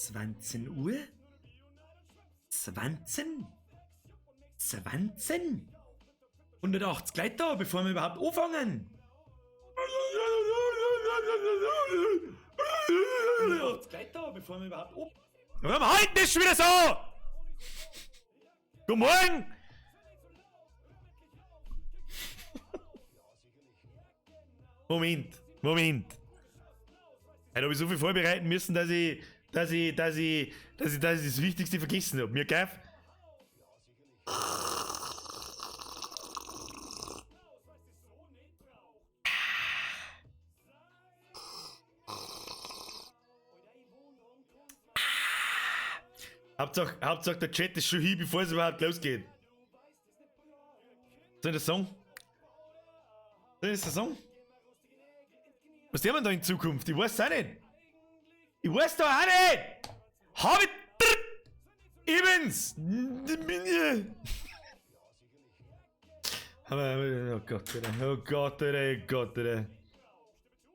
20 Uhr? 20? 20? 180 Leute da, bevor wir überhaupt anfangen. 180 Leute da, bevor wir überhaupt anfangen. Warum halten das schon wieder so? Guten Morgen! Moment, Moment. Heute habe ich so viel vorbereiten müssen, dass ich das Wichtigste vergessen habe. Mir gell? Hauptsache der Chat ist schon hier, bevor es überhaupt losgeht. Soll ich das sagen? Soll ich das sagen? Was tun wir da in Zukunft? Ich weiß es auch nicht. Ich weiß da auch nicht! Hab ich. Ich bin's! Oh Gott, Alter. Oh Gott, Alter, oh Gott, Alter.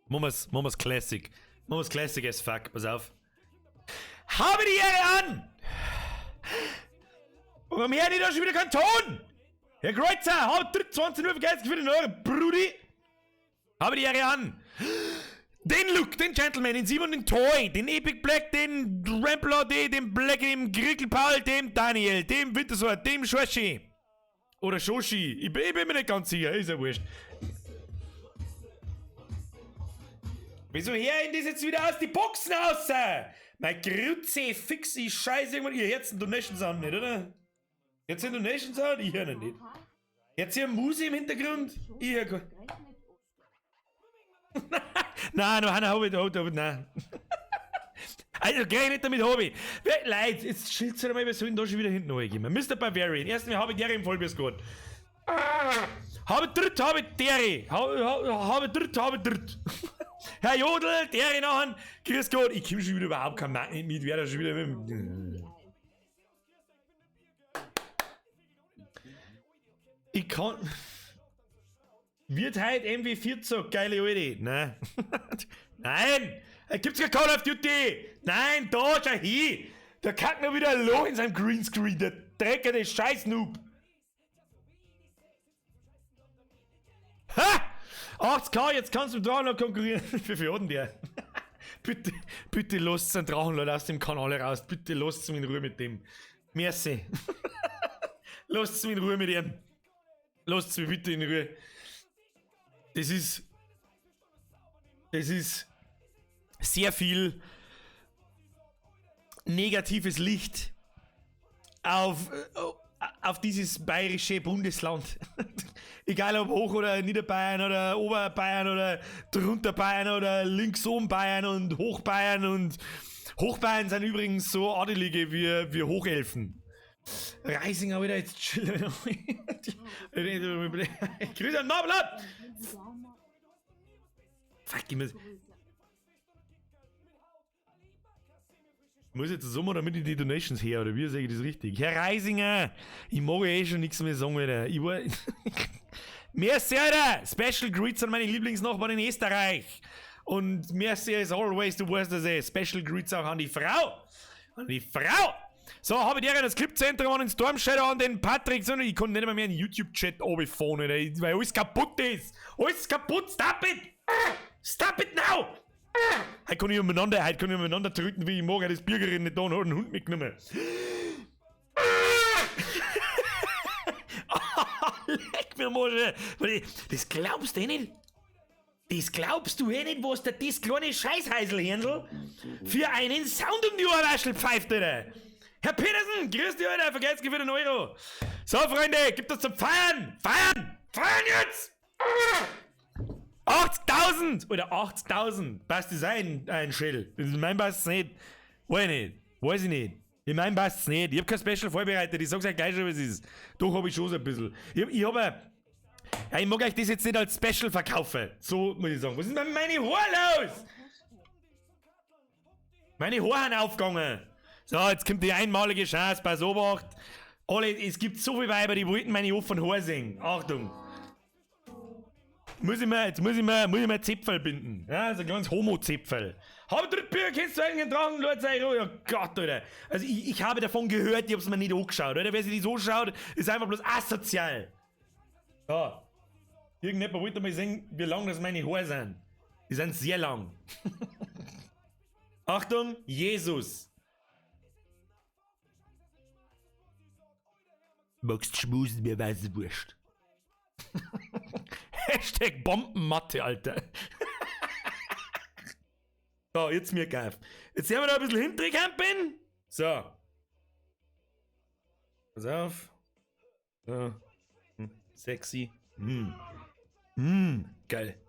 Machen wir's Classic. Machen wir's Classic as fuck, pass auf. Habe die Ehre an! Warum höre ich da schon wieder keinen Ton? Herr Kreuzer, hab 20 Uhr vergessen für den Euro, Brudi! Habe die Ehre an! Den Luke, den Gentleman, den Simon, den Toy, den Epic Black, den Rampler D, den Black, dem Grickel Paul, dem Daniel, dem Wintersword, dem Shoshi. Oder Shoshi. Ich bin mir nicht ganz sicher, ist ja wurscht. Wieso her ich das jetzt wieder aus die Boxen raus? Mein Grütze, fix, ich scheiße irgendwann. Ihr hört den Donation Sound nicht, oder? Jetzt den Donation Sound? Ich höre ihn nicht. Jetzt hier Musik im Hintergrund? Ich höre gar. Nein, nein, hab ich, hab ich, nein. Also, geh nicht damit, hab ich. Leute, jetzt schild's halt mal, wir sollen da schon wieder hinten reingehen. Mr. Bavarian, erstens habe ich der im Vollbiss gehabt. Habe dritt, habe dere. Habe dritt, habe dritt. Herr Jodl, dere nachher. Grüß Gott, ich komm schon wieder überhaupt kein Mann nicht mit, wer da schon wieder mit. Ich kann. Wird heute MW14, geile Alte. Nein. Nein! Da gibt's kein Call of Duty! Nein, da, schau hin! Der kackt noch wieder ein Loch in seinem Greenscreen, der dreckige Scheiß-Noob! Ha! 80k, jetzt kannst du mit Drachen noch konkurrieren. Wie viel hat denn der? Bitte, bitte lasst den Drachen, Leute, aus dem Kanal raus. Bitte lasst mich in Ruhe mit dem. Merci. Lasst mich in Ruhe mit ihm. Lasst mich bitte in Ruhe. Das ist sehr viel negatives Licht auf dieses bayerische Bundesland. Egal ob Hoch- oder Niederbayern oder Oberbayern oder drunter Bayern oder links oben Bayern und Hochbayern und Hochbayern sind übrigens so adelige wie Hochelfen. Reisinger wieder jetzt chillen. Grüße an Norbert! Fuck, ich muss jetzt so machen, damit ich die Donations her, oder wie sage ich das richtig? Herr Reisinger, ich mag ja eh schon nichts mehr sagen, Alter. Ich war. Merci, Alter! Special Greets an meine Lieblingsnachbarn in Österreich. Und merci as always, du weißt das eh. Special Greets auch an die Frau. An die Frau! So, habe ich dir das Clipzentrum an den Storm Shadow, an den Patrick, sondern ich konnte nicht einmal mehr in den YouTube-Chat runterfahren, Alter, weil alles kaputt ist. Alles kaputt, stop it! Stop it now! Heute kann ich umeinander tröten, wie ich mag. Das Bürgerin nicht da und hat einen Hund mitgenommen. Leck mir mal. Das glaubst du eh nicht. Das glaubst du eh nicht, was der das kleine Scheißheiselhändel für einen Sound um die Ohrwaschel pfeift, Alter. Herr Petersen, grüß dich, Alter, vergesst für den Euro. So, Freunde, gibt das zum Feiern! Feiern! Feiern jetzt! 80.000! Oder 80.000! Passt das ein Shell? In meinem passt's nicht. Weiß ich nicht. Weiß ich nicht. In meinem passt's nicht. Ich hab kein Special vorbereitet. Ich sag's euch gleich schon, was es ist. Doch hab ich schon so ein bisschen. Ich hab ein, ja, ich mag euch das jetzt nicht als Special verkaufen. So muss ich sagen. Was ist denn mit meinen Haaren los? Meine Haare sind aufgegangen. So, jetzt kommt die einmalige Chance. Pass Obacht. Alle, es gibt so viele Weiber, die wollten meine offenen Haare sehen. Achtung. Muss ich mir, jetzt muss ich mir Zepferl binden. Ja, so ein kleines Homo-Zepferl. Hab Drittbier, kennst du eigentlich einen Drachen? Leute, oh Gott, Alter. Also ich habe davon gehört, ich hab's mir nicht angeschaut, oder? Wer sich das anschaut, ist einfach bloß asozial. Ja. Irgendjemand wollte mal sehen, wie lang das meine Haare sind. Die sind sehr lang. Achtung, Jesus. Magst schmusen, mir war's wurscht. #Bombenmatte, Alter. So, jetzt mir geil. Jetzt sehen wir da ein bisschen hintercampen. So. Pass auf. So. Sexy. Geil.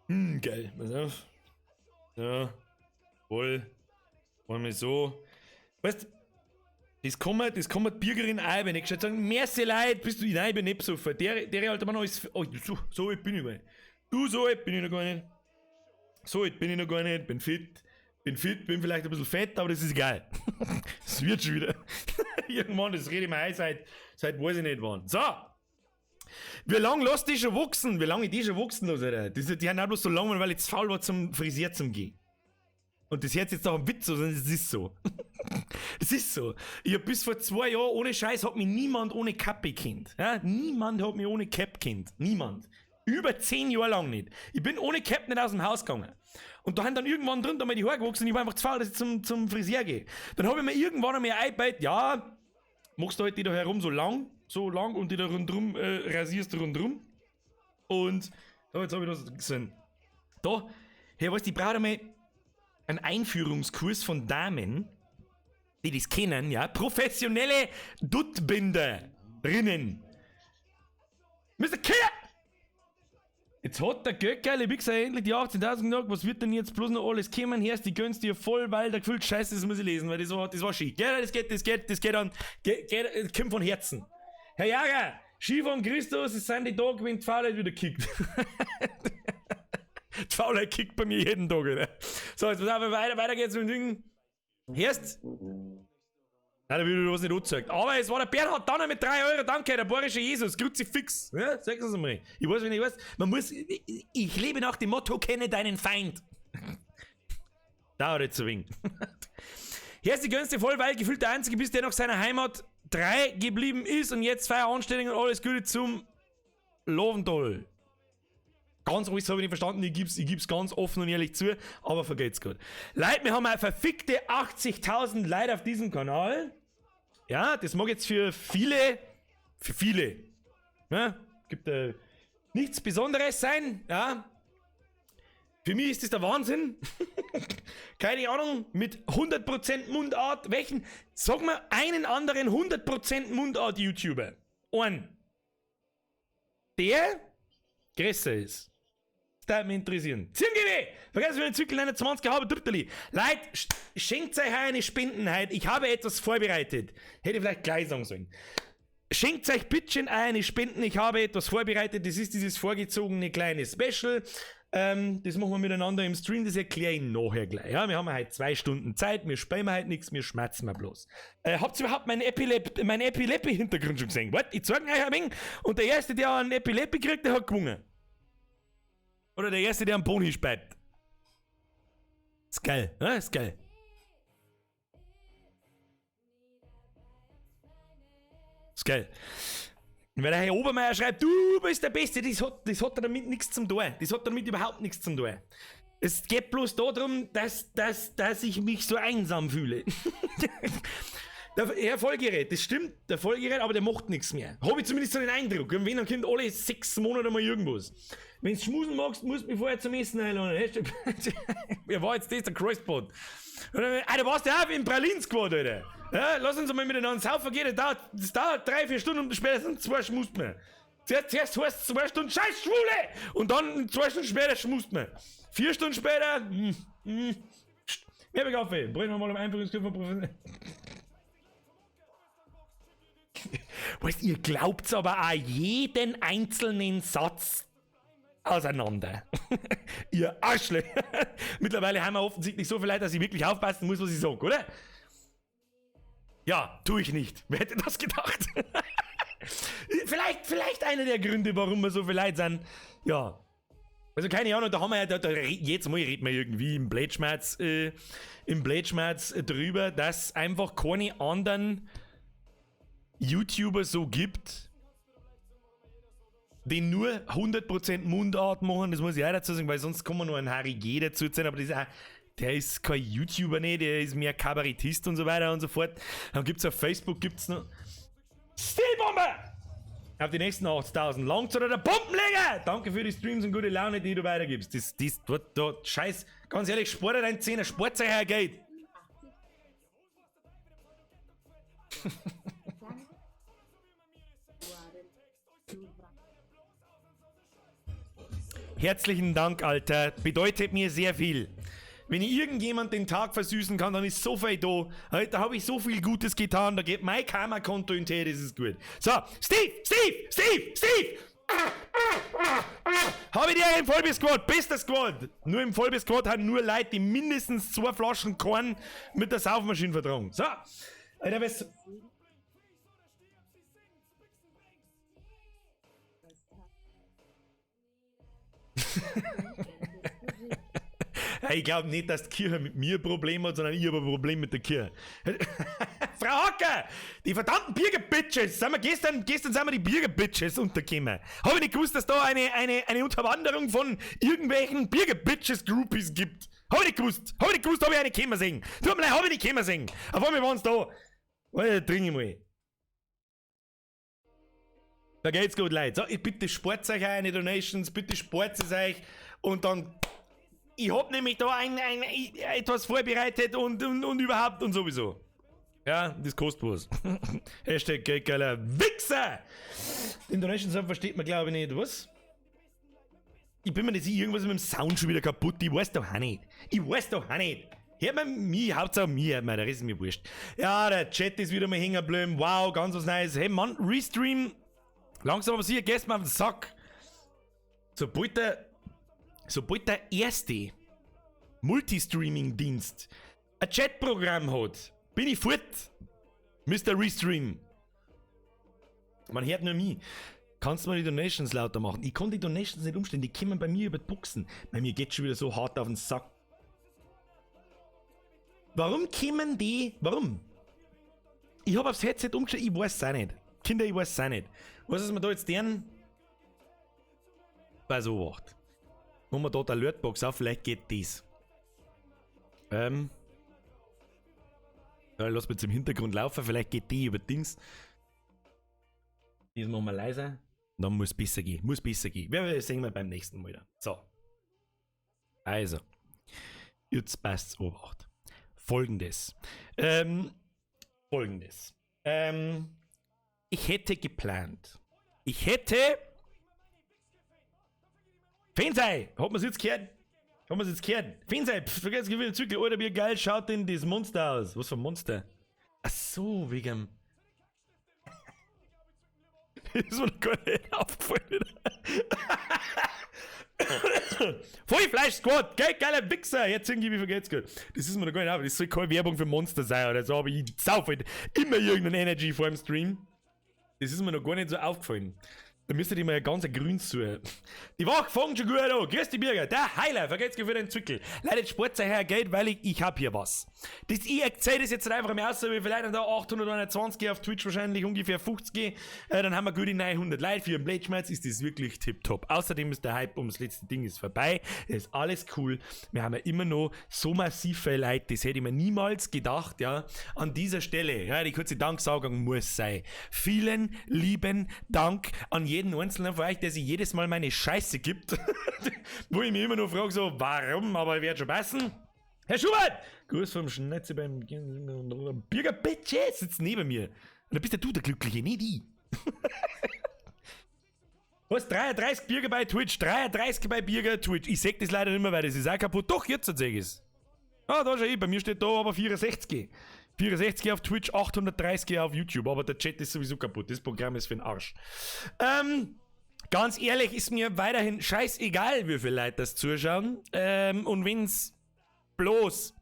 Geil. Pass auf. So. Voll. Wollen wir so. Weißt das kann man die Bürgerin auch, wenn ich gescheit sagen, merci Leute, bist du, nein, ich bin nicht besoffen. Der alte Mann ist, oh, so alt bin ich gar nicht. Du, so alt bin ich noch gar nicht. So alt bin ich noch gar nicht, bin fit. Bin fit, bin vielleicht ein bisschen fett, aber das ist egal. Das wird schon wieder. Irgendwann, das rede ich mir ein, seit weiß ich nicht wann. So! Wie lange lässt die schon wachsen? Wie lange die schon wachsen lasse, Alter? Die haben auch bloß so lange, weil ich zu faul war zum Frisier zum gehen. Und das hört jetzt auch ein Witz, sondern es ist so. Es ist so. Ich hab bis vor 2 Jahren, ohne Scheiß, hat mich niemand ohne Kappe kennt. Ja? Niemand hat mich ohne Cap kennt. Niemand. Über 10 Jahre lang nicht. Ich bin ohne Cap nicht aus dem Haus gegangen. Und da haben dann irgendwann drunter mal die Haare gewachsen und ich war einfach zu faul, dass ich zum Frisier gehe. Dann hab ich mir irgendwann einmal eingebaut, ja, machst du halt die da herum so lang und die da rundrum, rasierst du rundrum. Und da, jetzt hab ich das gesehen. Da, hey, weißt du, ich brauche einmal einen Einführungskurs von Damen, die das kennen, ja, professionelle Duttbinderinnen. Mr. Killer! Jetzt hat der Göckerle Wichser endlich die 18.000 gesagt, was wird denn jetzt bloß noch alles kommen? Herrst, die gönnst dir voll, weil der gefühlt Scheiße, das muss ich lesen, weil das war schick. Ja, das geht an, geht, kommt von Herzen. Herr Jager, Skifahren Christus, es sind die Tage, wenn die Faulheit wieder kickt. Die Faulheit kickt bei mir jeden Tag, oder? So, jetzt pass auf, weiter geht's mit dem Ding. Erst. Nein, da wird was nicht angezeigt. Aber es war der Bernhard Danner mit 3 Euro. Danke, der bayerische Jesus. Kruzifix. Ja, sag es mal. Ich weiß, wenn ich weiß. Man muss. Ich lebe nach dem Motto: Kenne deinen Feind. Dauert jetzt zu wenig. Hier ist die gönnste voll, weil gefühlt der Einzige bist, der noch seiner Heimat 3 geblieben ist und jetzt feier anständig und alles Gute zum Lovendoll. Ganz alles habe ich nicht verstanden, ich geb's ganz offen und ehrlich zu, aber vergeht's gut. Leute, wir haben eine verfickte 80.000 Leute auf diesem Kanal. Ja, das mag jetzt für viele, ne, gibt nichts Besonderes sein, ja. Für mich ist das der Wahnsinn. Keine Ahnung, mit 100% Mundart, welchen, sag mal einen anderen 100% Mundart-YouTuber. Einen. Der größer ist. Das würde mich interessieren. ZirnGW! Vergessen wir den Zyklus 21 habe Dritterli. Leute, schenkt euch eine Spenden heute. Ich habe etwas vorbereitet. Hätte ich vielleicht gleich sagen sollen. Schenkt euch bitte eine Spenden. Ich habe etwas vorbereitet. Das ist dieses vorgezogene kleine Special. Das machen wir miteinander im Stream. Das erkläre ich nachher gleich. Ja, wir haben heute 2 Stunden Zeit. Wir spielen heute nichts, wir schmerzen wir bloß. Habt ihr überhaupt meinen Epilepie-Hintergrund schon gesehen? Warte, ich zeige euch ein wenig. Und der Erste, der einen Epilepie kriegt, der hat gewonnen. Oder der Erste, der am Pony speibt. Ist geil, ne? Ist geil. Ist geil. Und wenn der Herr Obermeier schreibt, du bist der Beste, das hat damit nichts zum tun. Das hat damit überhaupt nichts zum tun. Es geht bloß darum, dass ich mich so einsam fühle. Der Herr Vollgerät, das stimmt, der Vollgerät, aber der macht nichts mehr. Hab ich zumindest so den Eindruck. Und wenn, dann kommt alle 6 Monate mal irgendwas. Wenn du schmusen magst, musst du mich vorher zum Essen einladen. Wer war jetzt das? Der Kreuzbot. Alter, warst du auch im Pralin Squad, Alter? Ja, lass uns mal miteinander saufen gehen. Das dauert 3, 4 Stunden und spätestens 2 schmust man. Zuerst heißt es 2 Stunden, scheiß Schwule! Und dann 2 Stunden später schmust man. 4 Stunden später, Werbekaffee. Bringen wir mal im Einführungskurs von Professor. Weißt, ihr glaubt's aber auch jeden einzelnen Satz auseinander. Ihr Arschlöcher. Mittlerweile haben wir offensichtlich so viel Leute, dass ich wirklich aufpassen muss, was ich sag, oder? Ja, tu ich nicht. Wer hätte das gedacht? Vielleicht einer der Gründe, warum wir so viele Leute sind. Ja. Also keine Ahnung, da haben wir ja, da jedes Mal reden wir irgendwie im Blätschmerz drüber, dass einfach keine anderen YouTuber so gibt, die nur 100% Mundart machen, das muss ich auch dazu sagen, weil sonst kann man nur einen Harry G. dazu zählen, aber das ist auch, der ist kein YouTuber nicht, der ist mehr Kabarettist und so weiter und so fort. Dann gibt es auf Facebook gibt's noch Stilbombe! Auf die nächsten 80.000. Langzeit oder der Pumpenleger! Danke für die Streams und gute Laune, die du weitergibst. Das, da, Scheiß, ganz ehrlich, spart dein Zehner, spart euch Geld. Herzlichen Dank, Alter. Bedeutet mir sehr viel. Wenn ich irgendjemand den Tag versüßen kann, dann ist so viel da. Da habe ich so viel Gutes getan. Da geht mein Karma-Konto in Tee, das ist gut. So, Steve, Steve, Steve, Steve! Habe ich dir im Vollbier-Squad, bester Squad! Nur im Vollbier-Squad haben nur Leute, die mindestens 2 Flaschen Korn mit der Saufmaschine vertragen. So, Alter, was. Ich glaube nicht, dass die Kirche mit mir ein Problem hat, sondern ich habe ein Problem mit der Kirche. Frau Hacker, die verdammten Birger-Bitches, sind wir gestern sind wir die Birger-Bitches untergekommen. Habe ich nicht gewusst, dass da eine Unterwanderung von irgendwelchen Birger-Bitches-Groupies gibt. Habe ich nicht gewusst, habe ich nicht gewusst, habe ich eine kommen sehen. Tut mir leid, habe ich nicht kommen sehen. Auf einmal waren's da. Alter, trink ich mal. Da geht's gut, Leute. So, ich bitte spart euch eine Donations, bitte spart es euch und dann. Ich hab nämlich da etwas vorbereitet und überhaupt und sowieso. Ja, das kostet was. Hashtag geldgeiler Wichser! Den Donation Sub versteht man, glaube ich, nicht. Was? Ich bin mir nicht sicher, irgendwas ist mit dem Sound schon wieder kaputt. Ich weiß doch auch nicht. Ich weiß doch auch nicht. Hört man mich, Hauptsache mir, hört man, der Rest ist mir wurscht. Ja, der Chat ist wieder mal hängen geblieben. Wow, ganz was Neues. Hey Mann, Restream. Langsam aber sicher, gehst mir auf den Sack. Sobald der erste Multistreaming-Dienst ein Chatprogramm hat, bin ich fort. Mr. Restream. Man hört nur mich. Kannst du mal die Donations lauter machen? Ich kann die Donations nicht umstellen, die kommen bei mir über die Boxen. Bei mir geht's schon wieder so hart auf den Sack. Warum kommen die? Warum? Ich hab aufs Headset umgestellt, ich weiß es auch nicht. Kinder, ich weiß es auch nicht. Was ist mir da jetzt deren? Bei so wacht. Machen wir da die Alertbox auf, vielleicht geht das. Ja, lass mich jetzt im Hintergrund laufen, vielleicht geht die über Dings. Das machen wir leiser. Dann muss es besser gehen. Muss besser gehen. Wir sehen wir beim nächsten Mal dann. So. Also. Jetzt passt's Obacht. Folgendes. Folgendes. Ich hätte geplant. Ich hätte. Fensei! Hat man's jetzt gehört? Hat man's jetzt gehört? Fensei! Pff, vergesst gewinnt Zykl. Alter, wie geil schaut denn das Monster aus? Was für ein Monster? Ach so, wegen. Das ist mir noch gar nicht aufgefallen. Vollfleisch-Squad, geil, geiler Wichser. Jetzt irgendwie, wie viel geht's gut? Das ist mir noch gar nicht aufgefallen. Das soll keine Werbung für Monster sein oder so, aber ich sauf halt immer irgendeine Energy vor dem Stream. Das ist mir noch gar nicht so aufgefallen. Da müsstet ihr mal ganz grün zu. Die Woche fängt schon gut an. Grüß dich, Birger. Der Heiler. Vergesst für den Zwickel. Leider spart euch Geld, weil ich hab hier was. Das, ich erzähl das jetzt einfach mal aus, wie vielleicht da 821 auf Twitch wahrscheinlich ungefähr 50. Dann haben wir gute 900 Leute. Für den Blätschmerz ist das wirklich tipptopp. Außerdem ist der Hype ums letzte Ding ist vorbei. Es ist alles cool. Wir haben ja immer noch so massiv viele Leute. Das hätte ich mir niemals gedacht, ja. An dieser Stelle, ja, die kurze Danksagung muss sein. Vielen lieben Dank an jeden einzelnen von euch, der sich jedes Mal meine Scheiße gibt, wo ich mich immer nur frage, so, warum, aber ich werde schon passen. Herr Schubert! Gruß vom Schnetze beim Birger Bitches sitzt neben mir. Und da bist ja du der Glückliche, nicht ich. Was? 33 Birger bei Twitch, 33 bei Birger Twitch. Ich seh das leider nicht mehr, weil das ist auch kaputt. Doch, jetzt seh ich's. Ah, da schau ich, bei mir steht da aber 64. 64 auf Twitch, 830 auf YouTube, aber der Chat ist sowieso kaputt. Das Programm ist für den Arsch. Ganz ehrlich, ist mir weiterhin scheißegal, wie viele Leute das zuschauen. Und wenn's bloß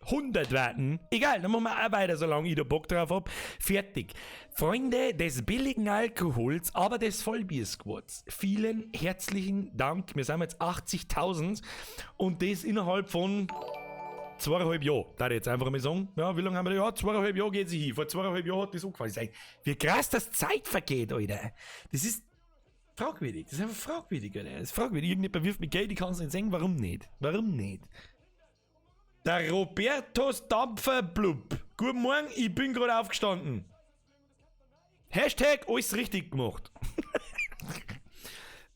100 werden, egal, dann machen wir auch weiter, solange ich da Bock drauf hab. Fertig. Freunde des billigen Alkohols, aber des Vollbier-Squads, vielen herzlichen Dank. Wir sind jetzt 80.000 und das innerhalb von 2,5 Jahren. Da ich jetzt einfach mal sagen, ja, wie lange haben wir da? Ja, 2,5 Jahre geht sie hin. Vor 2,5 Jahren hat das angefangen. Wie krass das Zeit vergeht, Alter. Das ist fragwürdig. Das ist einfach fragwürdig, Alter. Das ist fragwürdig. Irgendjemand wirft mir Geld, ich kann es nicht sagen. Warum nicht? Warum nicht? Der Roberto Stampfer Blub. Guten Morgen, ich bin gerade aufgestanden. Hashtag alles richtig gemacht.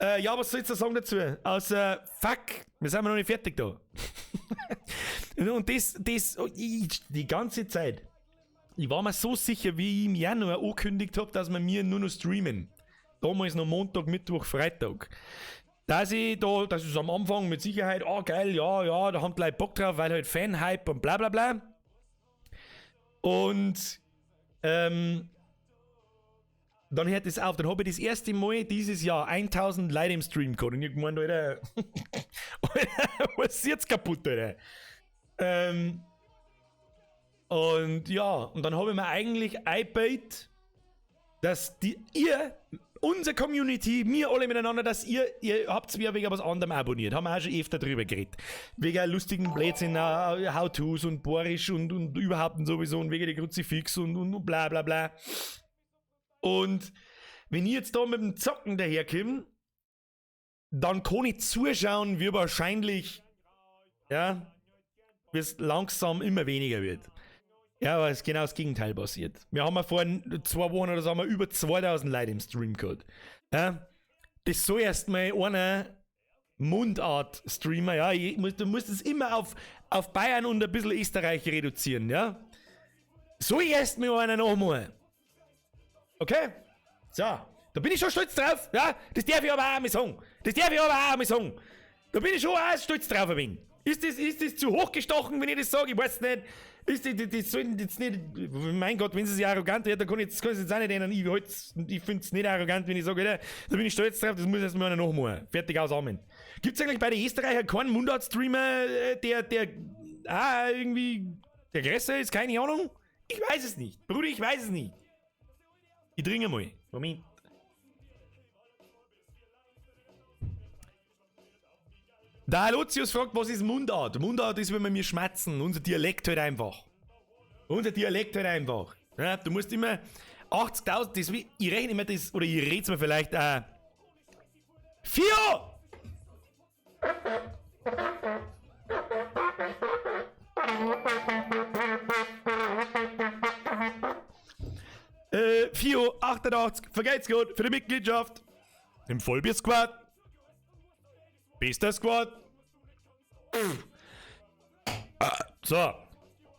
Ja, was soll ich da sagen dazu? Außer, fuck, wir sind noch nicht fertig da. Und die ganze Zeit, ich war mir so sicher, wie ich im Januar angekündigt hab, dass wir mir nur noch streamen. Damals noch Montag, Mittwoch, Freitag. Dass ich da, das ist am Anfang mit Sicherheit, oh geil, ja, ja, da haben die Leute Bock drauf, weil halt Fan-Hype und bla bla bla. Und dann hört es auf. Dann habe ich das erste Mal dieses Jahr 1000 Leute im Stream gehabt. Und ich gemeint, Alter, Alter, was ist jetzt kaputt, Alter? Und ja, und dann habe ich mir eigentlich eingebaut, dass die, ihr, unsere Community, wir alle miteinander, dass ihr habt mir wegen was anderem abonniert. Haben wir auch schon öfter drüber geredet. Wegen lustigen Blödsinn, How-Tos und Borisch und überhaupt und sowieso und wegen der Kruzifix und bla bla bla. Und wenn ich jetzt da mit dem Zocken daherkomme, dann kann ich zuschauen, wie wahrscheinlich, ja, wie es langsam immer weniger wird. Ja, aber es ist genau das Gegenteil passiert. Wir haben ja vor 2 Wochen oder so haben wir über 2000 Leute im Stream gehabt. Ja, das soll erstmal einer Mundart-Streamer, ja, du musst es immer auf Bayern und ein bisschen Österreich reduzieren, ja. Soll erstmal einer nachmachen. Okay? So, da bin ich schon stolz drauf, ja. Das darf ich aber auch einmal sagen. Das darf ich aber auch einmal sagen. Da bin ich schon auch stolz drauf ein wenig. Ist das zu hoch gestochen, wenn ich das sage? Ich weiß nicht. Ist das, das sollten jetzt nicht. Mein Gott, wenn sie sich arrogant wird, dann kann ich es jetzt auch nicht ändern. Ich find's nicht arrogant, wenn ich sage, Alter, da bin ich stolz drauf, das muss erst mal einer nachmachen. Fertig, aus, Amen. Gibt's eigentlich bei den Österreichern keinen Mundart-Streamer, der irgendwie der größer ist? Keine Ahnung. Ich weiß es nicht. Bruder, ich weiß es nicht. Ich trinke mal. Moment. Der Lucius fragt, was ist Mundart? Mundart ist, wenn wir mir schmatzen. Unser Dialekt halt einfach. Unser Dialekt halt einfach. Ja, du musst immer 80.000, das, ich rechne immer das, oder ich red's mir vielleicht auch. 4! 4, 88, vergelt's gut für die Mitgliedschaft im Vollbier-Squad. Bester Squad. So. Haben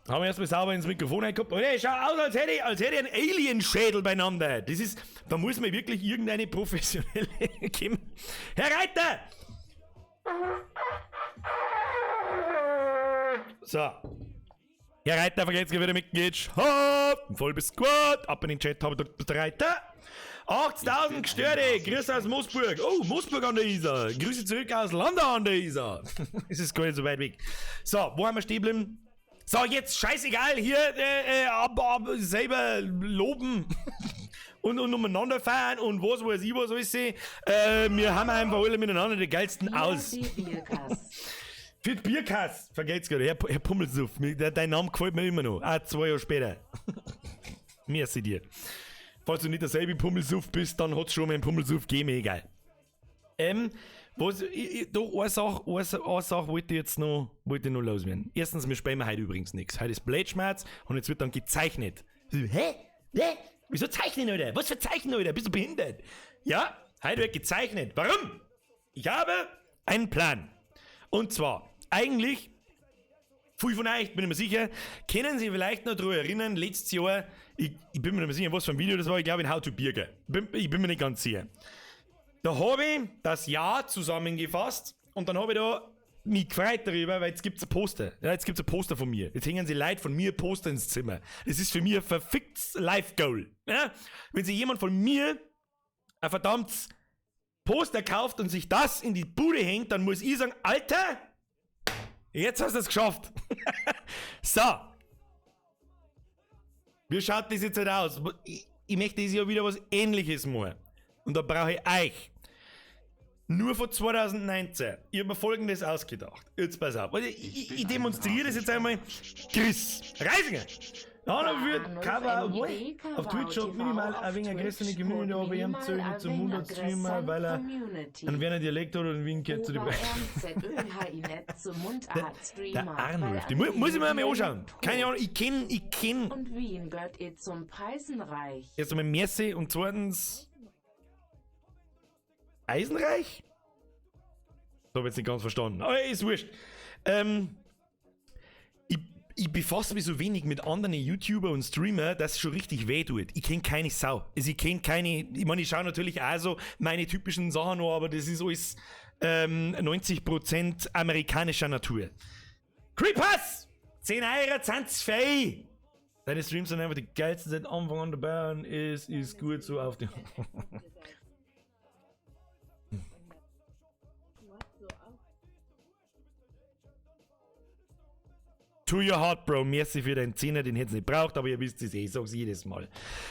wir erstmal sauber ins Mikrofon reingekommen. Oh, nee, schau aus, als hätte ich einen Alien-Schädel beieinander. Das ist, da muss man wirklich irgendeine professionelle geben. Herr Reiter! So. Herr Reiter, vergeht's wieder Mitgliedschaft. Vollbier Squad. Ab in den Chat, habe ich der Reiter. 80.000 Gestörte, Grüße aus Moosburg. Oh, Moosburg an der Isar. Grüße zurück aus Landau an der Isar. Es ist gar nicht so weit weg. So, wo haben wir stehen geblieben? So, jetzt scheißegal, hier selber loben und umeinander fahren und was weiß ich, was alles. Wir haben einfach alle miteinander die geilsten aus. Für die Bierkasse, vergelt's gerade, Herr Pummelsuff, dein Name gefällt mir immer noch. Ah, 2 Jahre später. Merci dir. Falls du nicht derselbe Pummelsuff bist, dann hat's schon mal einen Pummelsuff gegeben, egal. Was, doch, eine Sache wollte ich jetzt noch, loswerden. Erstens, wir spielen heute übrigens nichts. Heute ist Blödschmerz und jetzt wird dann gezeichnet. Hä? Hä? Wieso zeichnen, Alter? Was für Zeichnen, Alter? Bist du behindert? Ja, heute wird gezeichnet. Warum? Ich habe einen Plan. Und zwar, eigentlich, viel von euch, bin ich mir sicher, können Sie vielleicht noch daran erinnern, letztes Jahr, ich bin mir nicht mehr sicher, was für ein Video das war, ich glaube in How to Birger. Ich bin mir nicht ganz sicher. Da habe ich das Jahr zusammengefasst und dann habe ich da mich gefreut darüber, weil jetzt gibt's ein Poster. Ja, jetzt gibt's ein Poster von mir. Jetzt hängen sie Leute von mir Poster ins Zimmer. Das ist für mich ein verficktes Life-Goal. Ja? Wenn sich jemand von mir ein verdammtes Poster kauft und sich das in die Bude hängt, dann muss ich sagen, Alter, jetzt hast du es geschafft. So. Wie schaut das jetzt halt aus? Ich möchte dieses Jahr wieder was Ähnliches machen. Und da brauche ich euch. Nur von 2019. Ich habe mir Folgendes ausgedacht. Jetzt pass auf. Also ich demonstriere das jetzt einmal. Chris Reisinger. Dann wird Cover auf Twitch hat minimal ein wenig eine größere Community, aber ich habe nicht zum Mundart-Streamer, weil er einen Werner Dialekt hat und Wien gehört zu den Der Arnulf, die muss ich mir einmal anschauen. Keine Ahnung, ich kenn, ich kenn. Und Wien gehört ihr zum Preisenreich. Erst einmal Merci und zweitens Eisenreich? Das hab ich jetzt nicht ganz verstanden. Aber ist wurscht. Ich befasse mich so wenig mit anderen YouTuber und Streamer, dass es schon richtig weh tut. Ich kenn keine Sau. Also ich kenn keine, ich meine, ich schaue natürlich auch so meine typischen Sachen an, aber das ist alles 90% amerikanischer Natur. Creepers! 10 Euro, 20 fei! Deine Streams sind einfach die geilsten seit Anfang an dabei und es ist gut so auf dem. To your heart, Bro. Merci für deinen Zehner, den hättest du nicht braucht, aber ihr wisst es eh, ich sag's jedes Mal.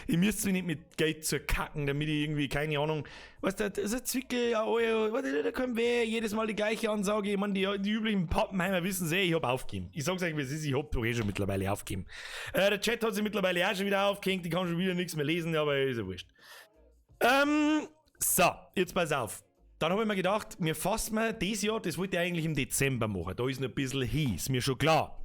Ich müsste mich nicht mit Geld zur kacken, damit ich irgendwie, keine Ahnung, weißt du, das ist ein Zwickel, ja, oh, warte, da kommt wer, jedes Mal die gleiche Ansage. Ich meine, die üblichen Pappenheimer wissen es eh, ich hab aufgegeben. Ich sag's euch, wie es ist, ich hab doch eh schon mittlerweile aufgegeben. Der Chat hat sich mittlerweile auch schon wieder aufgehängt, ich kann schon wieder nichts mehr lesen, aber ist ja wurscht. So, jetzt pass auf. Dann habe ich mir gedacht, mir fassen wir dieses Jahr, das wollte ich eigentlich im Dezember machen, da ist noch ein bisschen hin, ist mir schon klar.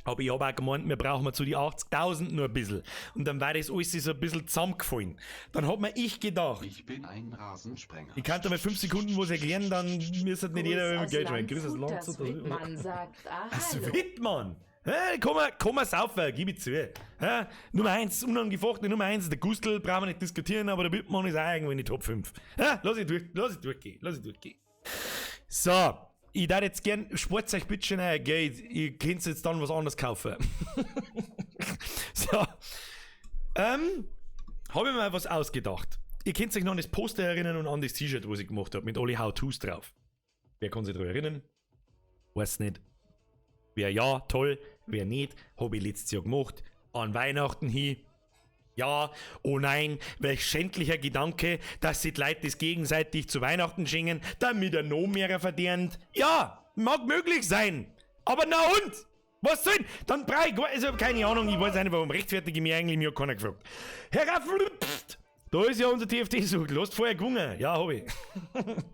Aber ich habe auch gemeint, wir brauchen mal zu die 80.000 nur ein bisschen. Und dann war das alles so ein bisschen zusammengefallen. Dann hat mir ich gedacht, Ich bin ein Rasensprenger. Ich kann da mal 5 Sekunden was erklären, dann müsste nicht jeder mit Geld schmecken. Grüß aus Landshut, Landshut, das das Wittmann sagt, ah, Das hallo. Wittmann! Hä, komm mal saufen, gib ich zu. Hä? Nummer 1, unangefochtene Nummer 1, der Gustl, brauchen wir nicht diskutieren, aber der Wittmann ist auch irgendwo in die Top 5. Hä? Lass ich durch, lass ich durchgehen, lass ich durchgehen. So, ich darf jetzt gern, spart euch bitte schön euer Geld, ihr könnt jetzt dann was anderes kaufen. So, hab ich mir mal was ausgedacht. Ihr könnt euch noch an das Poster erinnern und an das T-Shirt, was ich gemacht hab, mit alle How-Tos drauf. Wer kann sich daran erinnern? Weiß nicht. Wer ja, toll. Wer nicht, hab ich letztes Jahr gemacht. An Weihnachten hin. Ja, oh nein, welch schändlicher Gedanke, dass sich die Leute das gegenseitig zu Weihnachten schenken, damit er noch mehr verdient. Ja, mag möglich sein. Aber na und? Was soll? Dann brauch ich gar, also keine Ahnung, ich weiß auch nicht, warum rechtfertige ich mich eigentlich, mir hat keiner gefragt. Herr Raffl, pst, da ist ja unser T F T-Such. Du hast vorher gewonnen. Ja, hab ich.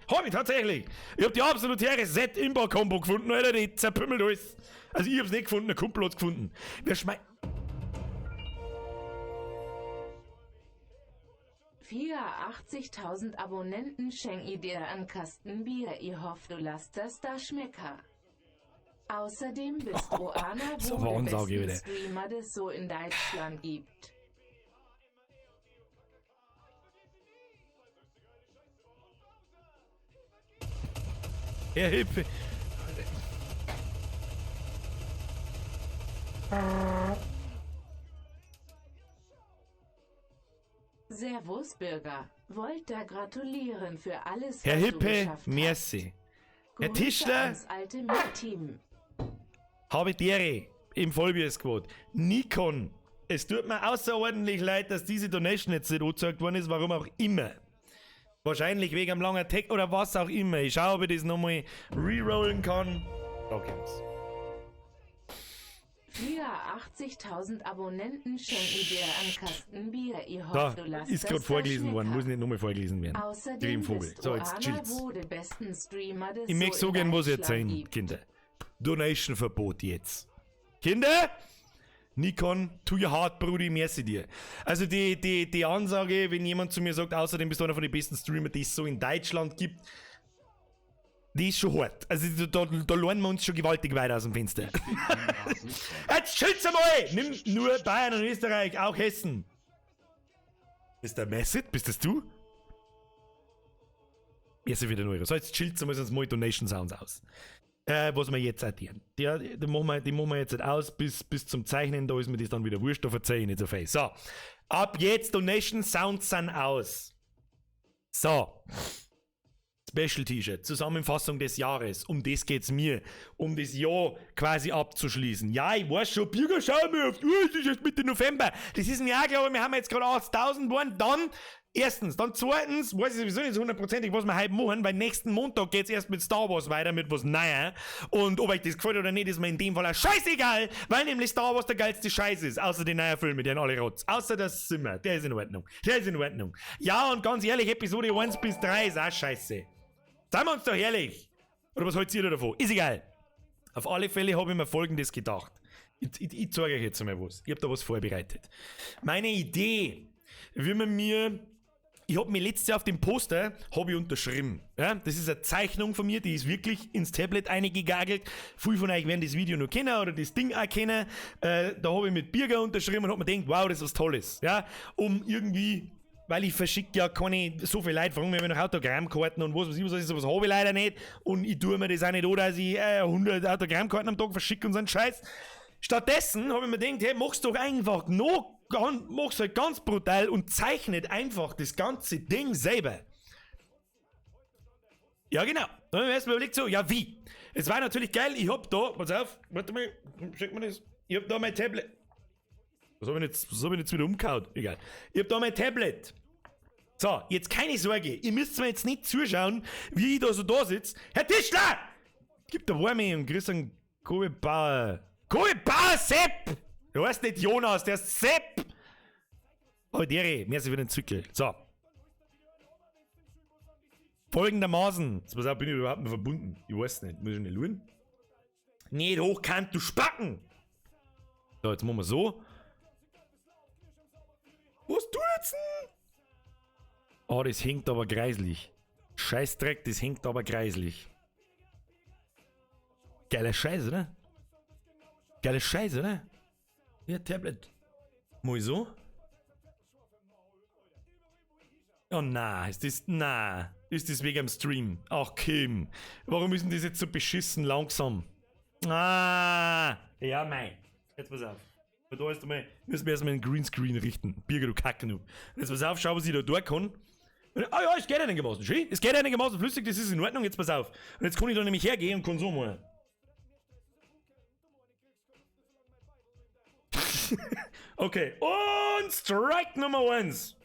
Hab ich tatsächlich. Ich hab die absolute Z-Imba-Kombo gefunden, Alter, die zerpümmelt alles. Also ich hab's nicht gefunden, der Kumpel hat's gefunden. Wer schmei-, 84.000 Abonnenten schenk ich dir einen Kasten Bier. Ich hoff, du lässt das da schmecken. Außerdem bist du einer, So wo eine der Ansage besten wieder. Streamer, das so in Deutschland gibt. Herr Hippe. Servus Bürger, wollt da gratulieren für alles, Herr was du Hippe, geschafft hast. merci. Herr Grüße Tischler, ans alte Team. Habe die Ehre im Vollbier-Squad. Nikon, es tut mir außerordentlich leid, dass diese Donation jetzt nicht angezeigt worden ist, warum auch immer. Wahrscheinlich wegen einem langen Tag oder was auch immer. Ich schaue, ob ich das nochmal rerollen kann. Da kommt's. 84.000 Abonnenten schenken dir einen Kasten Bier. Ihr Da, hofft, du lässt ist das grad vorgelesen da worden, muss schmecken. nicht nochmal vorgelesen werden. Außerdem Krieg ich einen Vogel. bist So, jetzt du chillt's. einer, wo der besten Streamer des Ich möchte so in gern was Deutschland erzählen, gibt. Kinder. Donation-Verbot jetzt. Kinder? Nikon, to your heart, Brudi, merci dir. Also die Ansage, wenn jemand zu mir sagt, außerdem bist du einer von den besten Streamer, die es so in Deutschland gibt, die ist schon hart. Also da lernen wir uns schon gewaltig weit aus dem Fenster. Jetzt chillt's einmal! Nimm nur Bayern und Österreich, auch Hessen. Ist der Messet? Bist das du? Merci für den Euro. So, jetzt chillt's einmal, sonst mach ich Donation Sounds aus. Was wir jetzt addieren. Die machen wir jetzt nicht aus, bis zum Zeichnen, da ist mir das dann wieder wurscht, da verzeih ich nicht so viel. So, ab jetzt Donation Sounds sind aus. So. Special T-Shirt, Zusammenfassung des Jahres. Um das geht's mir. Um das Jahr quasi abzuschließen. Ja, ich weiß schon, Birger, schau mir auf die Uhr, es ist erst Mitte November. Das ist mir auch klar, aber wir haben jetzt gerade 80.000 geworden. Dann, erstens. Dann zweitens, weiß ich sowieso nicht so hundertprozentig, was wir heute machen, weil nächsten Montag geht's erst mit Star Wars weiter, mit was Neuem. Und ob euch das gefällt oder nicht, ist mir in dem Fall auch scheißegal, weil nämlich Star Wars der geilste Scheiß ist. Außer die neuen Filme, die haben alle Rotz. Außer das Zimmer, der ist in Ordnung. Der ist in Ordnung. Ja, und ganz ehrlich, Episode 1 bis 3 ist auch scheiße. Seien wir uns doch ehrlich. Oder was haltet ihr da davon? Ist egal. Auf alle Fälle habe ich mir Folgendes gedacht. Ich zeige euch jetzt einmal was. Ich habe da was vorbereitet. Meine Idee, wie man mir. Ich habe mir letztes Jahr auf dem Poster hab ich unterschrieben. Ja, das ist eine Zeichnung von mir, die ist wirklich ins Tablet eingegagelt. Viele von euch werden das Video noch kennen oder das Ding auch kennen. Da habe ich mit Birger unterschrieben und hab mir gedacht, wow, das ist was Tolles. Ja, um irgendwie, weil ich verschicke ja keine, so viel Leute fragen mich nach Autogrammkarten und was weiß ich, was, sowas habe ich leider nicht. Und ich tue mir das auch nicht an, dass ich 100 Autogrammkarten am Tag verschicke und so einen Scheiß. Stattdessen habe ich mir gedacht, hey, mach's doch einfach noch, mach's halt ganz brutal und zeichnet einfach das ganze Ding selber. Ja, genau. Dann habe ich mir erstmal überlegt, so, ja, wie? Es war natürlich geil, ich hab da, pass auf, warte mal, schick mir das. Ich hab da mein Tablet. Was hab ich jetzt, was hab ich jetzt wieder umgehauen? Egal. Ich hab da mein Tablet. So, jetzt keine Sorge, ihr müsst mir jetzt nicht zuschauen, wie ich da so da sitze. Herr Tischler! Gib der Warme und grüß einen Kobe Bauer. Kobe Bauer Sepp! Du heißt nicht Jonas, der ist Sepp! Oh, dere, merci für den Zwickel. So. Folgendermaßen. Jetzt pass auf, bin ich überhaupt noch verbunden? Ich weiß nicht. Muss ich nicht schauen? Nicht hochkant, du Spacken! So, jetzt machen wir so. Was tut's denn? Oh, das hängt aber greislich. Scheißdreck, das hängt aber greislich. Geiler Scheiß, oder? Geiler Scheiß, oder? Ja, Tablet. Mach ich so? Oh na, ist das. Na, ist das wegen am Stream? Ach Kim, warum ist denn das jetzt so beschissen langsam? Ah, ja mei. Jetzt pass auf. Da ist einmal, müssen wir erstmal einen Greenscreen richten. Birger, du Kacknub. Jetzt pass auf, schau, was ich da tun kann. Ah ja, es geht einigermaßen. Schön, es geht einigermaßen flüssig, das ist in Ordnung, jetzt pass auf. Und jetzt kann ich da nämlich hergehen und kann so machen. Okay, und Strike Nummer 1.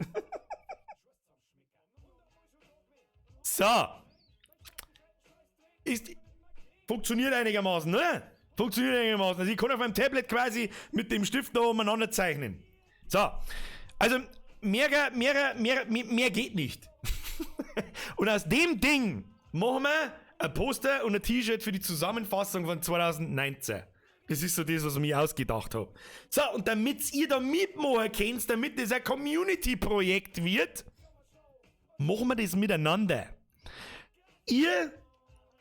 So. Funktioniert einigermaßen, ne? Funktioniert einigermaßen. Also ich kann auf meinem Tablet quasi mit dem Stift da umeinander zeichnen. So. Also mehr geht nicht. Und aus dem Ding machen wir ein Poster und ein T-Shirt für die Zusammenfassung von 2019. Das ist so das, was ich mir ausgedacht hab. So, und damit ihr da mitmachen könnt, damit das ein Community-Projekt wird, machen wir das miteinander. Ihr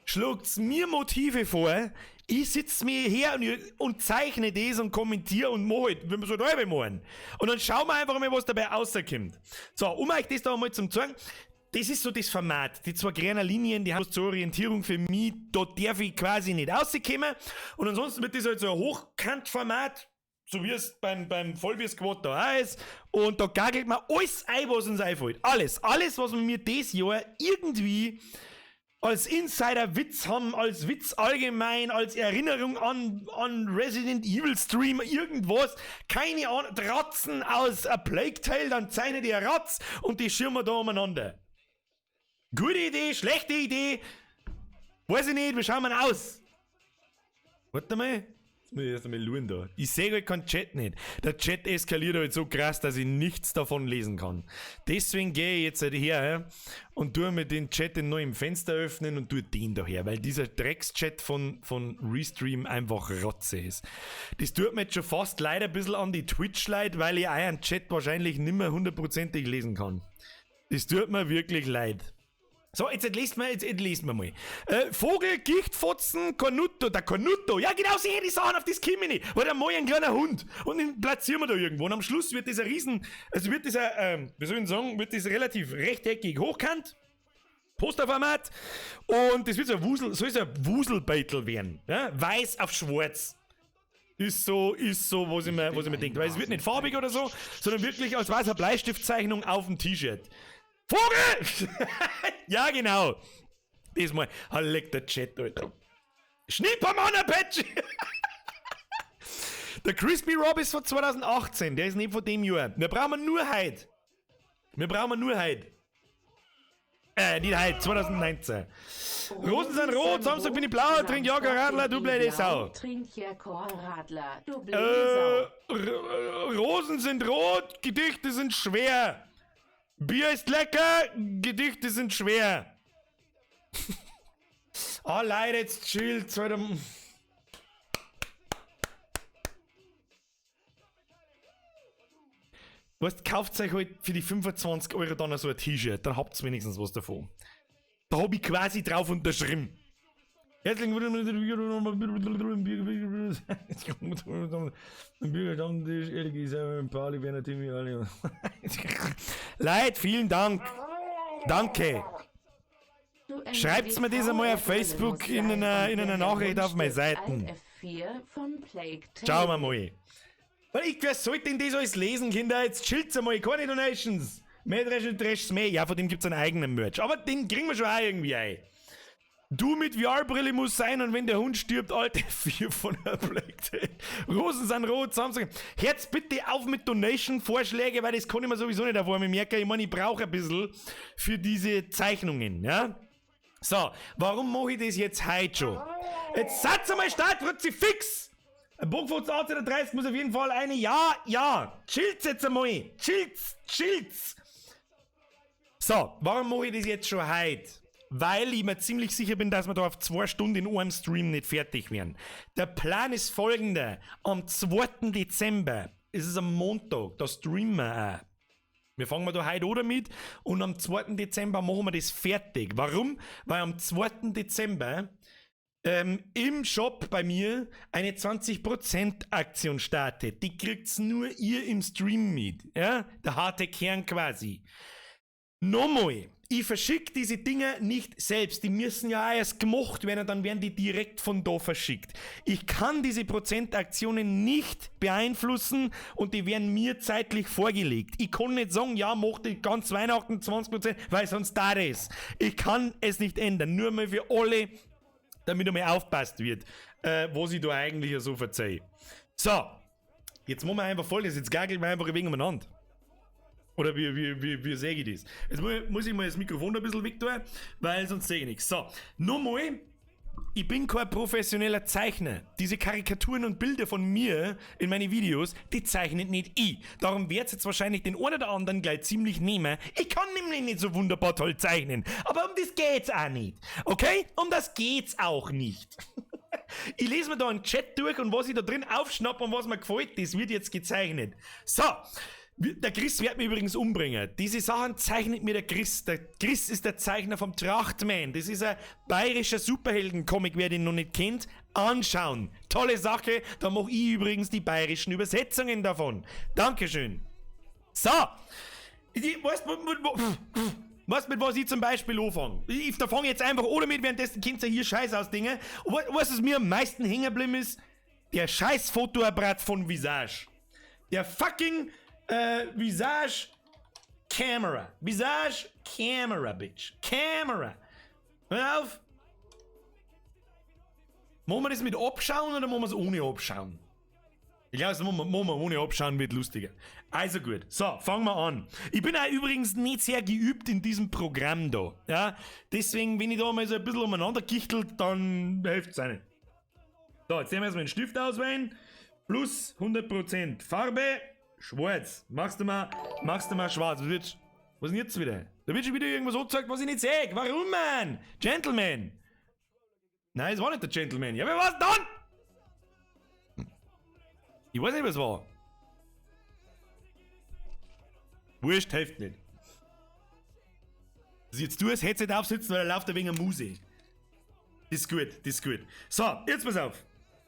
schlagt mir Motive vor, ich sitz mir her und zeichne das und kommentiere und mach halt, wie wir so halbe machen. Und dann schauen wir einfach mal, was dabei rauskommt. So, um euch das da mal zum zeigen, das ist so das Format. Die zwei kleinen Linien, die haben zur Orientierung für mich, da darf ich quasi nicht rauskommen. Und ansonsten wird das halt so ein Hochkantformat, so wie es beim Vollbier-Squad da auch ist. Und da gagelt man alles ein, was uns einfällt. Alles, was wir mir das Jahr irgendwie als Insider-Witz haben, als Witz allgemein, als Erinnerung an Resident Evil Stream, irgendwas. Keine Ahnung, Ratzen aus A Plague Tale, dann zeichnet ihr Ratz und die schirmen da umeinander. Gute Idee, schlechte Idee, weiß ich nicht, wir schauen mal aus. Warte mal, jetzt muss ich erst einmal schauen da. Ich sehe halt keinen Chat nicht. Der Chat eskaliert halt so krass, dass ich nichts davon lesen kann. Deswegen gehe ich jetzt halt her und tue mir den Chat in neuem Fenster öffnen und tue den da her, weil dieser Dreckschat von Restream einfach Rotze ist. Das tut mir jetzt schon fast leider ein bisschen an die Twitch-Leute, weil ich euren Chat wahrscheinlich nicht mehr hundertprozentig lesen kann. Das tut mir wirklich leid. So, jetzt lest mal, mal. Vogel, Gichtfotzen, Cornutto, der Cornutto. Ja, genau, sicher die Sachen, auf das komme ich nicht. Weil da mal ein kleiner Hund. Und den platzieren wir da irgendwo. Und am Schluss wird dieser Riesen, also wird dieser, wie soll ich sagen, wird das relativ rechteckig hochkant. Posterformat. Und das wird so ein Wusel, soll so ein Wuselbeutel werden. Ja? Weiß auf schwarz. Ist so, was ich mir denke. Weil es wird nicht farbig oder so, sondern wirklich als weißer Bleistiftzeichnung auf dem T-Shirt. Vogel! Ja, genau. Diesmal leckt der Chat, Alter. Schnippermann, Apache! Der Crispy Rob ist von 2018, der ist nicht von dem Jahr. Wir brauchen nur heute. Wir brauchen nur heute. Nicht heute, 2019. Rosen sind rot, Samstag bin ich blau, trink Jakob Radler, du blöde Sau. Trink Jakob Radler, du blöde Sau. Rosen sind rot, Gedichte sind schwer. Bier ist lecker, Gedichte sind schwer. Ah, oh, Leute, jetzt chillt, Alter. Weißt, kauft euch halt für die 25 Euro dann so ein T-Shirt, dann habt ihr wenigstens was davon. Da hab ich quasi drauf unterschrieben. Herzlichen Glückwunsch. Leute, vielen Dank. Danke. Schreibt's mir das einmal auf Facebook in einer Nachricht auf meine Seiten. Schauen wir mal. Weil ich, wer sollte denn das alles lesen, Kinder? Jetzt chillt's einmal, keine Donations. Mehr Dresch und Dresch mehr. Ja, von dem gibt's einen eigenen Merch. Aber den kriegen wir schon auch irgendwie ein. Du mit VR-Brille muss sein und wenn der Hund stirbt, alte 4 von der Black Tail. Rosen sind rot, Samstag. Hört's bitte auf mit Donation-Vorschläge, weil das kann ich mir sowieso nicht davor. Ich merke, ich meine, ich brauche ein bisschen für diese Zeichnungen, ja? So, warum mache ich das jetzt heute schon? Jetzt satz einmal Start, fix! Ein Bockfurz 1830 muss auf jeden Fall eine. Ja, ja. Chillt's jetzt einmal. Chillt's, chillt's. So, warum mache ich das jetzt schon heute? Weil ich mir ziemlich sicher bin, dass wir da auf 2 Stunden in einem Stream nicht fertig werden. Der Plan ist folgender. Am 2. Dezember, es ist am Montag, da streamen wir auch. Wir fangen da heute oder mit und am 2. Dezember machen wir das fertig. Warum? Weil am 2. Dezember im Shop bei mir eine 20% Aktion startet. Die kriegt's nur ihr im Stream mit. Ja? Der harte Kern quasi. Nochmal, ich verschicke diese Dinger nicht selbst. Die müssen ja auch erst gemacht werden und dann werden die direkt von da verschickt. Ich kann diese Prozentaktionen nicht beeinflussen und die werden mir zeitlich vorgelegt. Ich kann nicht sagen, ja, mach die ganz Weihnachten 20%, weil sonst da ist. Ich kann es nicht ändern. Nur mal für alle, damit einmal aufpasst wird, was ich da eigentlich so verzeihe. So, jetzt machen wir einfach folgendes, jetzt gaggeln wir einfach ein wenig umeinander. Oder wie sehe ich das? Jetzt muss ich mal das Mikrofon ein bisschen weg tun, weil sonst sehe ich nichts. So, nochmal, ich bin kein professioneller Zeichner. Diese Karikaturen und Bilder von mir in meine Videos, die zeichnet nicht ich. Darum wird's jetzt wahrscheinlich den einen oder anderen gleich ziemlich nehmen. Ich kann nämlich nicht so wunderbar toll zeichnen. Aber um das geht's auch nicht. Okay? Um das geht's auch nicht. Ich lese mir da einen Chat durch und was ich da drin aufschnappe und was mir gefällt, das wird jetzt gezeichnet. So. Der Chris wird mich übrigens umbringen. Diese Sachen zeichnet mir der Chris. Der Chris ist der Zeichner vom Trachtman. Das ist ein bayerischer Superhelden-Comic, wer den noch nicht kennt. Anschauen. Tolle Sache. Da mache ich übrigens die bayerischen Übersetzungen davon. Dankeschön. So. Weißt du, mit was ich zum Beispiel anfange? Ich da fange jetzt einfach oder mit, währenddessen könnt ihr hier Scheiß ausdingen. Und weißt du, was mir am meisten hängen geblieben ist? Der scheiß Fotoapparat von Visage. Der fucking Visage Camera. Visage Camera, Bitch. Camera. Hör auf. Machen wir das mit Abschauen oder machen wir es ohne Abschauen? Ich glaube, das machen wir ohne Abschauen, wird lustiger. Also gut. So, fangen wir an. Ich bin auch übrigens nicht sehr geübt in diesem Programm da. Ja? Deswegen, wenn ich da mal so ein bisschen umeinander kichtelt, dann hilft es auch nicht. So, jetzt nehmen wir erstmal den Stift auswählen. Plus 100% Farbe. Schwarz. Machst du mal schwarz. Was ist denn jetzt wieder? Da wird schon wieder irgendwas angezeigt, was ich nicht sehe. Warum, man? Gentleman. Nein, es war nicht der Gentleman. Ja, wer war's dann? Ich weiß nicht, was war. Wurscht, hilft nicht. Also jetzt du das Headset aufsitzen, weil er läuft ein wenig am Muse. Das ist gut, das ist gut. So, jetzt pass auf.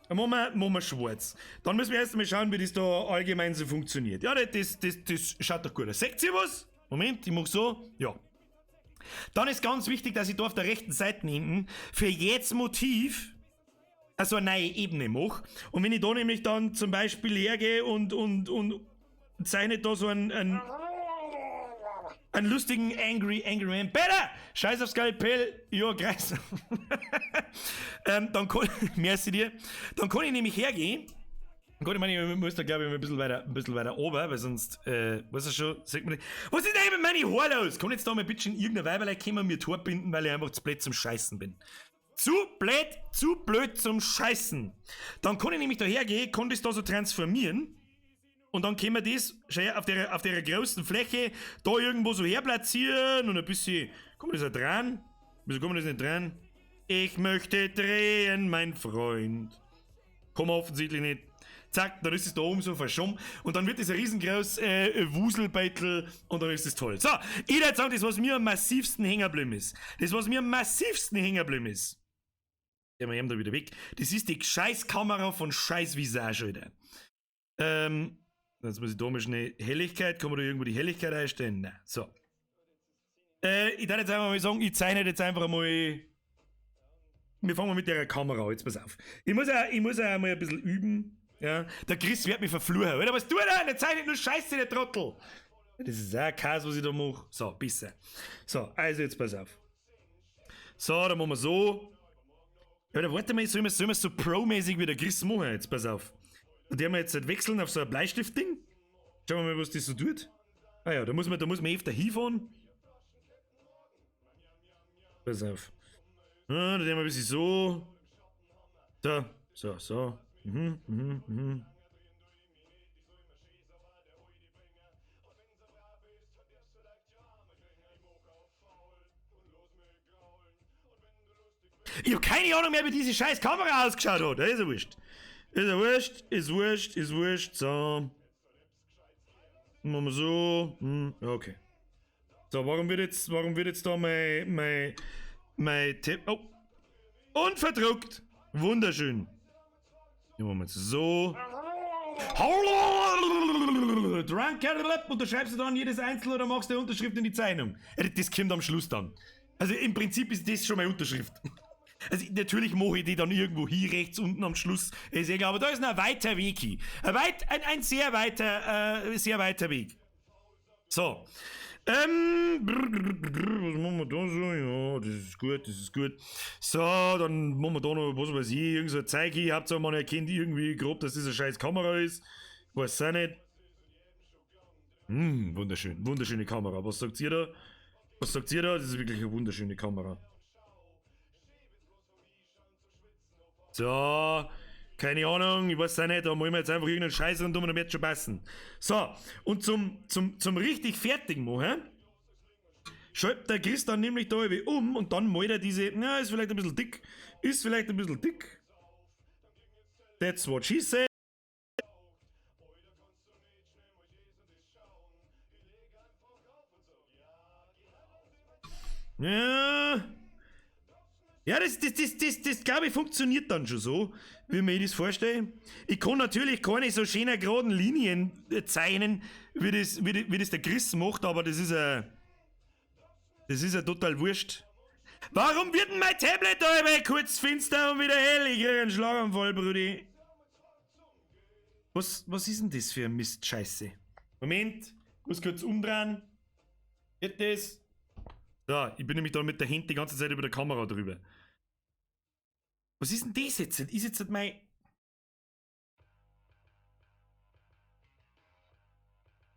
Dann machen wir schwarz. Dann müssen wir erst einmal schauen, wie das da allgemein so funktioniert. Ja, das schaut doch gut aus. Seht ihr was? Moment, ich mach so. Ja. Dann ist ganz wichtig, dass ich da auf der rechten Seite hinten für jedes Motiv also eine neue Ebene mache. Und wenn ich da nämlich dann zum Beispiel hergehe und zeichne da so einen Einen lustigen Angry, Angry Man. Peter! Scheiß aufs Skalpell, ja, Kreis. Dann kann, merci dir. Dann kann ich nämlich hergehen. Gut, ich meine, ich muss da glaube ich ein bisschen weiter oben, weil sonst, weißt du schon, sieht man nicht. Was ist denn mit meinen Haaren los? Kann jetzt da mal bitte in irgendeine Weiberlei kommen und mir Tor binden, weil ich einfach zu blöd zum Scheißen bin. Zu blöd zum Scheißen. Dann kann ich nämlich da hergehen, kann das da so transformieren. Und dann können wir das schau her, auf der großen Fläche da irgendwo so herplatzieren und ein bisschen. Kann man das auch dran? Wieso kann man das nicht dran? Ich möchte drehen, mein Freund. Kann man offensichtlich nicht. Zack, dann ist es da oben so verschoben und dann wird das ein riesengroß Wuselbeutel und dann ist es toll. So, ich würde sagen, das, was mir am massivsten hängen geblieben ist. Das, was mir am massivsten hängen geblieben ist. Ja, wir haben da wieder weg. Das ist die Scheißkamera von Scheiß Visage, Alter. Jetzt muss ich da mal schnell Helligkeit, kann man da irgendwo die Helligkeit einstellen? Nein, so. Ich darf jetzt einfach mal sagen, ich zeichne jetzt einfach mal. Wir fangen mal mit der Kamera an, jetzt pass auf. Ich muss auch mal ein bisschen üben. Ja, der Chris wird mich verfluchen. Alter, was tut er? Der zeichnet nur Scheiße, der Trottel. Das ist auch Chaos, was ich da mache. So, besser. So, also jetzt pass auf. So, dann machen wir so. Ja, da warte mal, sollen wir so pro-mäßig wie der Chris machen? Jetzt pass auf. Und die haben wir jetzt halt wechseln auf so ein Bleistift-Ding. Schauen wir mal, was das so tut. Ah ja, da muss man öfter hinfahren. Pass auf. Ja, da tun wir ein bisschen so. Da, so, so. Ich hab keine Ahnung mehr, wie diese scheiß Kamera ausgeschaut hat. Das ist ja wurscht. Ist ja wurscht, ist wurscht, ist wurscht. So. Machen wir so. Okay. So, warum wird jetzt da mein Tipp. Oh. Und verdruckt. Wunderschön. Hier machen wir jetzt so. Drunk, unterschreibst du dann jedes Einzelne oder machst du die Unterschrift in die Zeichnung? Das kommt am Schluss dann. Also im Prinzip ist das schon meine Unterschrift. Also natürlich mache ich die dann irgendwo hier rechts unten am Schluss. Ist egal, aber da ist noch ein weiter Weg hin. Ein sehr sehr weiter Weg. So. Was machen wir da so? Ja, das ist gut, das ist gut. So, dann machen wir da noch, was weiß ich, irgend so ein Zeug hier. Hauptsache man erkennt irgendwie grob, dass das eine scheiß Kamera ist. Weiß auch nicht. Wunderschön, wunderschöne Kamera. Was sagt ihr da? Was sagt ihr da? Das ist wirklich eine wunderschöne Kamera. So, keine Ahnung, ich weiß auch nicht, da machen wir jetzt einfach irgendeinen Scheiß rundum und dann wird schon passen. So, und zum richtig fertig machen, schaltet der Chris dann nämlich da irgendwie um und dann malt er diese, na, ist vielleicht ein bisschen dick, ist vielleicht ein bisschen dick. That's what she said. Ja. Ja, das glaube ich, funktioniert dann schon so, wie mir das vorstelle. Ich kann natürlich keine so schönen geraden Linien zeichnen, wie das der Chris macht, aber das ist ja total wurscht. Warum wird denn mein Tablet da immer kurz finster und wieder hell? Ich krieg einen Schlaganfall, Brudi. Was ist denn das für ein Mist-Scheiße? Moment, muss kurz umdrehen. Geht das? So, ich bin nämlich da mit der Hand die ganze Zeit über der Kamera drüber. Was ist denn das jetzt? Ist jetzt mein...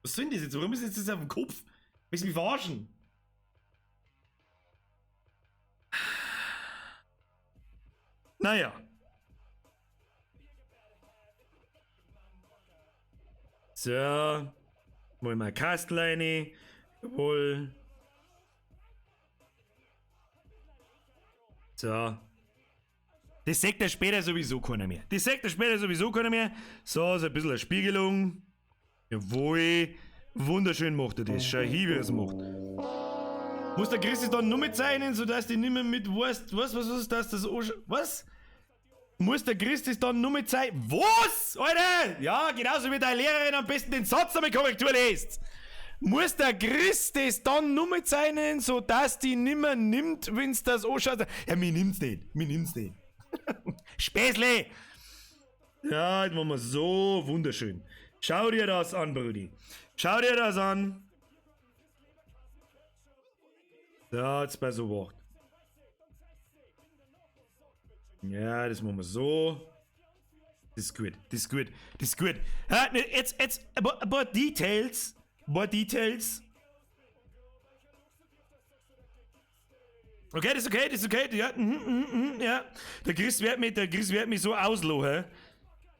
Was soll denn das jetzt? Warum ist jetzt das auf dem Kopf? Willst du mich verarschen? Naja. So. Wollen wir eine Kastel rein. Jawohl. So. Das sagt er später sowieso keiner mehr. Das sagt er später sowieso keiner mehr. So, so ein bisschen eine Spiegelung. Jawohl. Wunderschön macht er das. Schau hier, wie er es macht. Muss der Chris das dann nur mitzeichnen, sodass die nicht mehr mit weißt, was, was, was ist das? Das Osch-, was? Muss der Chris das dann nur mitzeichnen? Was? Alter! Ja, genauso wie deine Lehrerin am besten den Satz damit Korrektur liest. Muss der Chris das dann nur mitzeichnen, sodass die nimmer nimmt, wenn's das anschaut? Ja, mir nimmt's nicht. Mir nimmt's nicht. Späßle! Ja, jetzt machen wir so wunderschön. Schau dir das an, Brudi. Schau dir das an. So, jetzt bei so 8. Ja, das machen wir so. Das ist gut, das ist gut, das ist gut. Ha, ne, jetzt, ein paar Details. Ein paar Details. Okay, das ist okay, das ist okay. Ja, ja. Der Chris wird mich so auslachen,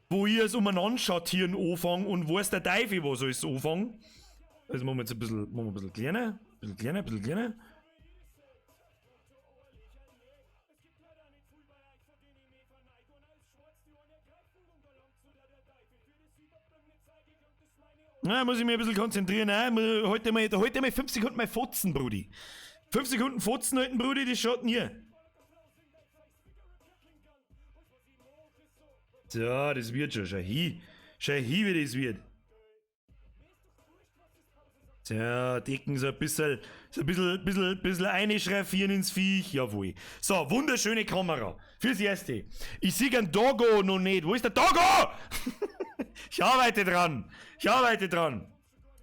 wo ich es umeinander schattieren anfange und wo ist der Teufel, wo soll ich es anfangen? Also machen wir jetzt ein bisschen kleiner. Ein bisschen kleiner, Na, muss ich mich ein bisschen konzentrieren. Nein, heute mal 5 Sekunden mal fotzen, Brudi. 5 Sekunden fotzen halten, Brudi, das schaut nie. So, das wird schon. Schau hin. Schau hin, wie das wird. So, decken so ein bisschen, bisschen einschraffieren ins Viech. Jawohl. So, wunderschöne Kamera. Fürs Erste. Ich sehe einen Doggo noch nicht. Wo ist der Doggo? Ich arbeite dran.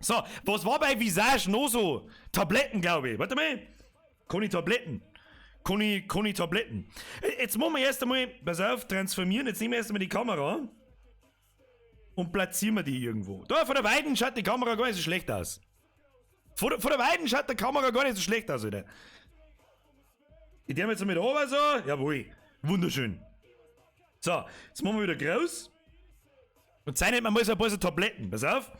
So, was war bei Visage noch so? Tabletten, glaube ich. Warte mal. Keine Tabletten. Keine Tabletten. Jetzt machen wir erst einmal, pass auf, transformieren. Jetzt nehmen wir erst einmal die Kamera und platzieren wir die irgendwo. Da, von der Weiden schaut die Kamera gar nicht so schlecht aus. Von der Weiden schaut die Kamera gar nicht so schlecht aus, Alter. Ich nehme jetzt mit runter so. Jawohl. Wunderschön. So, jetzt machen wir wieder groß. Und zeichnet man mal so ein paar so Tabletten. Pass auf.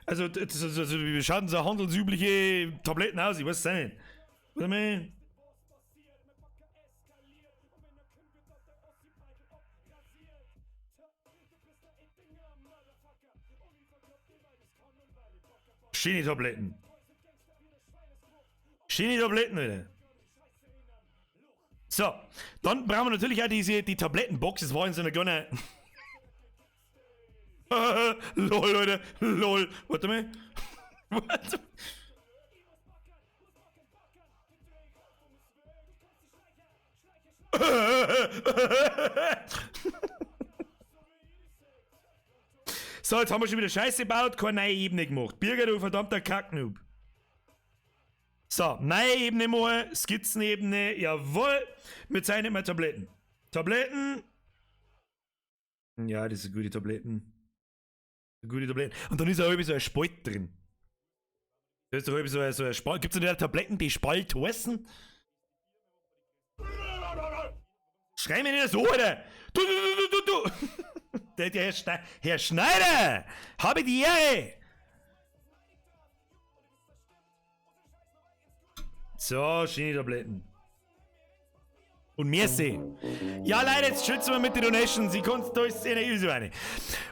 Also, wie schauen so handelsübliche Tabletten aus? Ich weiß es nicht. Warte mal. Schöne Tabletten. Schöne Tabletten, Alter. So, dann brauchen wir natürlich auch die Tablettenbox. Das war in so einer kleinen... LOL, Leute. LOL. Warte mal. Warte. So, jetzt haben wir schon wieder Scheiße gebaut, keine neue Ebene gemacht. Birger, du verdammter Kacknoob. So, neue Ebene mal, Skizzenebene, jawohl. Wir zeichnen mal Tabletten. Tabletten. Ja, das sind gute Tabletten. Gute Tabletten. Und dann ist auch irgendwie so ein Spalt drin. Da ist doch irgendwie so ein Spalt. Gibt es denn Tabletten, die Spalt heißen? Schrei mir nicht so, Alter! Du! Der Herr Schneider! Habe die Ehre! So, schöne Tabletten. Und merci. Ja, Leute, jetzt schützen wir mit den Donations. Ich kann's, da ist eine so eine.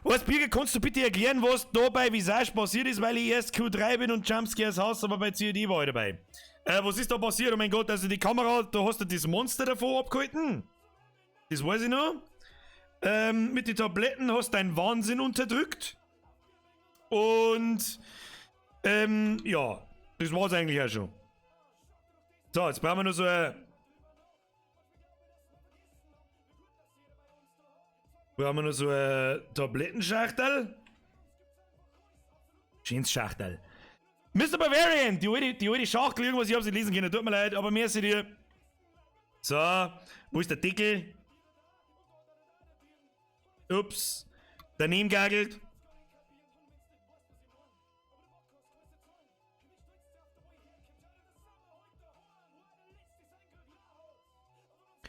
Was, Birger, kannst du bitte erklären, was da bei Visage passiert ist, weil ich erst Q3 bin und Jumpscares hasse, aber bei COD war ich dabei. Was ist da passiert? Oh mein Gott, also die Kamera, da hast du das Monster davor abgehalten. Das weiß ich noch. Mit den Tabletten hast du deinen Wahnsinn unterdrückt. Und, ja, das war's eigentlich auch schon. So, jetzt brauchen wir nur so ein... Brauchen wir noch so ein Tablettenschachtel. Schönes Schachtel. Mr. Bavarian, die alte Schachtel, irgendwas, ich hab's nicht lesen können, tut mir leid, aber merci dir. So, wo ist der Deckel? Ups, daneben gagelt.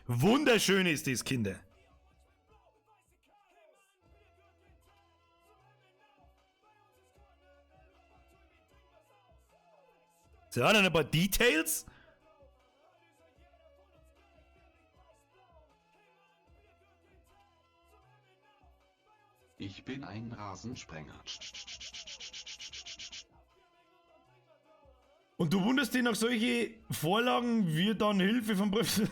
Wunderschön ist das, Kinder. So, dann ein paar Details. Ich bin ein Rasensprenger. Und du wunderst dich nach solche Vorlagen wie dann Hilfe vom Professor.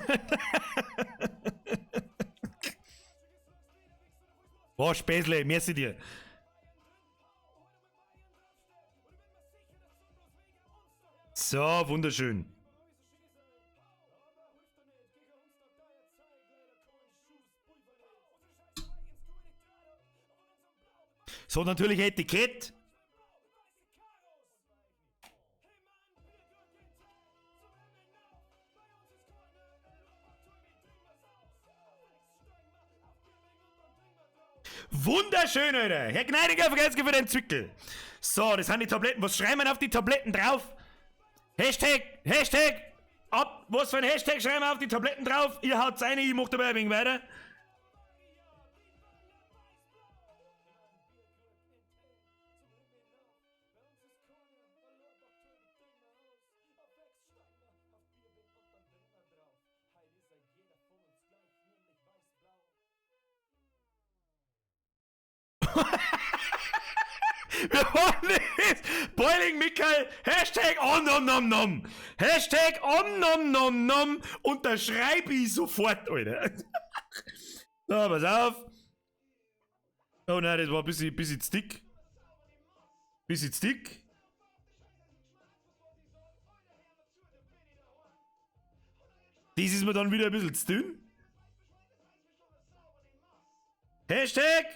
Boah, Späßle, merci dir. So, wunderschön. So, natürlich Etikett. Wunderschön, Alter. Herr Gneidinger, vergesst für den Zwickel. So, das sind die Tabletten. Was schreiben wir auf die Tabletten drauf? Hashtag, Hashtag, ab. Was für ein Hashtag schreiben wir auf die Tabletten drauf? Ihr haut eine, ich mach dabei ein wenig weiter. Wir wollen es! Boiling Michael, Hashtag om nom nom nom. Hashtag om nom nom nom. Unterschreib ich sofort, Alter. So, pass auf. Oh nein, das war ein bisschen zu dick. Bisschen zu dick. Das ist mir dann wieder ein bisschen zu dünn. Hashtag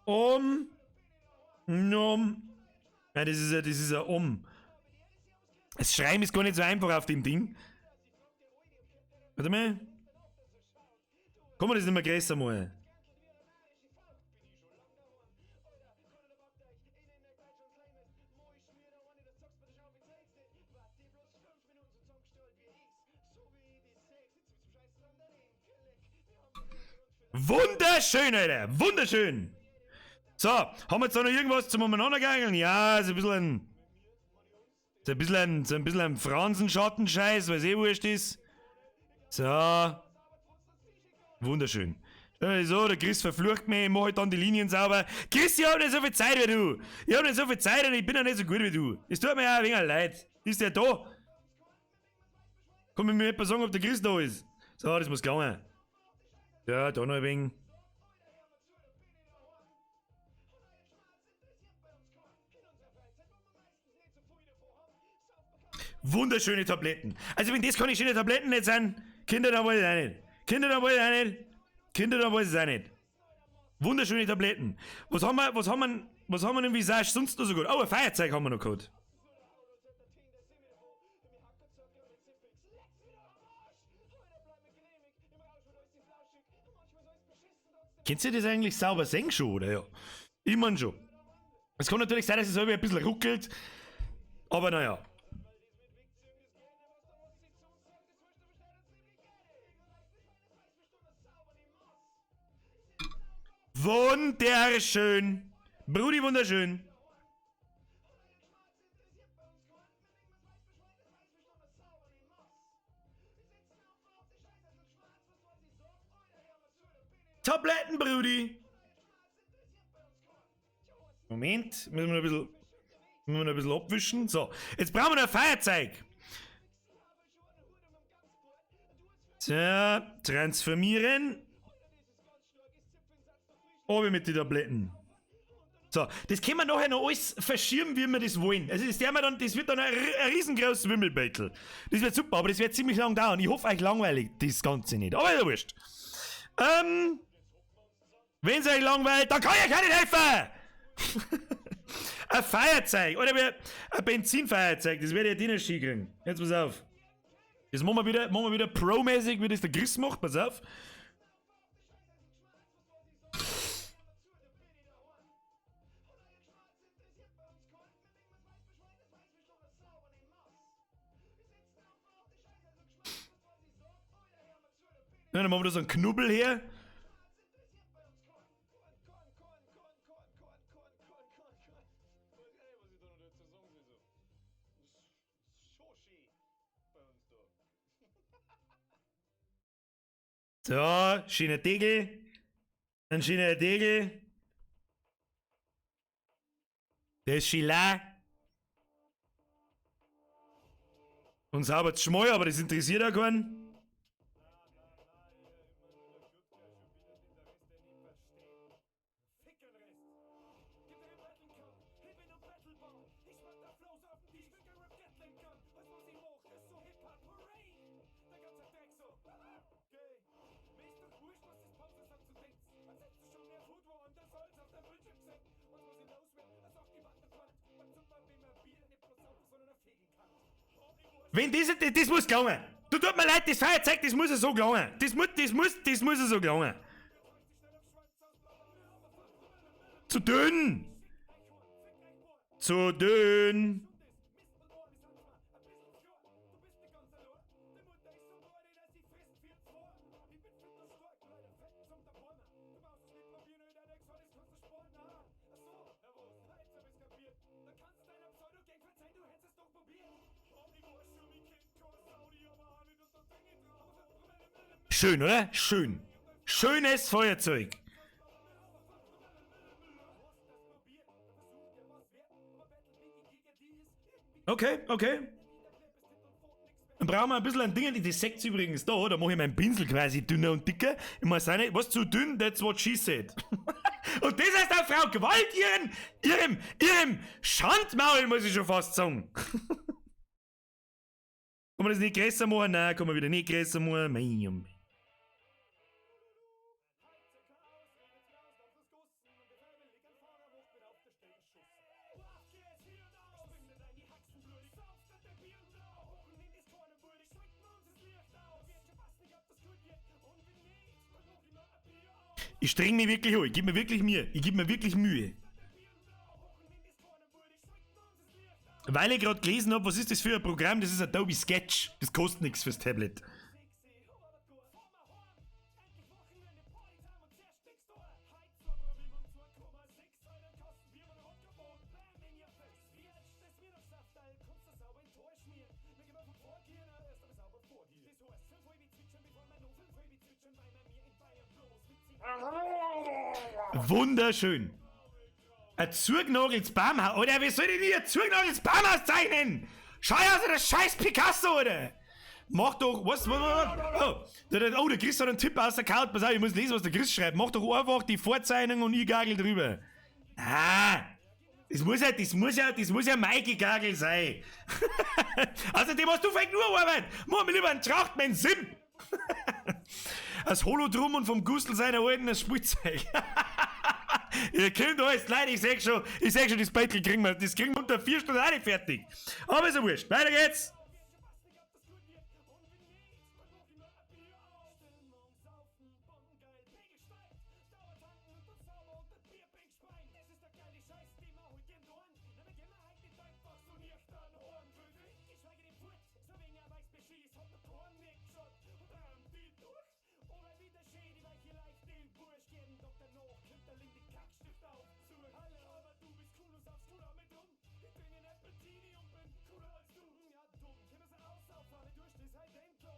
Om Nom. Ja, das ist ja Om. Das Schreiben ist gar nicht so einfach auf dem Ding. Warte mal. Kann man das nicht mehr größer machen? Wunderschön, Alter! Wunderschön! So, haben wir jetzt da noch irgendwas zum Umeinandergeigeln? Ja, so ein bisschen ein. So ein bisschen ein Fransenschattenscheiß, weil es eh wurscht ist. So. Wunderschön. So, der Chris verflucht mich, ich mach halt dann die Linien sauber. Chris, ich hab nicht so viel Zeit wie du. Ich hab nicht so viel Zeit und ich bin ja nicht so gut wie du. Es tut mir ja ein wenig leid. Ist der da? Kann mir jemand sagen, ob der Chris da ist? So, das muss gelangen. Ja, da noch ein wenig. Wunderschöne Tabletten. Also wenn das keine schöne Tabletten nicht sind, Kinder, da weiß ich auch nicht. Kinder, da weiß ich auch nicht. Kinder, da weiß ich auch nicht. Wunderschöne Tabletten. Was haben wir denn Visage sonst noch so gut? Oh, ein Feuerzeug haben wir noch gehabt. Kennst du das eigentlich sauber sehen schon, oder? Ja. Ich mein schon. Es kann natürlich sein, dass es ein bisschen ruckelt, aber naja. Wunderschön. Brudi, wunderschön. Tabletten, Brudi. Moment, müssen wir noch ein bisschen abwischen. So, jetzt brauchen wir noch ein Feuerzeug. So, transformieren. Oben mit den Tabletten. So, das können wir nachher noch alles verschieben, wie wir das wollen. Also das, das wird dann ein riesengroßes Wimmelbeutel. Das wird super, aber das wird ziemlich lang dauern. Ich hoffe, euch langweilig das Ganze nicht. Aber ist ja wurscht. Wenn es euch langweilt, dann kann ich euch nicht helfen! Ein Feuerzeug, oder ein Benzinfeuerzeug, das werde ich ja nicht schick kriegen. Jetzt pass auf. Das machen wir wieder pro-mäßig, wie das der Chris macht, pass auf. Ja, dann machen wir da so einen Knubbel her. So, schöner Degel. Ein schöner Degel. Der ist schön. Und sauber zu schmal, aber das interessiert auch keinen. Wenn das muss gelangen. Du tut mir leid, das Feuerzeug, das muss ja so gelangen. Das muss ja so gelangen. Zu dünn! Zu dünn! Schön, oder? Schön. Schönes Feuerzeug. Okay. Dann brauchen wir ein bisschen ein Ding, das seht ihr übrigens da, da mache ich meinen Pinsel quasi dünner und dicker. Ich muss auch nicht, was zu dünn, that's what she said. Und das heißt auch Frau Gewalt, ihrem Schandmaul, muss ich schon fast sagen. Kann man das nicht größer machen? Nein, kann man wieder nicht größer machen. Mei, oh mei. Ich streng mich wirklich an, ich geb mir wirklich Mühe. Ich geb mir wirklich Mühe. Weil ich grad gelesen hab, was ist das für ein Programm? Das ist Adobe Sketch. Das kostet nix fürs Tablet. Wunderschön. Ein zugenageltes Baumhaus. Oder wie soll ich denn ein zugenageltes Baumhaus zeichnen? Schau aus, der scheiß Picasso, oder? Mach doch, was, was, was, oh, der, oh, der Chris hat einen Tipp aus der Couch. Pass auf, ich muss lesen, was der Chris schreibt. Mach doch einfach die Vorzeichnung und ich gagel drüber. Ah, das muss ja mein Gegagel sein. Außerdem hast du vielleicht nur Arbeit. Mach mir lieber einen Tracht, mein Sim. Das Holodrum und vom Gustl seiner alten das Spielzeug. Ihr könnt alles, Leute, ich seh schon, das Beitel kriegen wir, das kriegen wir unter 4 Stunden auch nicht fertig. Aber ist ja wurscht. Weiter geht's.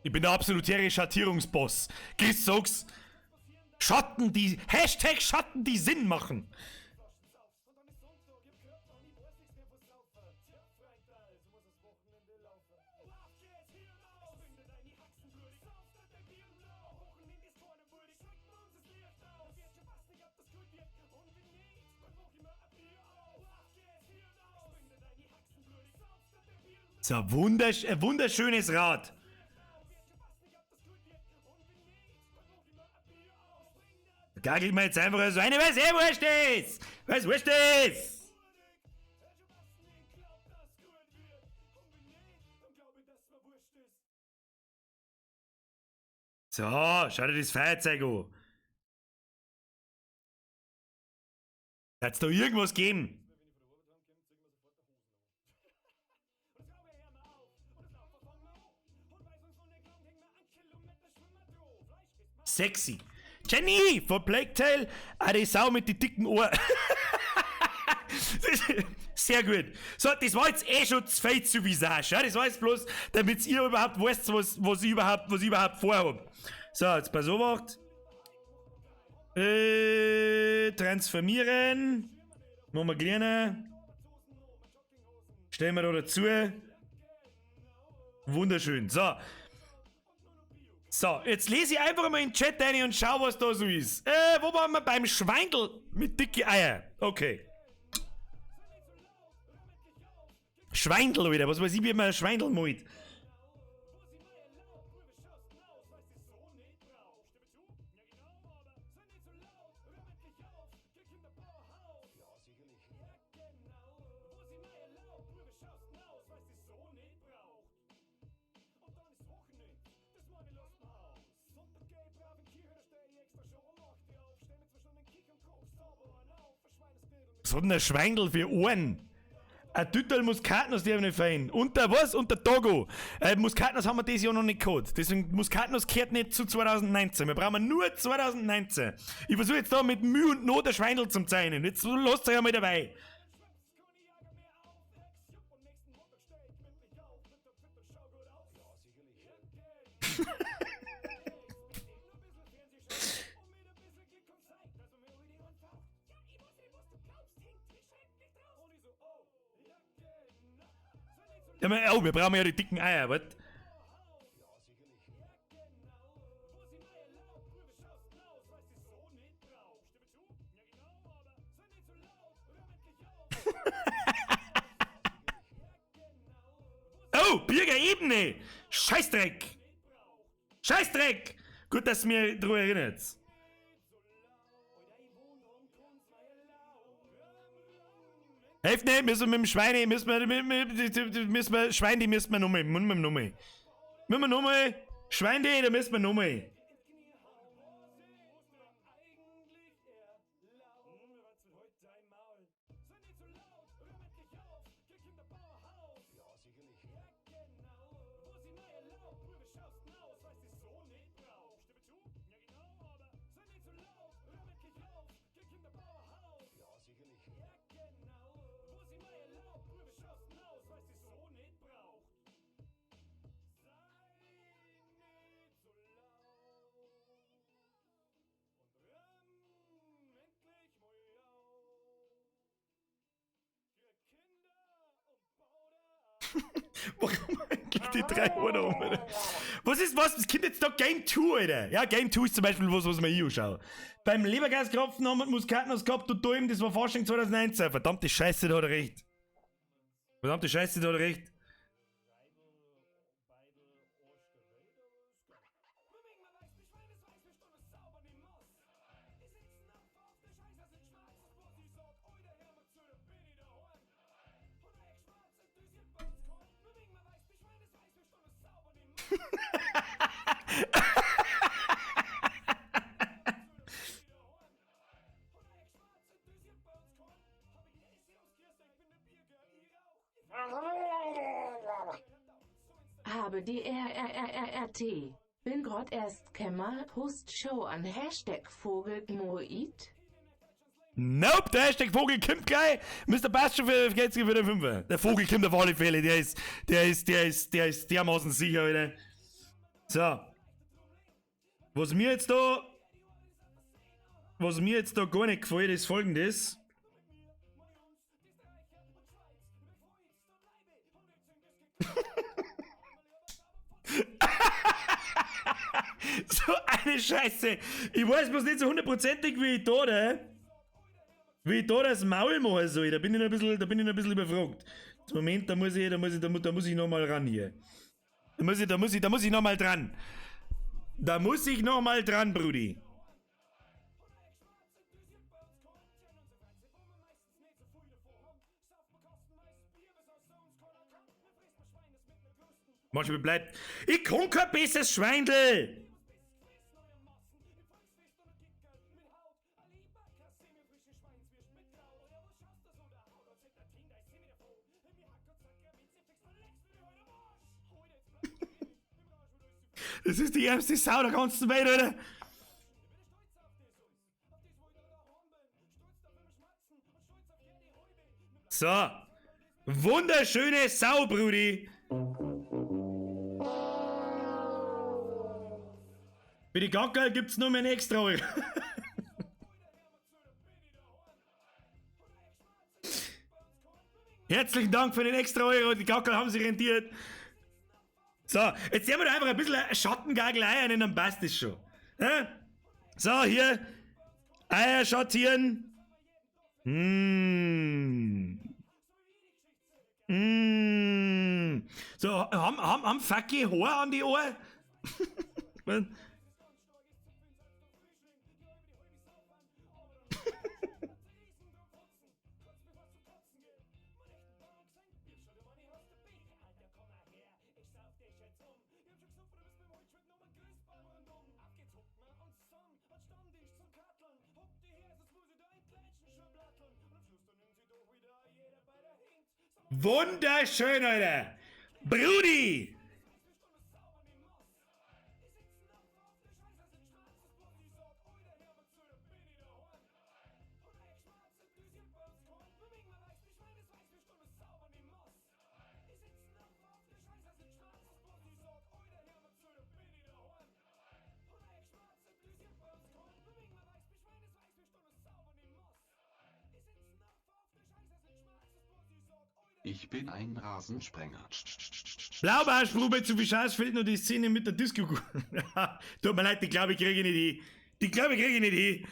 Ich bin der absolutäre Schattierungsboss. Chris, sag's. Schatten, die. Hashtag Schatten, die Sinn machen. So, ein wunderschönes Rad. Gagelt mir jetzt einfach so eine, was eh wurscht ist! Was wurscht ist! So, schau dir das Feuerzeug an. Hat's da irgendwas gegeben? Sexy. Jenny von Plague Tale, ah, die Sau mit den dicken Ohren. Sehr gut. So, das war jetzt eh schon zu viel zu Visage. Ja? Das war jetzt bloß, damit ihr überhaupt wisst, was ich überhaupt vorhab. So, jetzt pass auf. Transformieren. Machen wir kleiner. Stellen wir da dazu. Wunderschön. So. So, jetzt lese ich einfach mal in den Chat rein und schau, was da so ist. Wo waren wir? Beim Schweindel mit dicke Eier. Okay. Schweindel wieder. Was weiß ich, wie man ein Schweindel malt. Was hat denn der Schweindel für Ohren? Ein Tüttel Muskatnuss, die haben nicht fein. Und der was? Und der Togo. Muskatnuss haben wir dieses Jahr noch nicht gehabt. Deswegen, Muskatnuss gehört nicht zu 2019. Wir brauchen nur 2019. Ich versuche jetzt da mit Mühe und Not ein Schweindel zum zeichnen. Jetzt lasst euch einmal dabei. Ja, oh, wir brauchen ja die dicken Eier, was? Oh, Bürgerebene! Scheißdreck! Scheißdreck! Gut, dass du mir daran erinnert. Helft nicht, müssen wir mit dem Schweine, müssen wir, müssen wir, Schwein, die müssen wir nochmal, müssen wir nochmal. Müssen wir nochmal, Schwein, die, da müssen wir nochmal. Warum eigentlich die 3 Uhr da oben, Alter? Was ist was? Das kommt jetzt da Game 2, Alter. Ja, Game 2 ist zum Beispiel was, was mir anschaue. Beim Lebergaskropfen haben wir Muskatnuss gehabt und da eben, das war Fasching 2019. Verdammte Scheiße, da hat er recht. Verdammte Scheiße, da hat er recht. Habe die RRRRRT. Bin grad erst Kämmer, Post-Show an Hashtag Vogelmoid. Nope, der Hashtag Vogel kommt gleich. Mr. Passt schon für für den Fünfer. Der Vogel kommt auf alle Fälle. Der ist dermaßen sicher, Alter. So. Was mir jetzt da gar nicht gefällt, ist folgendes. So eine Scheiße. Ich weiß bloß nicht so hundertprozentig, wie ich da, ne? Wie ich da das Maul machen soll. Da bin ich noch ein bisschen, überfragt. Moment, da muss ich nochmal ran hier. Da muss ich nochmal dran. Da muss ich nochmal dran, Brudi. Manchmal bleibt. Ich kann kein besseres Schweindel! Das ist die ärmste Sau der ganzen Welt, Alter! So. Wunderschöne Sau, Brudi! Für die Gackerl gibt's nur mehr einen extra Euro. Herzlichen Dank für den extra Euro, die Gackerl haben sich rentiert. So, jetzt sehen wir da einfach ein bisschen Schattengagel Eier und dann passt das schon. Ja? So, hier. Eier schattieren. Mmh. Mmh. So, haben Facki Haar an die Ohren? Wunderschön, Alter! Brudi! Ich bin ein Rasensprenger. Blaubarschgrube zu viel Scheiß fehlt nur die Szene mit der Disco. Tut mir leid, die glaube ich kriege ich nicht hin. Die glaube ich kriege ich nicht hin.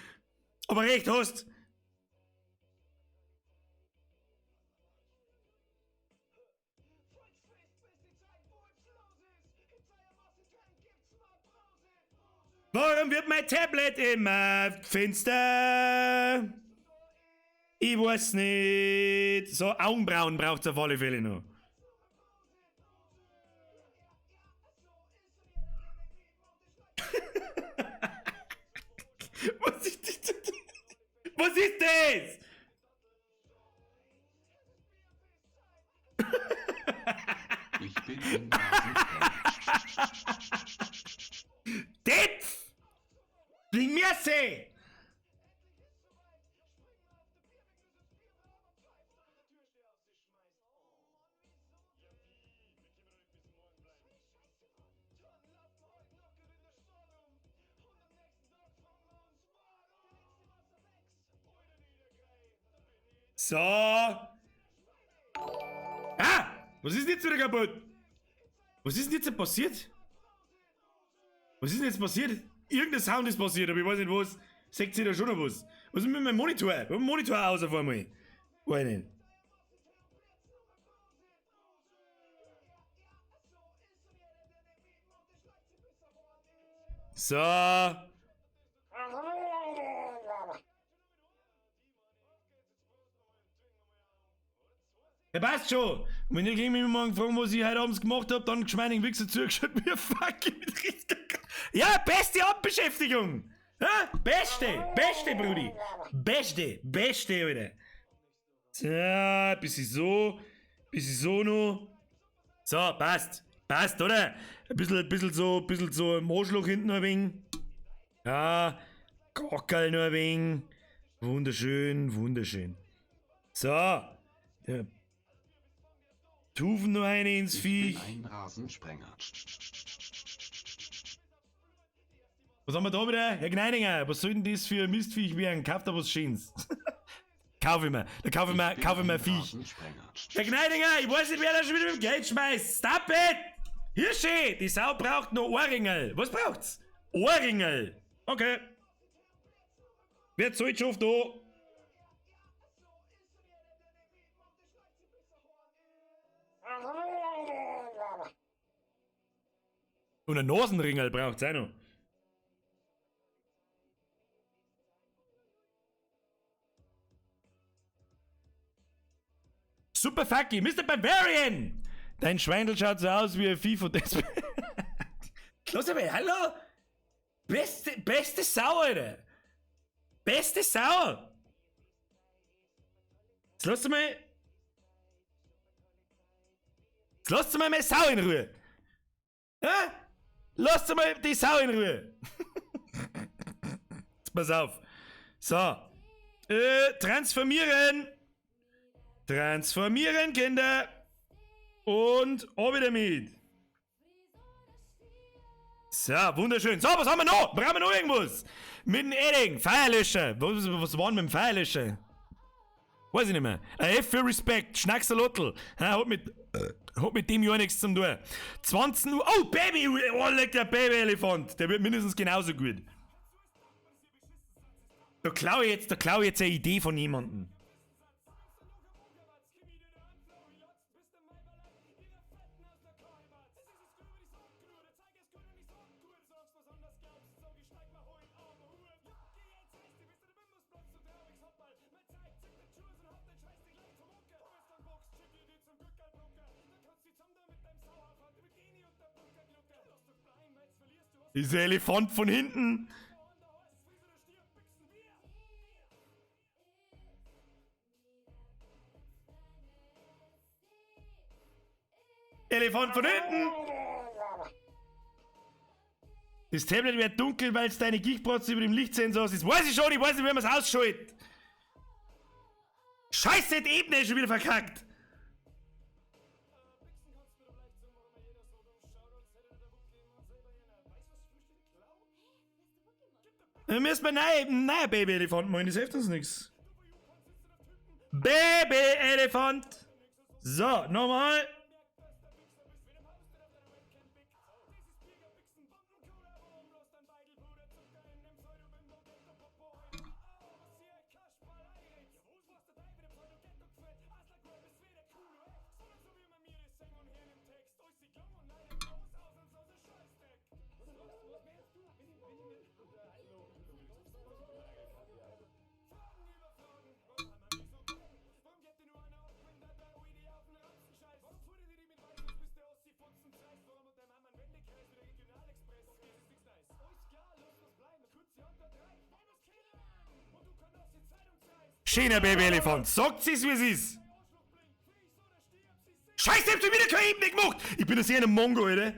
Aber recht hast. Warum wird mein Tablet immer finster? Ich weiß nicht. So, Augenbrauen braucht's auf alle Fälle noch. Was ist das? Was ist das? Ich bin ein Rasensprenger. Depp! Die Merce! So. Ah! Was ist denn jetzt wieder kaputt? Was ist denn jetzt passiert? Was ist denn jetzt passiert? Irgendein Sound ist passiert, aber ich weiß nicht was. Seht ihr da schon noch was? Was ist mit meinem Monitor? Ich hab den Monitor aus auf einmal. Weiß nicht. So. Ja, passt schon. Und wenn ihr gegen mich morgen fragen, was ich heute Abend gemacht hab, dann geschmeidigen Wichser zugeschaut, mir fucking mit richtig. Ja, beste Abbeschäftigung! Ja, beste, beste, Brudi! Beste, beste, Alter! So, bisschen so noch. So, passt. Passt, oder? Ein bisschen so im Arschloch hinten ein wenig. Ja, Gockerl noch ein wenig. Wunderschön, wunderschön. So. Ja. Tufen noch eine ins Ich bin Viech. ein Rasensprenger. Was haben wir da wieder? Herr Gneidinger, was soll denn das für ein Mistviech werden? Kauft da was Schönes. Kauf ich mir. Da kauf ich mir, Ich bin kauf ich mir ein Viech. Rasensprenger. Herr Gneidinger, ich weiß nicht, wer da schon wieder mit dem Geld schmeißt. Stop it! Hirschi, die Sau braucht noch Ohrringel. Was braucht's? Ohrringel. Okay. Wer zahlt schon da? Und ein Nasenringel braucht's auch noch. Super Fucky, Mr. Bavarian! Dein Schweindel schaut so aus wie ein Vieh von das. Lass mal, hallo? Beste, beste Sau, Alter! Beste Sau! Jetzt lass mal. Jetzt lasst mal meine Sau in Ruhe! Ja? Lasst mal die Sau in Ruhe! Jetzt pass auf! So. Transformieren! Transformieren, Kinder! Und auch wieder mit! So, wunderschön. So, was haben wir noch? Brauchen wir noch irgendwas? Mit dem Edding, Feuerlöscher. Was war denn mit dem Feuerlöscher? Weiß ich nicht mehr. Ein F für Respekt, Schnacksalotl. Ha, hat mit dem ja nichts zum tun. 20 Uhr. Oh, Baby! Oh, leck der Baby-Elefant. Der wird mindestens genauso gut. Da klau ich jetzt eine Idee von jemandem. Dieser Elefant von hinten. Babyelefant von hinten. Das Tablet wird dunkel, weil es deine Gichtprotze über dem Lichtsensor ist. Das weiß ich schon, ich weiß nicht, wie man es ausschaltet. Scheiße, die Ebene ist schon wieder verkackt. Dann müssen wir nein, Babyelefant machen, das hilft uns nichts. Babyelefant! So, nochmal. Schöner Babyelefant, sagt sie's, wie es ist. Scheiße, ich hab schon wieder keine Ebene gemacht. Ich bin doch sehr ein Mongo, Alter.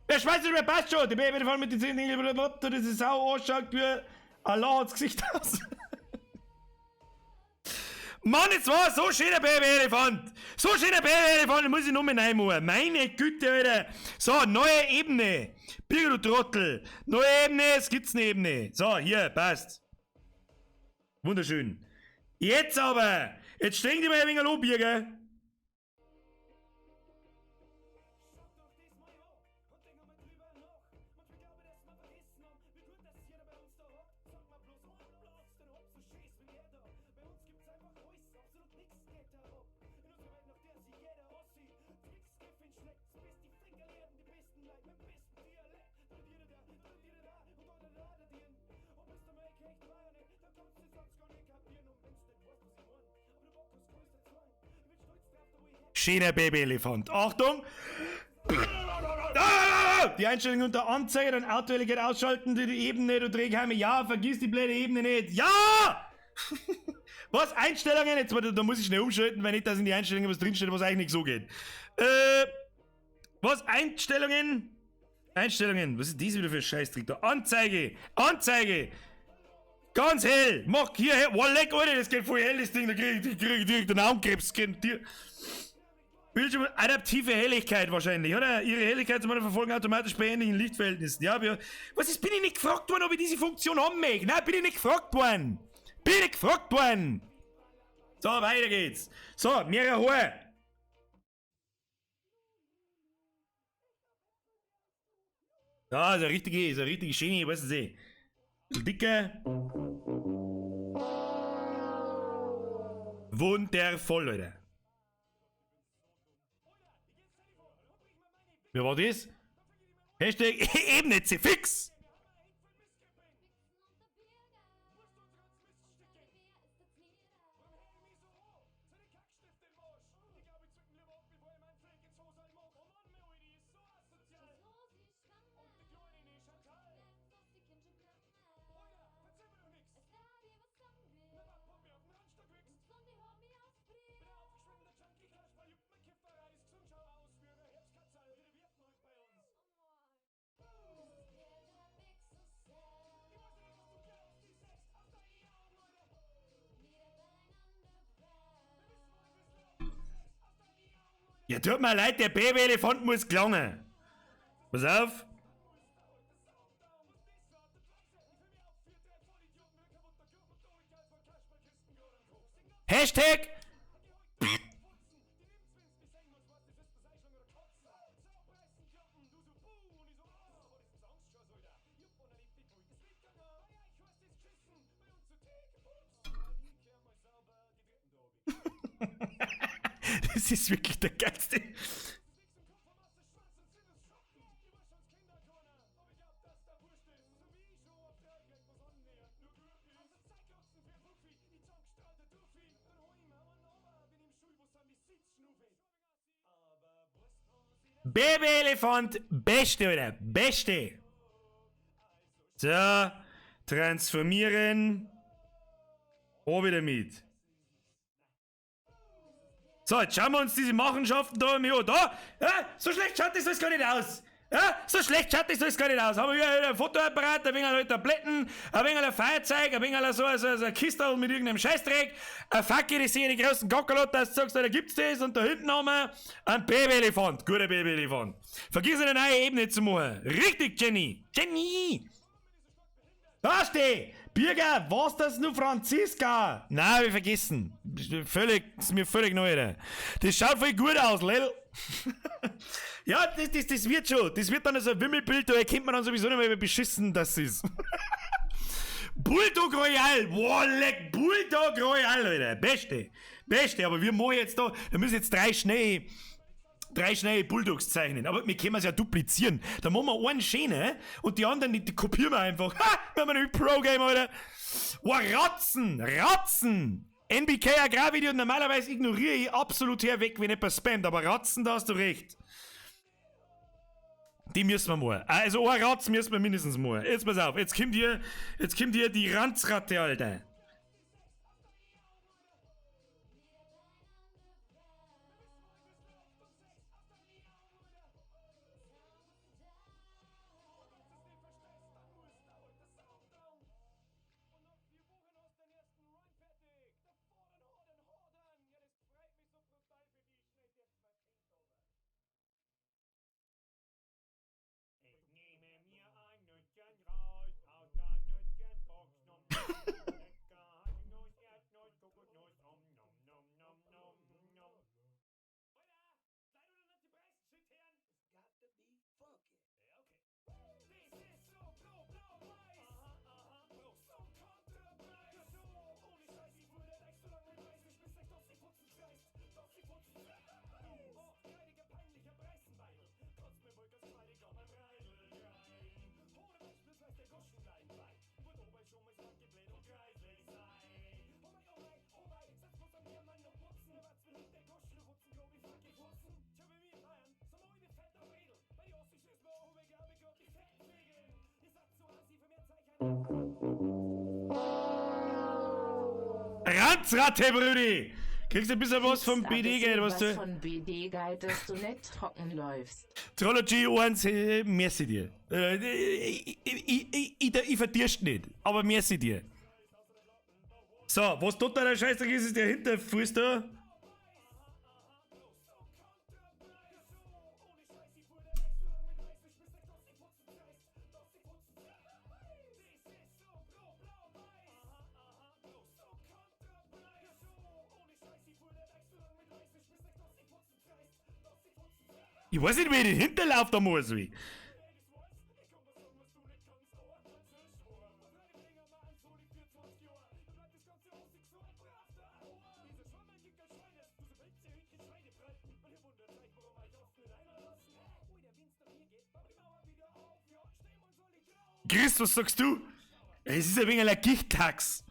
Wer schmeißt nicht mehr, passt schon. Der Babyelefant mit den 10 Dingen, blablabla, das ist sau ausschaut wie Allah hat's Gesicht aus. Mann, jetzt war so schöner Babyelefant. So schöner Babyelefant, muss ich nochmal reinmachen. Meine Güte, Alter. So, neue Ebene. Birger, du Trottel. Neue Ebene, es gibt's eine Ebene. So, hier, passt. Wunderschön. Jetzt aber! Jetzt streng dich mal ein wenig an, Birger. Schöner Babyelefant. Achtung! Ah! Die Einstellung unter Anzeige, dann Autohelligkeit ausschalten, die Ebene, du Trägheime. Ja, vergiss die blöde Ebene nicht. Ja! Was? Einstellungen? Jetzt, warte, da muss ich schnell umschalten, weil nicht, dass in die Einstellungen was drinsteht, was eigentlich nicht so geht. Was? Einstellungen? Einstellungen. Was ist das wieder für ein Scheißtrick da? Anzeige! Anzeige! Ganz hell! Mach hier hell! Oh, leck, Alter, das geht voll hell, das Ding. Da krieg ich direkt einen Augenkrebs. Bildschirm, adaptive Helligkeit wahrscheinlich, oder? Ihre Helligkeit zum Verfolgen automatisch bei ähnlichen Lichtverhältnissen. Ja, wir, was ist, bin ich nicht gefragt worden, ob ich diese Funktion haben möchte? Nein, bin ich nicht gefragt worden! Bin ich nicht gefragt worden! So, weiter geht's. So, mehrere Haare. Ja, ist eine richtige schöne, weißt du sie. Dicke. Wundervoll, Leute. Wer war das? Hashtag Ebene C fix! Ja, tut mir leid, der Babyelefant muss gelangen. Pass auf. Hashtag. Das ist wirklich der geilste. Babyelefant, beste, oder? Beste. So, transformieren. Auch wieder mit. So, jetzt schauen wir uns diese Machenschaften da im Jahr. Da! Ja, so schlecht schaut das alles gar nicht aus. Ja, so schlecht schaut das alles gar nicht aus. Haben wir hier einen Fotoapparat, ein wenig halt Tabletten, ein wenig ein Feuerzeug, ein wenig so ein Kistel mit irgendeinem Scheißdreck, ein Fackel, die sehen die großen Gockerlot, dass du sagst, da gibt's das und da hinten haben wir einen Babyelefant. Guter Babyelefant. Vergiss eine neue Ebene zu machen. Richtig, Jenny. Jenny! Da steh! Birger, was das nur Franziska? Nein, wir vergessen. Völlig, ist mir völlig neu. Alter. Das schaut voll gut aus, Lel. Ja, das wird schon. Das wird dann so ein Wimmelbild, da erkennt man dann sowieso nicht mehr, wie beschissen das ist. Bulldog Royal! Boah, leck, Bulldog Royal, Alter. Beste. Beste, aber wir machen jetzt da, wir müssen jetzt drei schnelle Bulldogs zeichnen, aber wir können es ja duplizieren. Da machen wir einen schönen und die anderen, die kopieren wir einfach. Ha! Wir haben nämlich Pro-Game, Alter. Boah, Ratzen! Ratzen! NBK Agrarvideo, normalerweise ignoriere ich absolut herweg, wenn jemand spammt, aber Ratzen, da hast du recht. Die müssen wir mal. Also, ein Ratz müssen wir mindestens mal. Jetzt pass auf, jetzt kommt hier die Ranzratte, Alter. Ranzratte, Brüdi! Kriegst du ein bisschen was vom BD-Geld, was du... Von BD-Geld, dass du nicht trocken läufst. Trology 1, merci dir. Ich verdirst nicht, aber merci dir. So, was totaler Scheißdreck ist, ist der Hinterfuß da. Ich weiß nicht, wie ich den Hinterlauf da muss. Wie. Chris, was sagst du? Es ist ein wenig ein Gichttax.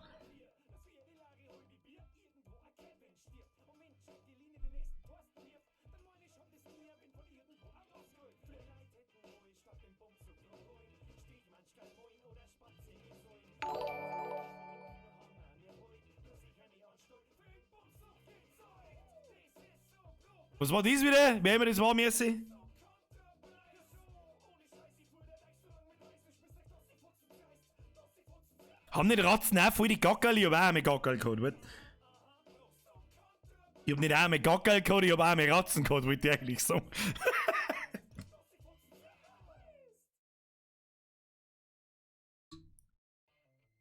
Was war das wieder? Wer immer das war, merci? Haben nicht Ratzen auch voll die Gackerl? Ich hab auch einmal Gackerl gehabt, what? Ich hab nicht einmal Gackerl gehabt, ich hab auch einmal Ratzen gehabt, wollte ich eigentlich sagen.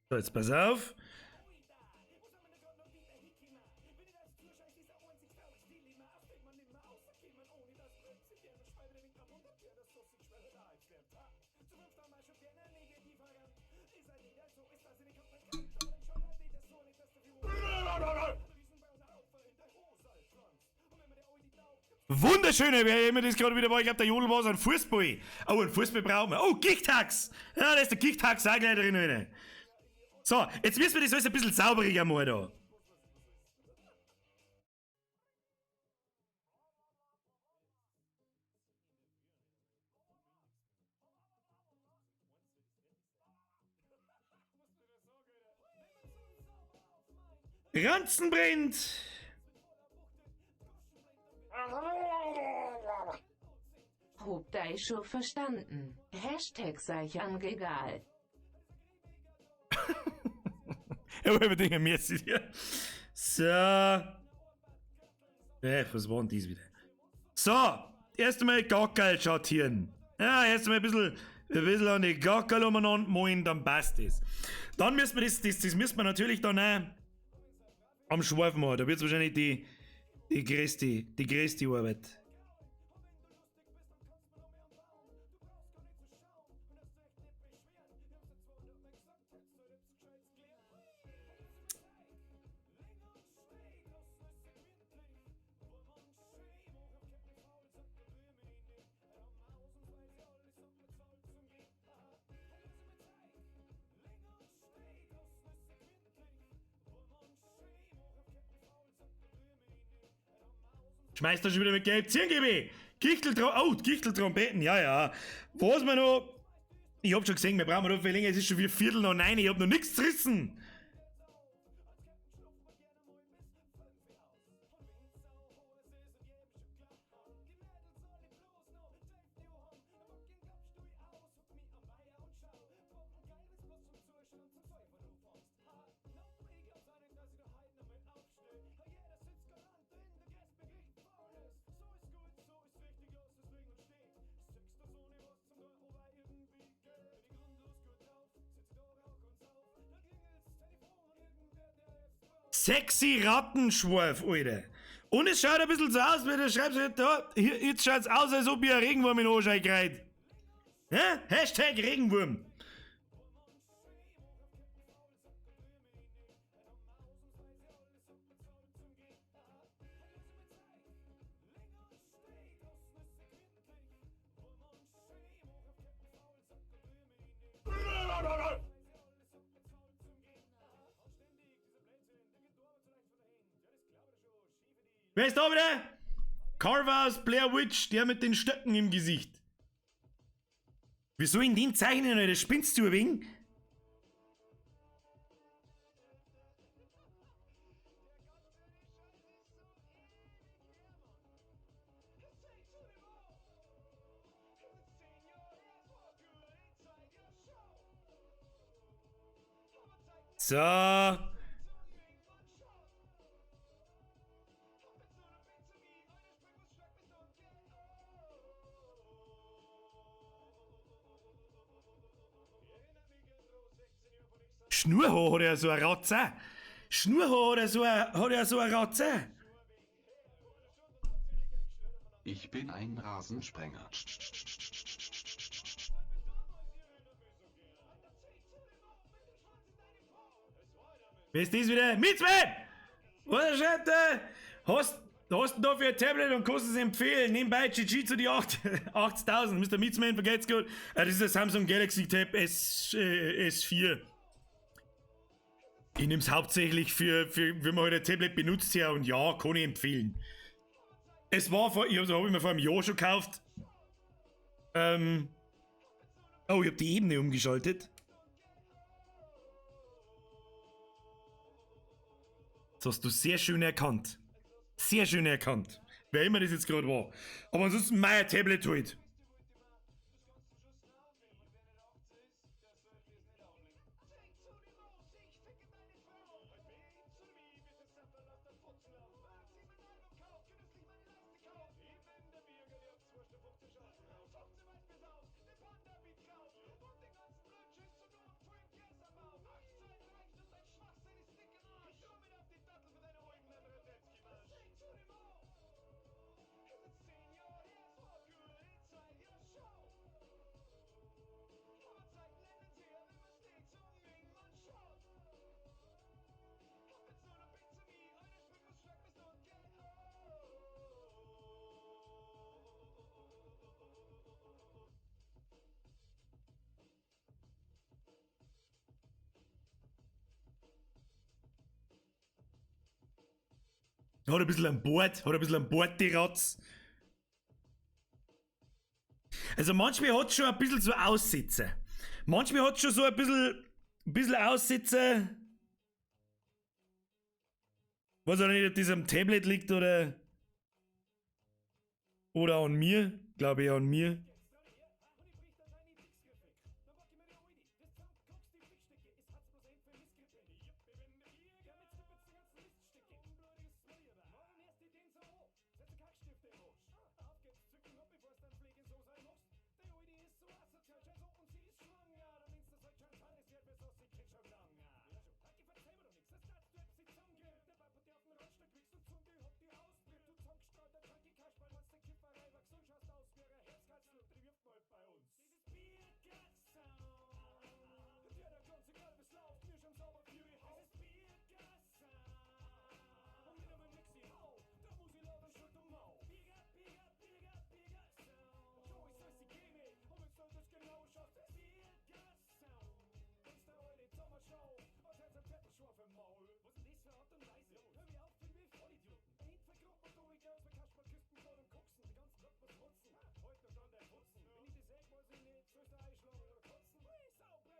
So, jetzt pass auf. Wunderschöne, wer immer das gerade wieder war, ich glaube, der Jodl war so ein Fußball. Oh, ein Fußball brauchen wir. Oh, Gichtax! Ja, da ist der Gichtax auch gleich drin. Alter. So, jetzt müssen wir das alles ein bisschen sauberiger machen da. Ranzen brennt! Hob dei scho verstanden. Hashtag Seichangegal. Ja, aber Dinge, mir ist hier. So. Was war denn dies wieder? So, erst einmal Gackerl schattieren. Ja, erst einmal ein bisschen an die Gackerl umeinander malen, dann passt das. Dann müssen wir das müssen wir natürlich dann auch am Schwarf machen. Da wird's wahrscheinlich die größte Arbeit. Schmeißt da schon wieder mit Gelb. Ziehen, GB! Oh, Gichteltrompeten, ja, ja. Was wir noch. Ich hab schon gesehen, wir brauchen noch viel länger. Es ist schon wieder 8:15, ich hab noch nichts zerrissen. Sexy Rattenschwarf, Alter. Und es schaut ein bisschen so aus, wie der schreibt sich da, hier, jetzt schaut's aus, als ob ich ein Regenwurm in den Arsch kriegt. Hä? Hashtag Regenwurm. Wer ist da wieder? Carver aus Blair Witch, der mit den Stöcken im Gesicht. Wieso in den zeichnen, Alter? Spinnst du ein wenig? So. Schnurrhaar hat er so eine Ratze. Schnurrhaar hat er so eine Ratze. Ich bin ein Rasensprenger. Wer ist das wieder? Mitzmann! Was schreibt er? Hast du da für ein Tablet und kannst es empfehlen? Nebenbei GG zu die 80.000. Mr. Mitzmann, vergeht's gut. Das ist der Samsung Galaxy Tab S4. Ich nehm's hauptsächlich für wenn man halt ein Tablet benutzt, ja, und ja, kann ich empfehlen. Es war vor, ich hab's, hab ich mir vor einem Jahr schon gekauft. Oh, ich hab die Ebene umgeschaltet. Das hast du sehr schön erkannt. Sehr schön erkannt. Wer immer das jetzt gerade war. Aber ansonsten mein Tablet halt. Hat ein bisschen an Bord, hat ein bisschen an Bord, die Ratz. Also manchmal hat's schon ein bisschen so Aussätze. Manchmal hat's schon so ein bisschen Aussätze. Weiß auch nicht, ob das am Tablet liegt oder an mir. Glaube ich an mir.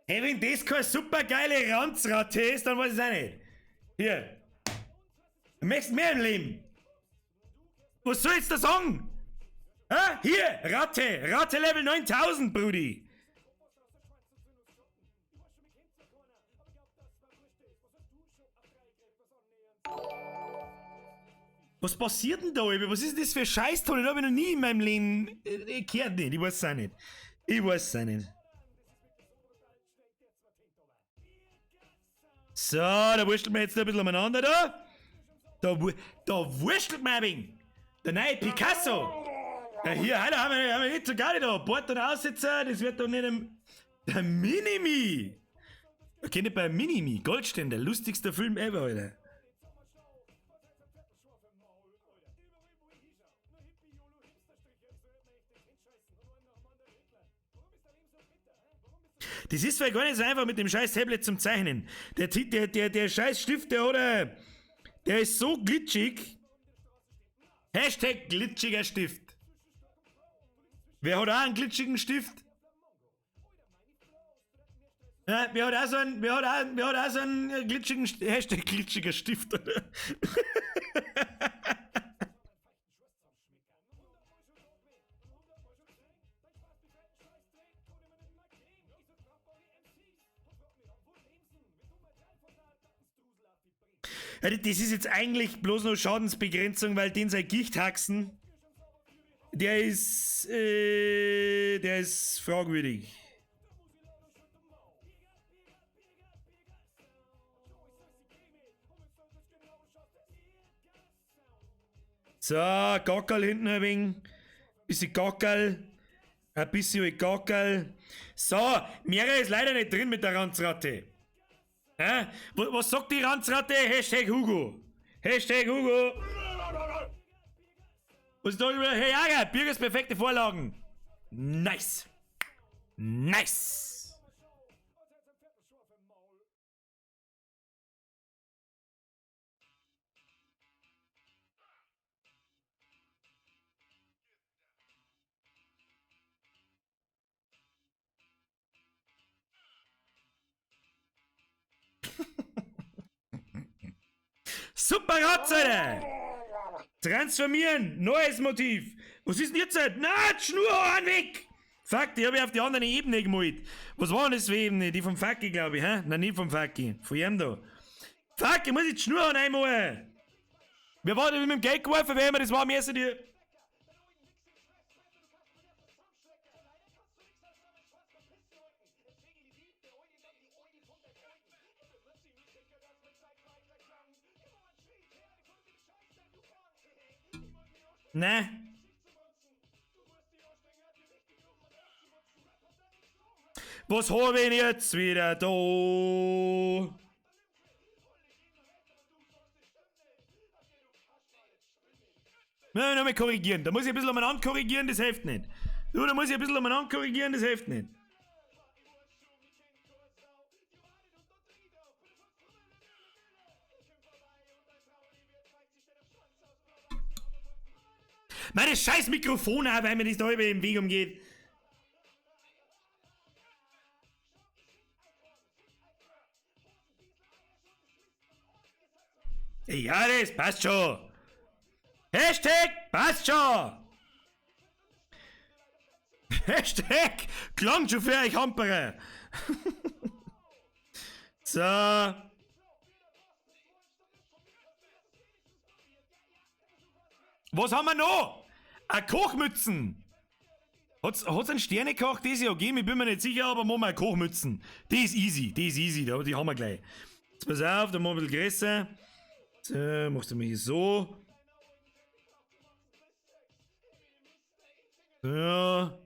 Hey, wenn das keine super geile Ranzratte ist, dann weiß ich es auch nicht. Hier. Du möchtest mehr im Leben. Was soll jetzt da sagen? Hä? Hier, Ratte. Ratte Level 9000, Brudi. Was passiert denn da? Was ist denn das für Scheißton? Das habe ich noch nie in meinem Leben gehört. Nicht. Ich weiß es auch nicht. Ich weiß es auch nicht. So, da wurschtelt man jetzt noch ein bisschen umeinander da. Da wurschtelt man ein wenig. Der neue Picasso. Ja, hier, heute haben wir nicht so gar nicht da. Bord und Aussetzer, das wird doch nicht der Minimi. Okay, nicht bei Minimi. Goldständer, lustigster Film ever, Alter. Das ist vielleicht gar nicht so einfach mit dem scheiß Tablet zum Zeichnen. Der scheiß Stift, der ist so glitschig. Hashtag glitschiger Stift. Wer hat auch einen glitschigen Stift? Ja, wer hat auch so einen, wer hat auch so einen glitschigen, Hashtag glitschiger Stift, oder? Das ist jetzt eigentlich bloß noch Schadensbegrenzung, weil den sein Gichthaxen, der ist fragwürdig. So, Gackerl hinten ein wenig. Bisschen Gackerl. Ein bisschen Gackerl. So, mehr ist leider nicht drin mit der Ranzratte. Hä? Was sagt die Ranzratte? Hashtag Hugo. Hashtag Hugo. Was ist da über? Hey Jager, Birgers perfekte Vorlagen. Nice. Nice. Super Ratze! Transformieren! Neues Motiv! Was ist denn jetzt? Na, Schnurhaaren weg! Fuck, die habe ich auf die andere Ebene gemalt. Was war denn das für Ebene? Die vom Facki, glaube ich, hä? Nein, nicht vom Facki. Von ihm da. Fuck, ich muss jetzt Schnurhaaren einmalen! Wir waren mit dem Geld geworfen, wer immer das war, mir die. Ne? Was hab ich jetzt wieder da? Nein, nochmal korrigieren. Da muss ich ein bisschen umeinander korrigieren, das hilft nicht. Du, da muss ich ein bisschen umeinander korrigieren, das hilft nicht. Meine scheiß Mikrofone, weil mir das da über den Weg umgeht. Ja, das passt schon. Hashtag passt schon. Hashtag klang schon für euch Hamperer. So. Was haben wir noch? Eine Kochmützen. Hat's einen Sternekoch dieses Jahr gegeben? Ich bin mir nicht sicher, aber machen wir eine Kochmützen. Die ist easy, die ist easy, die haben wir gleich. Jetzt pass auf, dann machen wir ein bisschen größer. So, machst du mal hier so. So.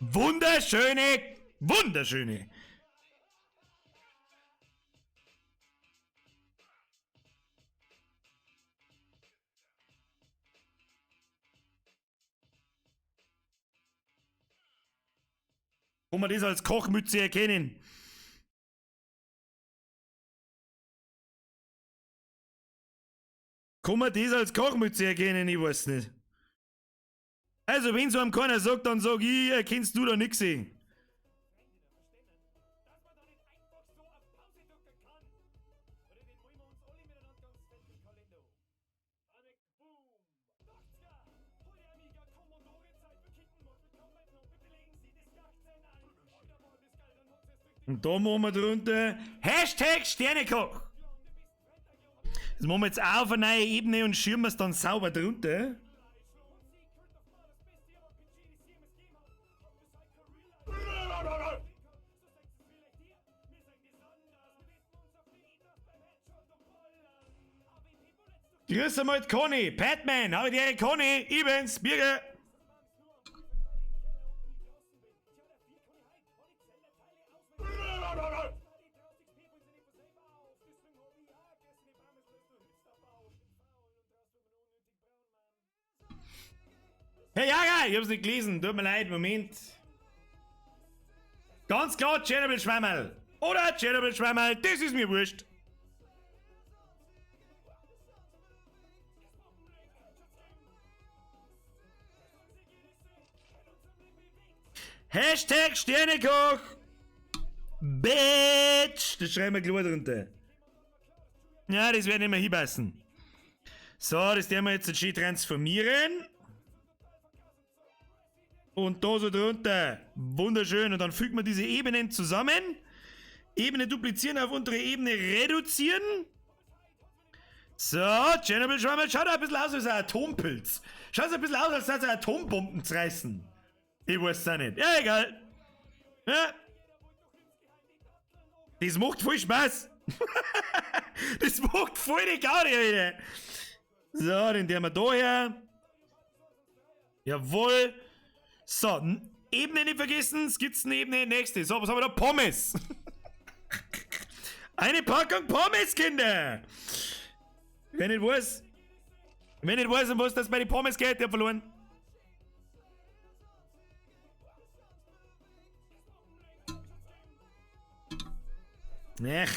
Wunderschöne, wunderschöne. Kann man das als Kochmütze erkennen? Kann man das als Kochmütze erkennen? Ich weiß nicht. Also, wenn so einem keiner sagt, dann sag ich, erkennst du da nix sehen. Und da machen wir drunter Hashtag Sternekoch. Das machen wir jetzt auch auf eine neue Ebene und schirmen es dann sauber drunter. Grüß einmal Conny, Batman, habe die Conny, ich bin's, Birger. Hey Jager, ich hab's nicht gelesen, tut mir leid, Moment. Ganz klar, Tschernobyl-Schwammerl. Oder Tschernobyl-Schwammerl, das ist mir wurscht. Hashtag Sternekoch. Bitch. Das schreiben wir gleich drunter. Ja, das wird nicht mehr hinpassen. So, das werden wir jetzt schön transformieren. Und da so drunter. Wunderschön. Und dann fügt man diese Ebenen zusammen. Ebene duplizieren, auf untere Ebene reduzieren. So, Tschernobyl, schau mal, schaut ein bisschen aus wie so ein Atompilz. Schaut ein bisschen aus, als würde Atombomben zerreißen. Ich weiß es auch nicht. Ja, egal. Ja. Das macht voll Spaß. Das macht voll die Gaudi, Alter. So, den nehmen wir da her. Jawohl. So, Ebene nicht vergessen. Skizzenebene, nächste. So, was haben wir da? Pommes. Eine Packung Pommes, Kinder. Wer nicht weiß, um was das bei den Pommes geht, der hat verloren. Ach.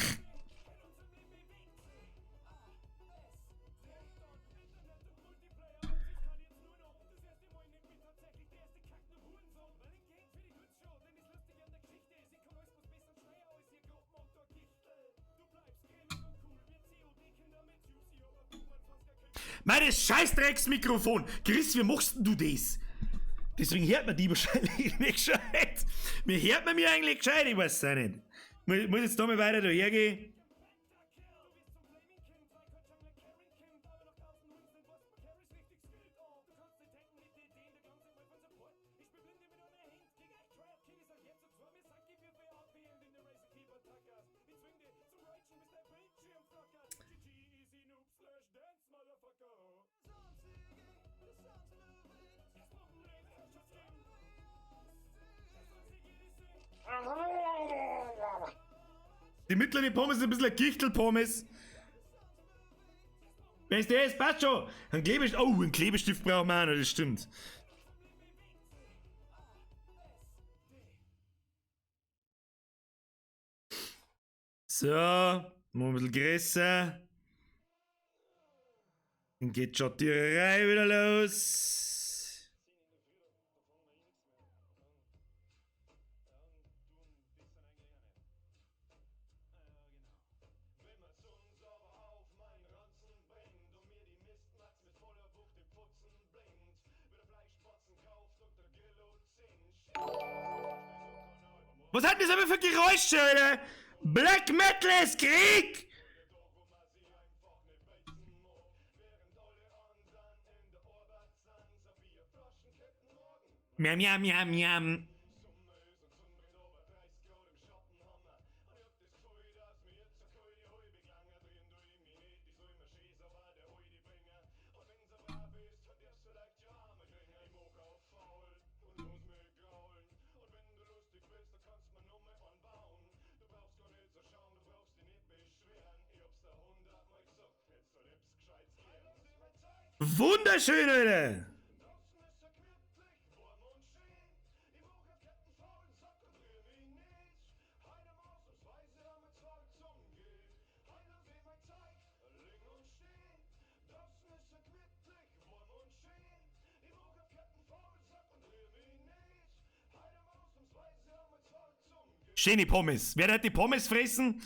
Meine Scheißdrecksmikrofon! Chris, wie machst denn du das? Deswegen hört man die wahrscheinlich nicht gescheit. Mir hört man mir eigentlich gescheit, ich weiß es auch nicht. Ich muss jetzt da mal weiter dahergehen. Die mittlere Pommes ist ein bisschen eine Gichtelpommes. Wer ist der? Passt schon. Ein Klebestift. Oh, einen Klebestift brauchen wir auch noch, das stimmt. So, machen wir ein bisschen größer. Dann geht schon die Reihe wieder los. Was hat das aber für Geräusche, Alter? Black Metal ist Krieg! Miam, miam, miam, miam. Wunderschön, Alter! Schöne Pommes. Wer hat die Pommes fressen?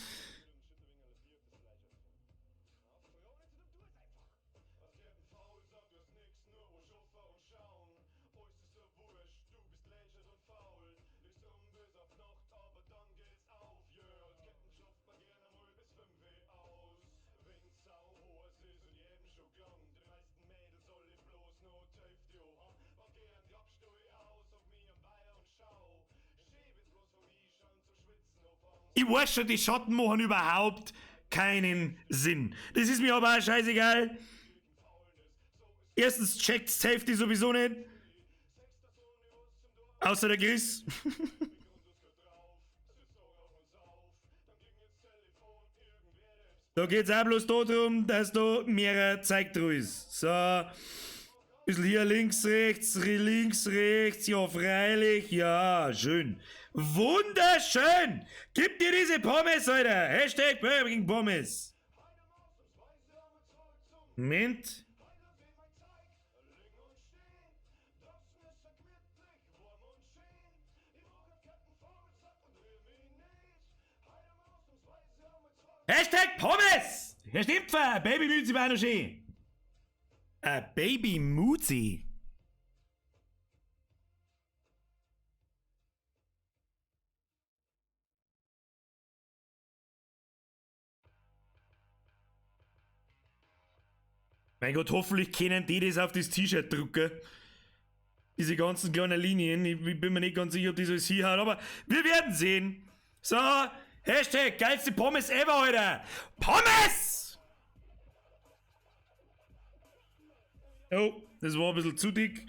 Ich weiß schon, die Schatten machen überhaupt keinen Sinn. Das ist mir aber auch scheißegal. Erstens checkt Safety sowieso nicht. Außer der Chris. Da geht's auch bloß darum, dass da mehrere Zeug drin ist. So. Bisschen hier links, rechts, links, rechts, ja freilich, ja, schön. Wunderschön! Gib dir diese Pommes, Alter! Hashtag Burger King Pommes. Moment. Hashtag Pommes! Herr Stimpfer, Baby Mützi war noch schön. Baby Muzi. Mein Gott, hoffentlich können die das auf das T-Shirt drucken. Diese ganzen kleinen Linien. Ich bin mir nicht ganz sicher, ob das alles hinhaut, aber wir werden sehen. So, Hashtag geilste Pommes ever, Alter. Pommes! Oh, das war ein bisschen zu dick.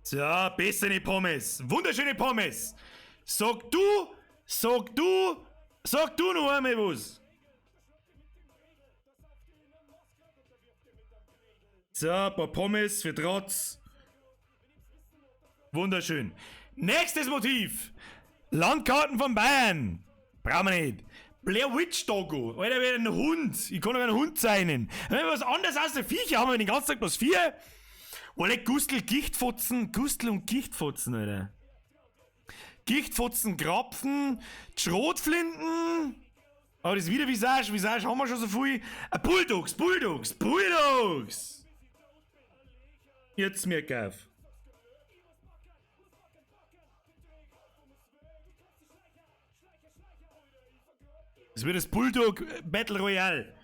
So, bessere Pommes. Wunderschöne Pommes. Sag du noch einmal was. So, ein paar Pommes für Trotz. Wunderschön. Nächstes Motiv. Landkarten von Bayern. Brauchen wir nicht. Blair Witch Doggo. Alter, wie ein Hund. Ich kann doch einen Hund zeichnen. Wenn wir was anderes als der Viecher haben wir den ganzen Tag bloß 4. Alter, Gustl, Gichtfotzen, Gustl und Gichtfotzen, Alter. Gichtfotzen, Krapfen, Schrotflinten. Aber das ist wieder Visage, Visage haben wir schon so viel. Bulldogs, Bulldogs, Bulldogs! Jetzt mir auf. Es wird das Bulldog Battle Royale.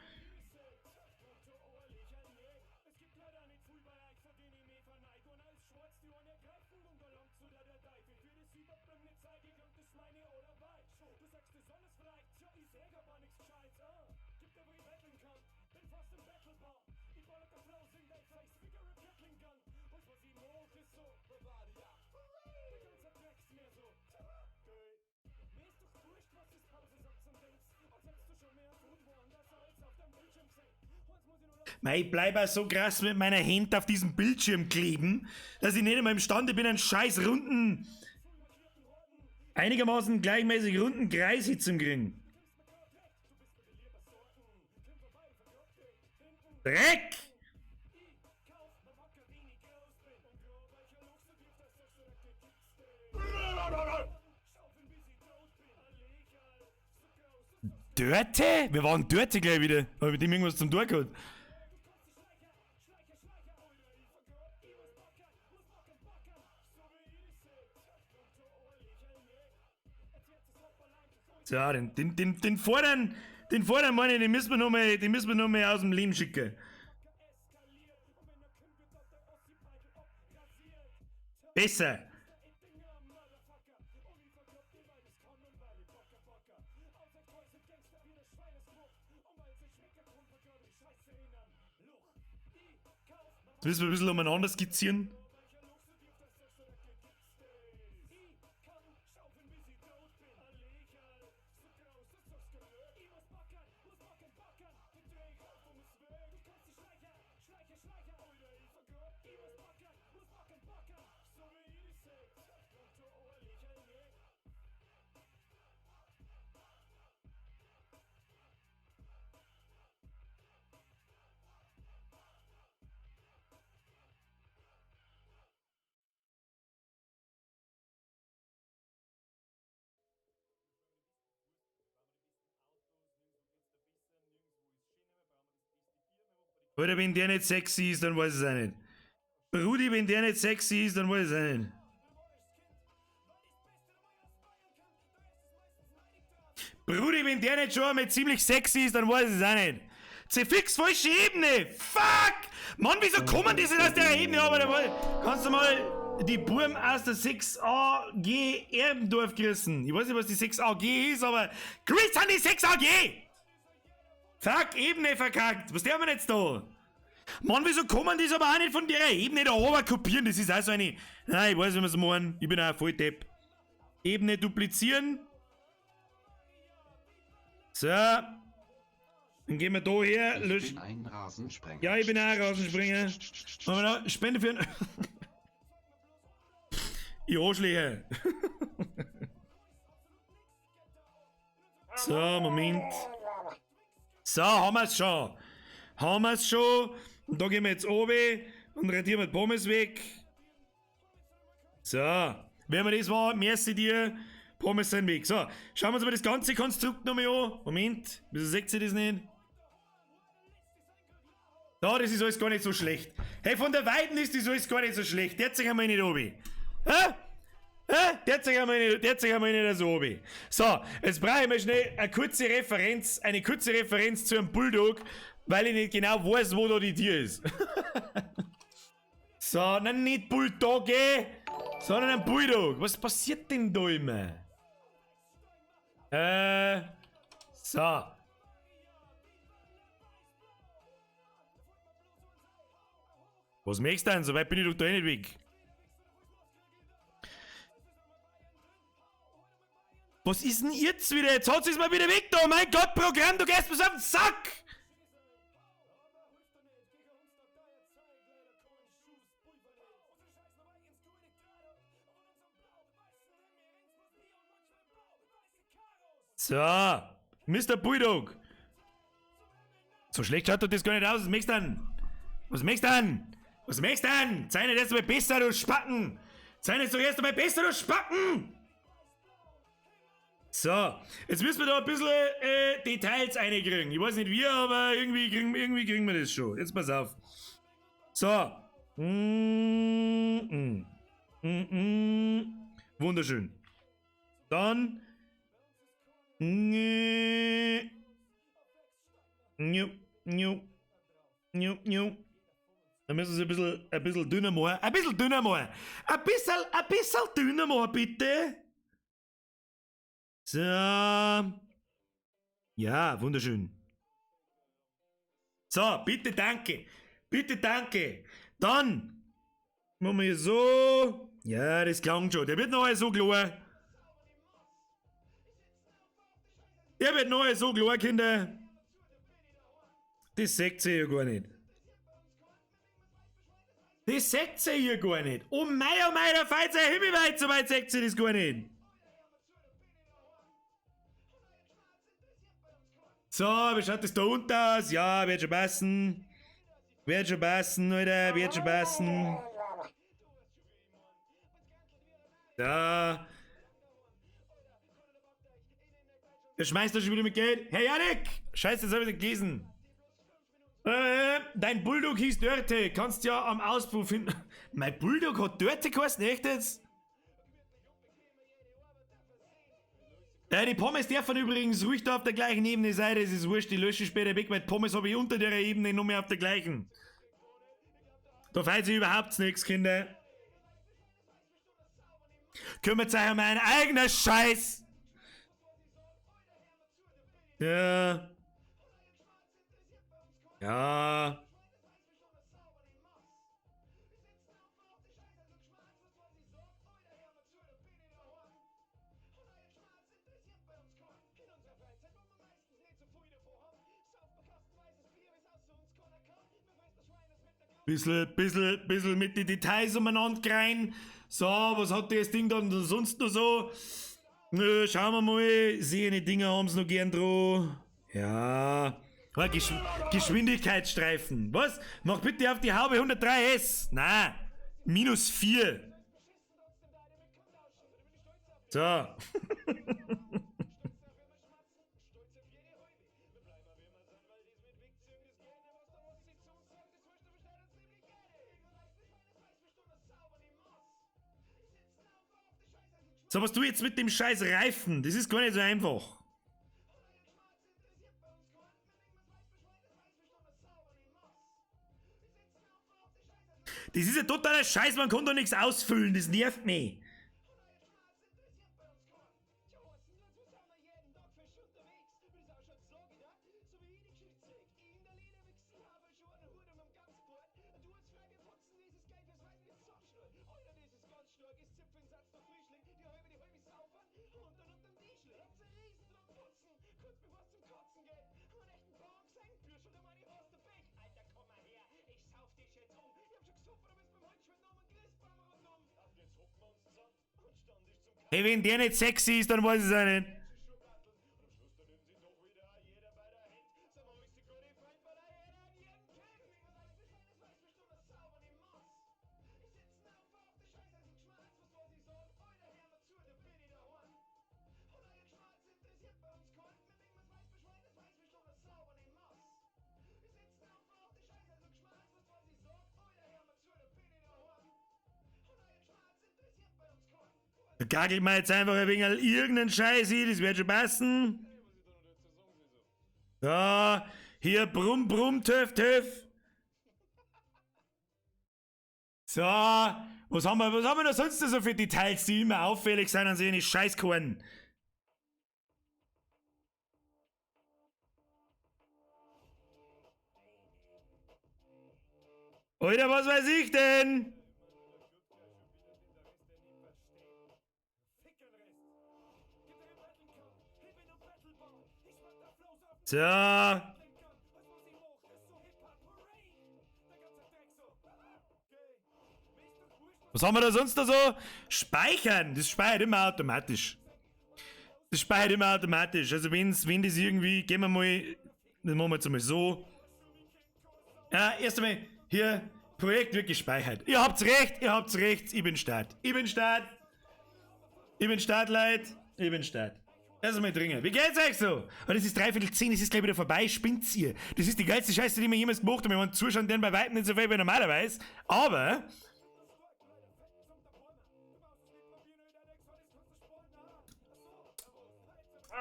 Mei, ich bleib auch so krass mit meiner Hand auf diesem Bildschirm kleben, dass ich nicht einmal imstande bin, einen scheiß runden, einigermaßen gleichmäßig runden Kreis hinzukriegen. Dreck! Dörte? Wir waren Dörte gleich wieder. Hab ich mit dem irgendwas zum Tor gehabt? So, den vorderen, meine ich, den müssen wir noch mal, den müssen wir noch mal aus dem Leben schicken. Besser. Jetzt müssen wir ein bisschen umeinander skizzieren. Oder wenn der nicht sexy ist, dann weiß ich es auch nicht. Brudi, wenn der nicht sexy ist, dann weiß ich es auch nicht. Brudi, wenn der nicht schon einmal ziemlich sexy ist, dann weiß ich es auch nicht. Zefix, falsche Ebene! Fuck! Mann, wieso kommen die denn aus der Ebene? Aber da kannst du mal die Burm aus der 6AG Erbendorf grüßen. Ich weiß nicht, was die 6AG ist, aber grüß an die 6AG! Fuck, Ebene verkackt. Was der wir jetzt da? Mann, wieso kommen die aber auch nicht von der Ebene da oben kopieren? Das ist auch so eine... Nein, ich weiß, wie wir es machen. Ich bin auch voll Depp. Ebene duplizieren. So. Dann gehen wir da her. Ich bin ein Rasensprenger. Ja, ich bin auch ein Rasensprenger. Machen wir da Spende für einen... Ich Arschlöcher. So, Moment. So, haben wir's schon. Haben wir's schon. Und da gehen wir jetzt runter und radieren wir die Pommes weg. So, wenn wir das war, merci dir. Pommes sind weg. So, schauen wir uns mal das ganze Konstrukt nochmal an. Moment, wieso seht ihr das nicht? Da, das ist alles gar nicht so schlecht. Hey, von der Weiten ist das alles gar nicht so schlecht. Der zeig einmal nicht oben. Hä? Hä? Der zeig einmal nicht, der zeig einmal nicht so oben. So, jetzt brauche ich mal schnell eine kurze Referenz zu einem Bulldog, weil ich nicht genau weiß, wo da die Tür ist. So, nein, nicht Bulldogge, sondern ein Bulldog. Was passiert denn da immer? So. Was möchtest du denn? So weit bin ich doch da eh nicht weg. Was ist denn jetzt wieder? Jetzt hat es mal wieder weg da! Mein Gott, Programm, du gehst mir so auf den Sack! So, Mr. Bulldog. So schlecht schaut doch das gar nicht aus. Was möchtest du denn? Was möchtest du denn? Was möchtest du denn? Sei nicht erst einmal besser, du Spacken! Sei nicht doch erst einmal besser, du Spacken! So, jetzt müssen wir da ein bisschen Details reinkriegen. Ich weiß nicht wie, aber irgendwie kriegen wir das schon. Jetzt pass auf. So. Wunderschön. Dann. Dann müssen wir es ein bisschen dünner machen. Ein bisschen dünner machen. Ein bisschen dünner machen, bitte. So. Ja, wunderschön. So, bitte danke. Bitte danke. Dann machen wir so. Ja, das klang schon. Der wird noch so klar. Der wird noch so klar, Kinder. Das seht ihr ja gar nicht. Das seht ihr hier gar nicht. Oh mei, oh mei, da fällt ja himmelweit, so weit seht ihr das gar nicht. So, wie schaut das da unten aus? Ja, wird schon passen. Wird schon passen, Alter, wird schon passen. Da. Der schmeißt doch schon wieder mit Geld. Hey Janik! Scheiße, das hab ich nicht gelesen. Dein Bulldog hieß Dörte. Kannst ja am Auspuff finden. Mein Bulldog hat Dörte geheißen, echt jetzt? Ja, die Pommes dürfen übrigens ruhig da auf der gleichen Ebene sein. Das ist wurscht, die lösche ich später weg, weil die Pommes habe ich unter der Ebene noch mehr auf der gleichen. Da fällt sich überhaupt nichts, Kinder. Kümmert euch um euren eigenen Scheiß! Ja. Ja. Bissl mit den Details umeinander rein. So, was hat das Ding dann sonst noch so? Nö, schauen wir mal. Sehene Dinger haben's noch gern dran. Ja. Oh, Geschwindigkeitsstreifen. Was? Mach bitte auf die Haube 103S. Na, minus 4. So. So, was du jetzt mit dem scheiß Reifen? Das ist gar nicht so einfach. Das ist ja totaler Scheiß, man kann da nichts ausfüllen, das nervt mich. Hey, wenn der nicht sexy ist, dann weiß ich es auch nicht. Da gagelt man jetzt einfach ein wenig irgendeinen Scheiß hin, das wird schon passen. Da, hier brumm, brumm, töff, töff. So, was haben wir da sonst noch so für Details, die immer auffällig sind an solchen Scheißkorn? Alter, was weiß ich denn? So. Was haben wir da sonst noch so? Speichern. Das speichert immer automatisch. Das speichert immer automatisch. Also wenn das irgendwie, gehen wir mal, das machen wir jetzt einmal so. Ja, erst einmal hier, Projekt wird gespeichert. Ihr habt's recht, ich bin Start. Ich bin Start. Ich bin Start, Leute. Ich bin Start. Erst einmal dringend. Wie geht's euch so? Aber das ist 9:45, es ist gleich wieder vorbei. Spinnt's ihr? Das ist die geilste Scheiße, die wir jemals gemacht haben. Wir waren zuschauen, deren bei weitem nicht so viel wie normalerweise. Aber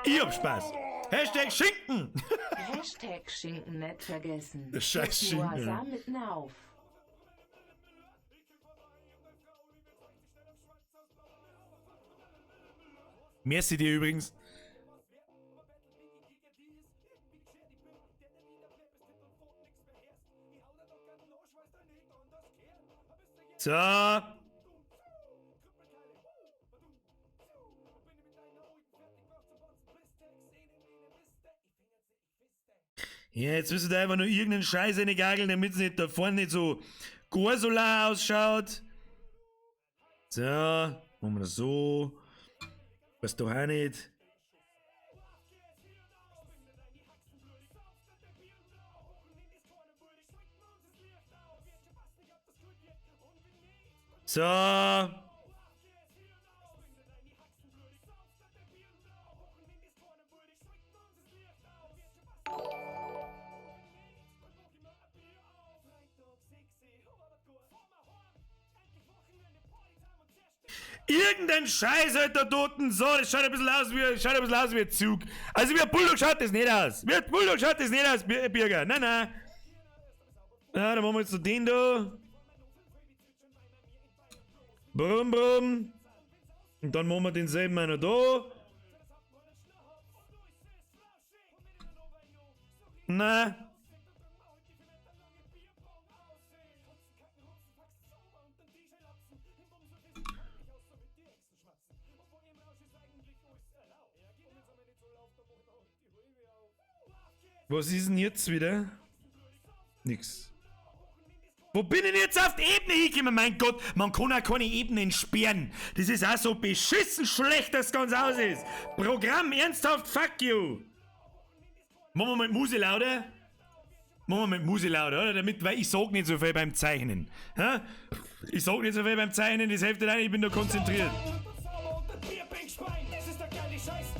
ich hab Spaß. Hashtag Schinken. Hashtag Schinken nicht vergessen. Der scheiß Schinken, ja. Mitten auf. Merci dir übrigens. So. Ja, jetzt müssen wir da einfach nur irgendeinen Scheiß reingageln, damit es nicht da vorne nicht so gar so lau ausschaut. So, machen wir das so. Weiß doch auch nicht. So. Irgendein Scheiß, alter Toten. So, das schaut ein bisschen aus wie, schaut ein bisschen aus wie ein Zug. Also wie ein Bulldog schaut das nicht aus. Wie ein Bulldog schaut das nicht aus, Birger. Nein, nein. Ja, dann machen wir jetzt noch den da. Brumm, brumm. Und dann machen wir denselben einer da. Na. Was ist denn jetzt wieder? Nix. Wo bin ich denn jetzt auf die Ebene hingekommen? Mein Gott, man kann auch keine Ebenen sperren. Das ist auch so beschissen schlecht, dass das ganz aus ist. Programm, ernsthaft, fuck you. Machen wir mit Muse lauter? Machen wir mit Muse lauter, oder? Damit, weil ich sag nicht so viel beim Zeichnen. Hä? Ich sag nicht so viel beim Zeichnen, das hilft nicht, ich bin da konzentriert.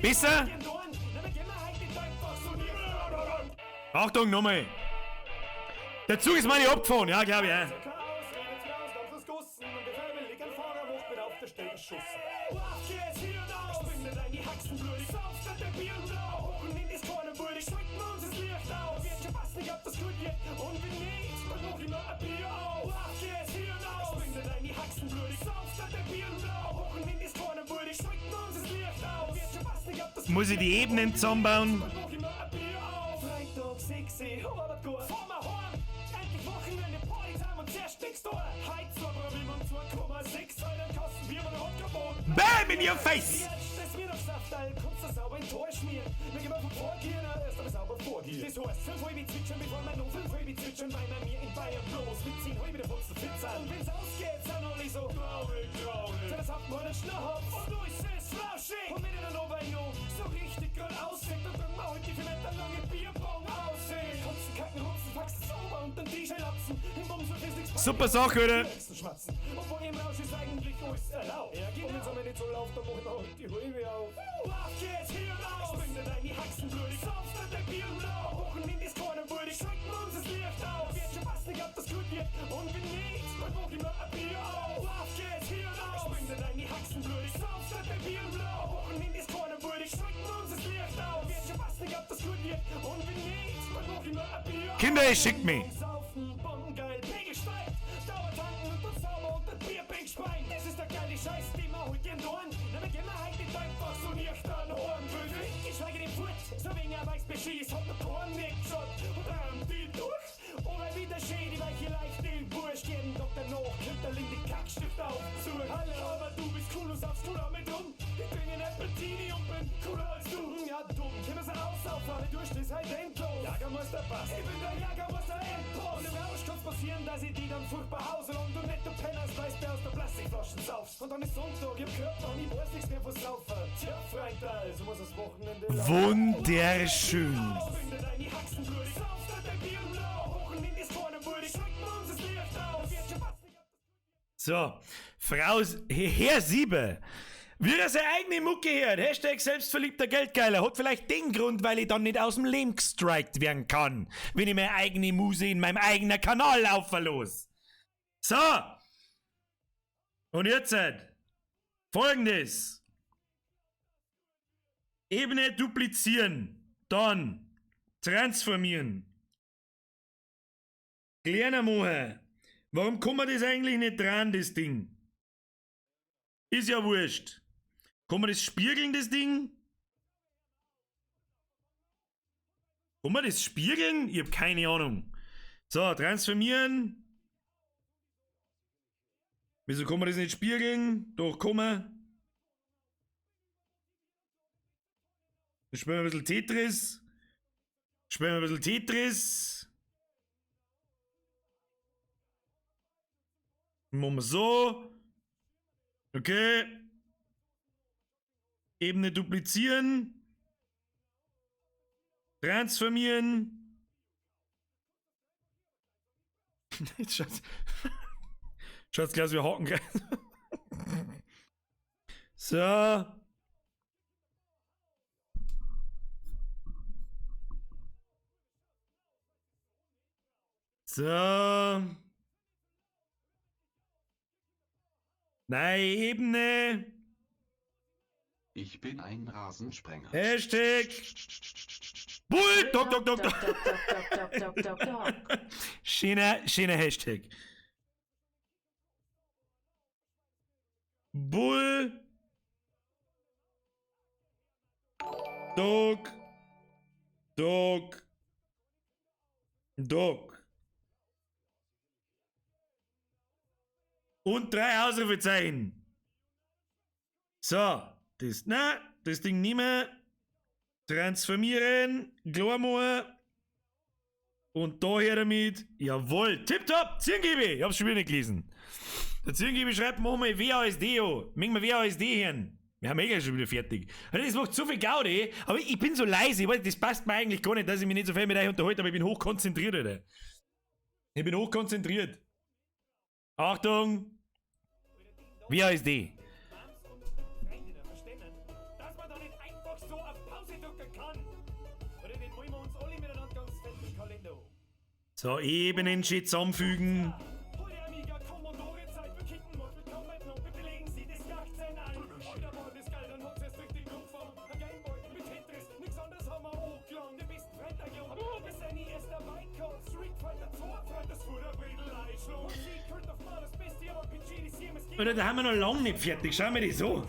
Besser? Achtung, nochmal. Der Zug ist meine abgefahren, ja, glaub ich. Ja. Muss ich die Ebenen zusammenbauen? Bam in your face! Super Sache, oder? Kinder, ihr schickt mich. Wunderschön. So, Frau, Herr Siebe, wie er seine eigene Mucke hört, Hashtag selbstverliebter Geldgeiler, hat vielleicht den Grund, weil ich dann nicht aus dem Leben gestrikt werden kann, wenn ich meine eigene Muse in meinem eigenen Kanal laufen los. So, und jetzt Folgendes. Ebene duplizieren, dann transformieren. Kleiner machen. Warum kann man das eigentlich nicht dran, das Ding? Ist ja wurscht. Kann man das spiegeln, das Ding? Kann man das spiegeln? Ich hab keine Ahnung. So, transformieren. Wieso kann man das nicht spiegeln? Doch, kann man. Dann spielen wir ein bisschen Tetris. Spielen wir ein bisschen Tetris. Machen wir so. Okay. Ebene duplizieren. Transformieren. Jetzt schaut's gleich aus wie Hakenkreis. So. So. Neue Ebene. Ich bin ein Rasensprenger. Hashtag. Bull, Dog, Dog, Dog, Dog. Dog, Dog, Dog, Dog, Dog. Schöner Hashtag. Bull. Dog. Dog. Dog. Und 3 Ausrufezeichen. So, das, na, das Ding nicht mehr. Transformieren, Glamour. Und daher damit, jawohl, tipptopp, Zirngibi, ich hab's schon wieder nicht gelesen. Der Zirngibi schreibt, machen wir WASD an. Machen wir WASD hin. Wir haben eh schon wieder fertig. Also das macht so viel Gaudi, aber ich bin so leise, ich weiß, das passt mir eigentlich gar nicht, dass ich mich nicht so viel mit euch unterhalte, aber ich bin hochkonzentriert, Alter. Ich bin hochkonzentriert. Achtung! WASD. So, Ebenen schön zusammenfügen. Oder da haben wir noch lange nicht fertig. Schau mir das so.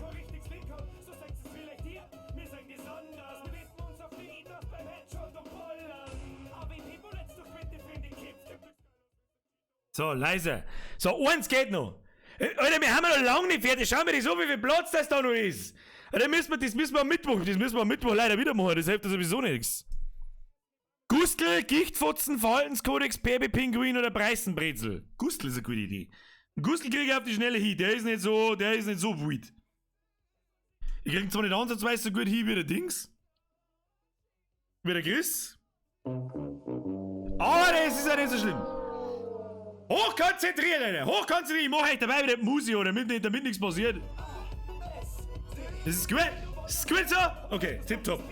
So, leise. So, eins geht noch. Alter, wir haben ja noch lange nicht fertig. Schau mir das so, wie viel Platz das da noch ist. Alter, das müssen wir am Mittwoch, das müssen wir am Mittwoch leider wieder machen. Das hilft ja sowieso nichts. Gustl, Gichtfotzen, Verhaltenskodex, Baby Pinguin oder Preisenbrezel. Gustl ist eine gute Idee. Gustl krieg ich auf die Schnelle hin. Der ist nicht so wild. Ich krieg zwar nicht ansatzweise so gut hin wie der Dings. Wie der Chris. Aber das ist ja nicht so schlimm. Hochkonzentriert, Alter! Hochkonzentriert! Ich mach euch dabei wieder die Musik, oder? Damit nichts passiert. Das ist gut! Das ist gut so? Okay, tipptopp.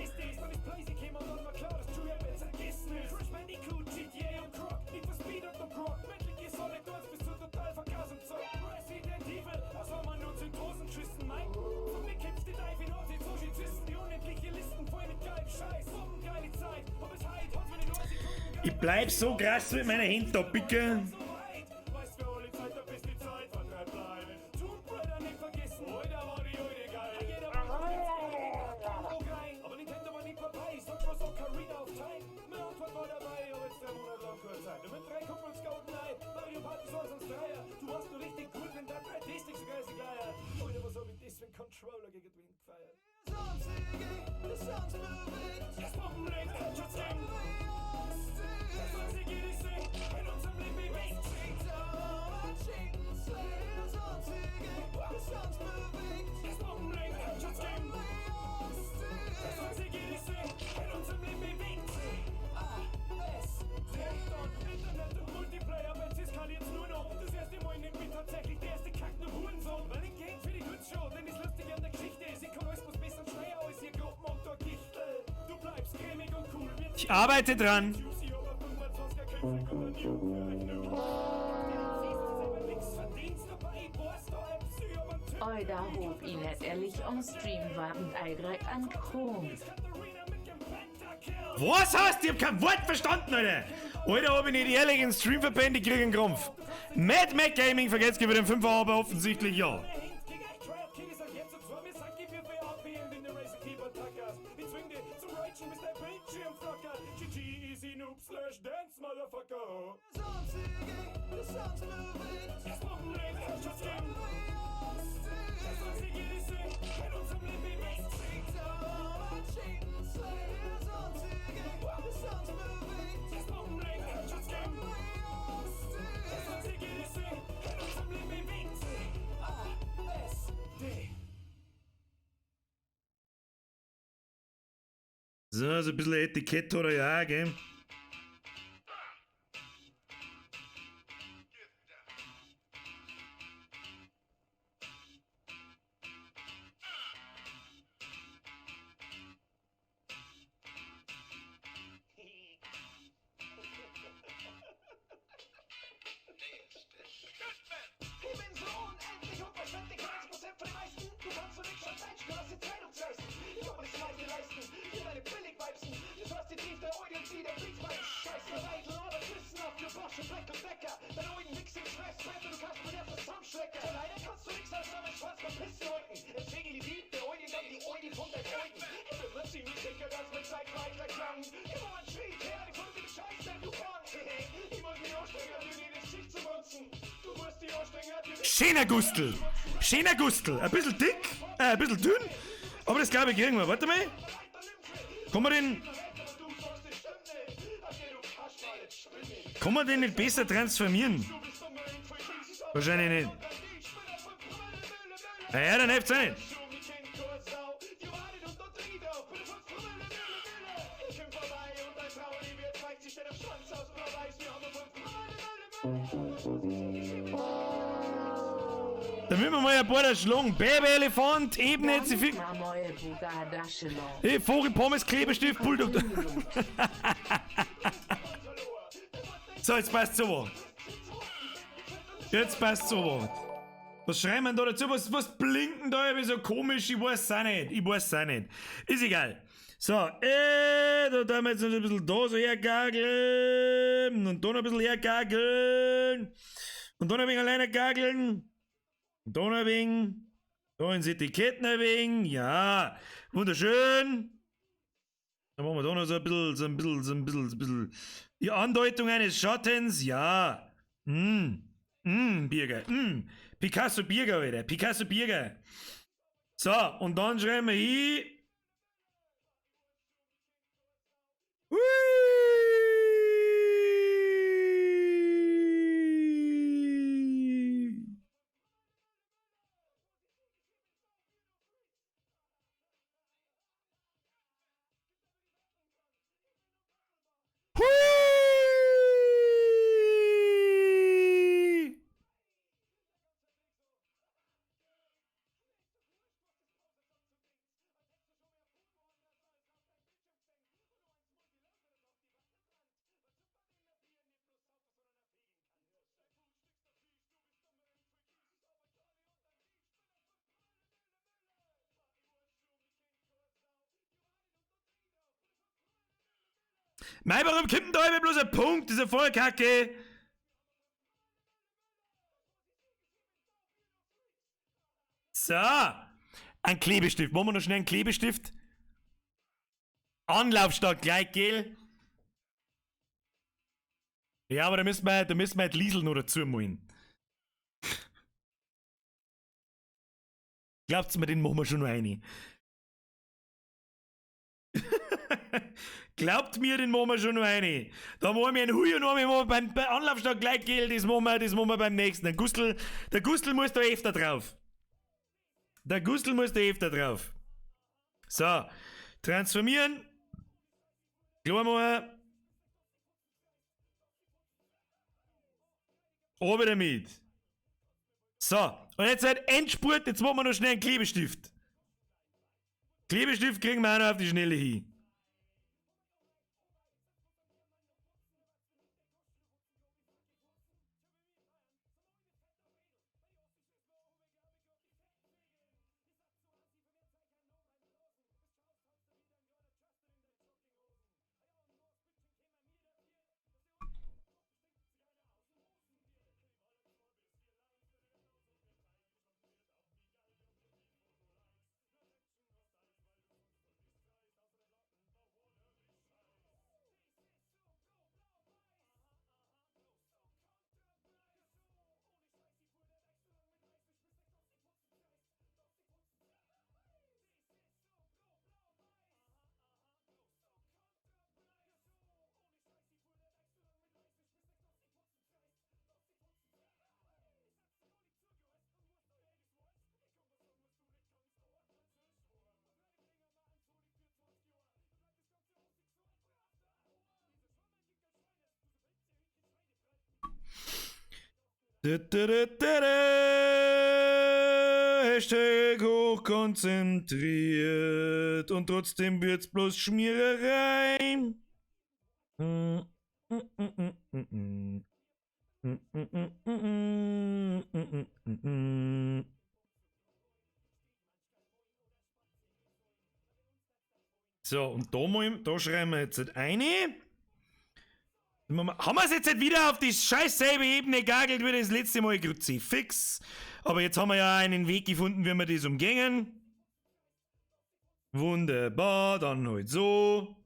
Ich bleib so krass mit meiner Händen da, bitte. Ich arbeite dran. Oida hob ihn net ehrlich on Stream warend Eigrei an Chrom. Was hast du? Ich hab kein Wort verstanden, Alter! Alter, hab ich nicht ehrlich in Stream verpennt, ich krieg einen Krampf. Mad Mac Gaming vergesst über den 5er, aber offensichtlich ja. So, so ein bisschen Etikett oder ja, gell? Schöner Gustl! Schöner Gustl! Ein bisschen dick, ein bisschen dünn, aber das glaube ich kriegen wir. Warte mal. Kann man den. Kann man den nicht besser transformieren? Wahrscheinlich nicht. Naja, dann hilft's auch nicht. Da müssen wir mal ein paar schlagen. Baby-Elefant, Ebene, Damit na moje Buga. Hey, Vogel, Pommes, Klebestift, Bulldog. So, jetzt passt's aber. Jetzt passt's aber. Was schreiben wir da dazu? Was blinken da irgendwie so komisch? Ich weiß auch nicht. Ich weiß auch nicht. Ist egal. So, da tun wir jetzt noch ein bisschen da so hergageln. Und da noch ein bisschen hergageln. Und da noch ein wenig alleine gageln. Und da noch ein wenig. Da ins Etikett noch ein wenig. Ja, wunderschön. Dann machen wir da noch so ein bisschen, so ein bisschen, so ein bisschen, so ein bisschen. Die Andeutung eines Schattens, ja. Birger. Picasso Birger, Alter. Picasso Birger. So, und dann schreiben wir hier. Hui! Hui! Mei, warum kommt denn da immer bloß ein Punkt? Das ist ja voll Kacke. So. Ein Klebestift. Machen wir noch schnell einen Klebestift? Anlaufstark gleich, gell? Ja, aber da müssen wir halt Liesel noch dazu malen. Glaubt's mir, den machen wir schon noch eine. Glaubt mir, den machen wir schon noch eine. Da machen wir einen Hui und noch einmal beim Anlaufstark gleich, gell, das machen wir beim nächsten. Der Gustl muss da öfter drauf. Der Gustl muss da öfter drauf. So, transformieren. Klar mal. Oben damit. So, und jetzt halt Endspurt, jetzt machen wir noch schnell einen Klebestift. Klebestift kriegen wir auch noch auf die Schnelle hin. Da, da, da, da, da. Hashtag hochkonzentriert und trotzdem wird's bloß Schmiererei. Mm, mm, mm, mm, mm, mm. Mm, mm, mm, mm, mm, mm, mm, mm. So, und da, mal, da schreiben wir jetzt eine. Haben wir es jetzt wieder auf die scheiß selbe Ebene gagelt wie das letzte Mal, Kruzifix. Aber jetzt haben wir ja einen Weg gefunden, wie wir das umgängen. Wunderbar, dann halt so.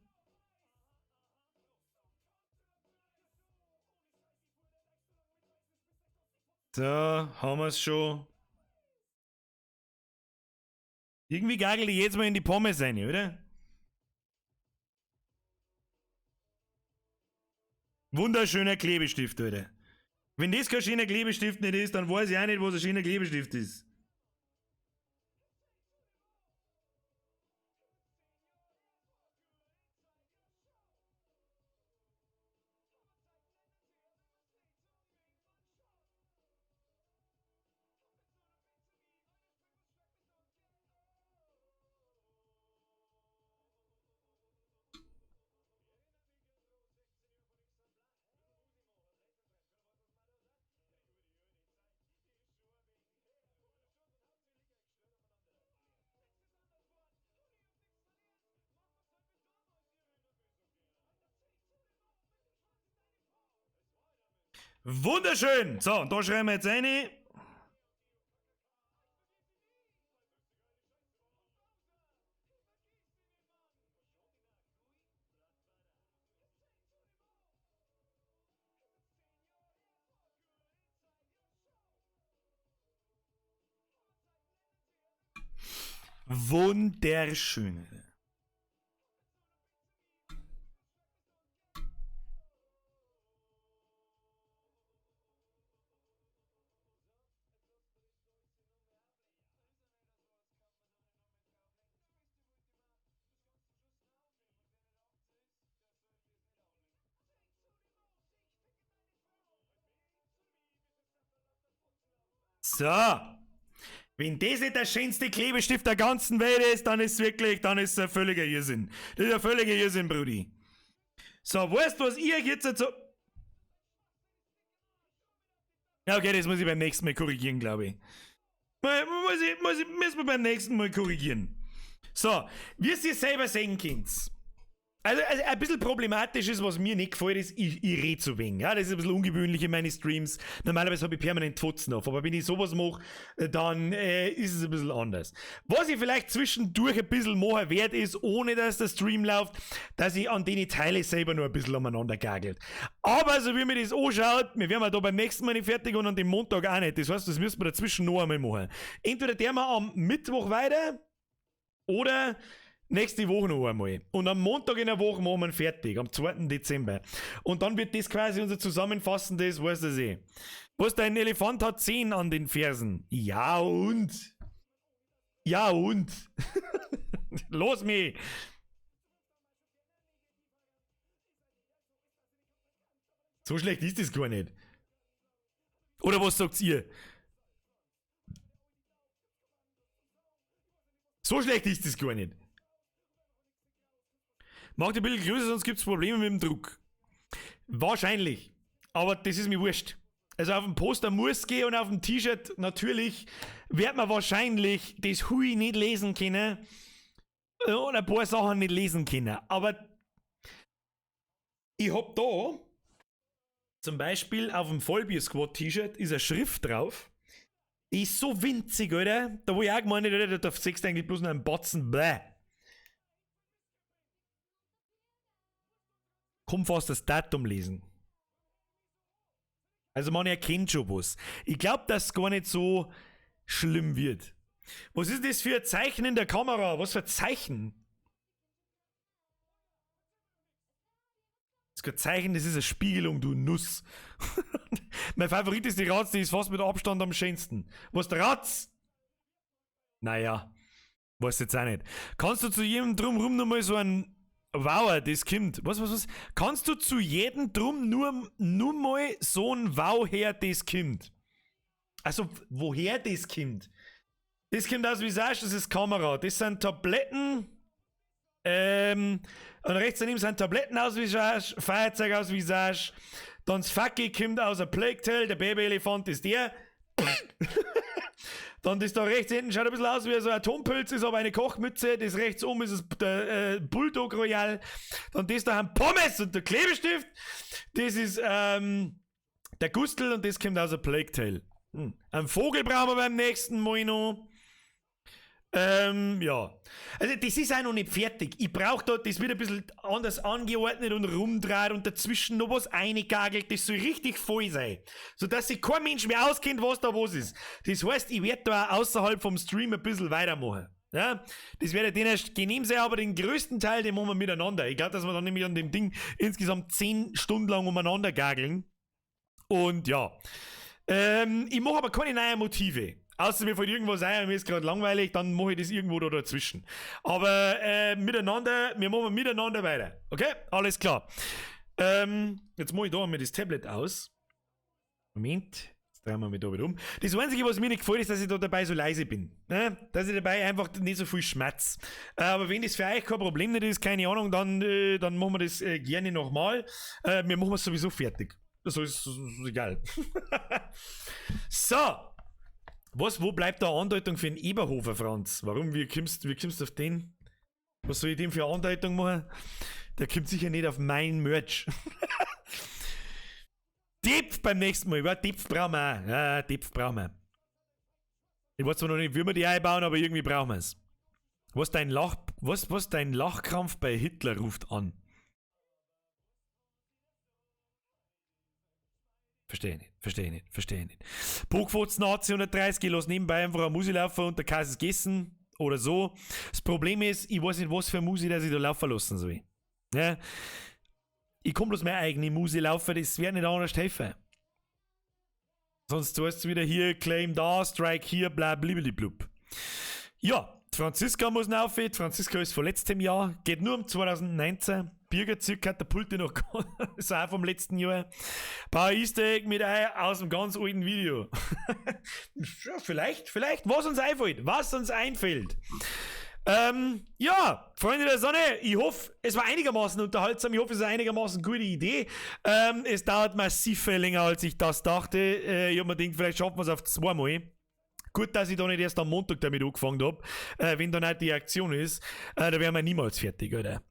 So, haben wir es schon. Irgendwie gagel ich jetzt mal in die Pommes rein, oder? Wunderschöner Klebestift, Alter. Wenn das kein schöner Klebestift nicht ist, dann weiß ich auch nicht, was ein schöner Klebestift ist. Wunderschön! So, und da schreiben wir jetzt eine. Wunderschön. So. Wenn das nicht der schönste Klebestift der ganzen Welt ist, dann ist wirklich, dann ist es ein völliger Irrsinn. Das ist ein völliger Irrsinn, Brudi. So, weißt du, was ich jetzt so. Ja, okay, das muss ich beim nächsten Mal korrigieren, glaube ich. Müssen wir beim nächsten Mal korrigieren. So, wie ihr selber sehen könnt. Also ein bisschen problematisch ist, was mir nicht gefällt, ist, ich rede zu wenig. Ja, das ist ein bisschen ungewöhnlich in meinen Streams. Normalerweise habe ich permanent Fotzen auf, aber wenn ich sowas mache, dann ist es ein bisschen anders. Was ich vielleicht zwischendurch ein bisschen machen werde, ist, ohne dass der Stream läuft, dass ich an den Teile selber nur ein bisschen umeinander gagelt. Aber so wie mir das anschaut, wir werden da beim nächsten Mal nicht fertig und an dem Montag auch nicht. Das heißt, das müssen wir dazwischen noch einmal machen. Entweder der wir am Mittwoch weiter oder nächste Woche noch einmal. Und am Montag in der Woche machen wir ihn fertig, am 2. Dezember. Und dann wird das quasi unser zusammenfassendes, weißt du eh. Was, dein Elefant hat 10 an den Fersen. Ja und? Ja und? Los mich! So schlecht ist das gar nicht. Oder was sagt ihr? So schlecht ist das gar nicht. Mach die ein bisschen größer, sonst gibt's Probleme mit dem Druck. Wahrscheinlich. Aber das ist mir wurscht. Also auf dem Poster muss gehen und auf dem T-Shirt natürlich wird man wahrscheinlich das Hui nicht lesen können und ein paar Sachen nicht lesen können. Aber ich hab da zum Beispiel auf dem Vollbier-Squad-T-Shirt ist eine Schrift drauf. Die ist so winzig, oder? Da wo ich auch gemeint habe, da siehst du eigentlich bloß noch einen Batzen. Bäh. Komm fast das Datum lesen. Also man erkennt schon was. Ich glaub, dass es gar nicht so schlimm wird. Was ist das für ein Zeichen in der Kamera? Was für ein Zeichen? Das ist kein Zeichen, das ist eine Spiegelung, du Nuss. Mein Favorit ist die Ratz, die ist fast mit Abstand am schönsten. Was, der Ratz? Naja, weiß jetzt auch nicht. Kannst du zu jedem Drumrum nochmal so ein Wow, das kommt. Was? Kannst du zu jedem Drum nur mal so ein Wow her, das kommt? Also, woher das kommt? Das kommt aus Visage, das ist Kamera. Das sind Tabletten. Und rechts daneben sind Tabletten aus Visage, Feuerzeug aus Visage. Dann das Facki kommt aus A Plague Tale, der Babyelefant ist der. Dann das da rechts hinten schaut ein bisschen aus wie so ein Atompilz, ist aber eine Kochmütze. Das rechts oben ist das, der Bulldog Royal. Dann das da haben Pommes und der Klebestift. Das ist der Gustl und das kommt aus A Plague Tale. Einen Vogel brauchen wir beim nächsten Mal noch. Ja. Also, das ist auch noch nicht fertig. Ich brauche da, das wird ein bisschen anders angeordnet und rumdraht und dazwischen noch was eingegagelt. Das soll richtig voll sein. Sodass sich kein Mensch mehr auskennt, was da was ist. Das heißt, ich werde da auch außerhalb vom Stream ein bisschen weitermachen. Ja, das werde ich erst genehm sein, aber den größten Teil, den machen wir miteinander. Ich glaube, dass wir dann nämlich an dem Ding insgesamt 10 Stunden lang umeinander gageln. Und ja. Ich mache aber keine neuen Motive. Außer mir fällt irgendwas ein und mir ist gerade langweilig, dann mache ich das irgendwo da dazwischen. Aber miteinander, wir machen miteinander weiter. Okay? Alles klar. Jetzt mache ich da einmal das Tablet aus. Moment. Jetzt drehen wir mich da wieder um. Das Einzige, was mir nicht gefällt, ist, dass ich da dabei so leise bin. Ne? Dass ich dabei einfach nicht so viel schmatz. Aber wenn das für euch kein Problem nicht ist, keine Ahnung, dann machen wir das gerne nochmal. Wir machen es sowieso fertig. Das ist egal. So. Was, wo bleibt da Andeutung für den Eberhofer, Franz? Warum? Wie kommst du auf den? Was soll ich dem für eine Andeutung machen? Der kommt sicher nicht auf mein Merch. Depf beim nächsten Mal. Ja, Depf brauchen wir auch. Ja, Depf brauchen wir. Ich weiß zwar noch nicht, wie wir die einbauen, aber irgendwie brauchen wir es. Was dein Lachkrampf bei Hitler ruft an? Verstehe ich nicht, verstehe ich nicht, verstehe ich nicht. Pokfotz Nazi 130, ich lass nebenbei einfach eine Musik laufen und der Käse ist gegessen oder so. Das Problem ist, ich weiß nicht, was für Musik, dass ich da laufen lassen soll. Ja? Ich kann bloß meine eigene Musik laufen, das wird nicht anders helfen. Sonst tust du wieder hier, Claim da, Strike hier, bla bliblablub. Ja, die Franziska muss rauf, die Franziska ist von letztem Jahr, geht nur um 2019. Birger Katapulte noch, ist auch vom letzten Jahr. Paar Easter Egg mit Ei aus dem ganz alten Video. Ja, vielleicht, was uns einfällt. Was uns einfällt. Ja, Freunde der Sonne, ich hoffe, es war einigermaßen unterhaltsam. Ich hoffe, es ist eine einigermaßen gute Idee. Es dauert massiv viel länger, als ich das dachte. Ich hab mir gedacht, vielleicht schaffen wir es auf zweimal. Gut, dass ich da nicht erst am Montag damit angefangen hab, wenn dann halt die Aktion ist. Da wären wir niemals fertig, oder?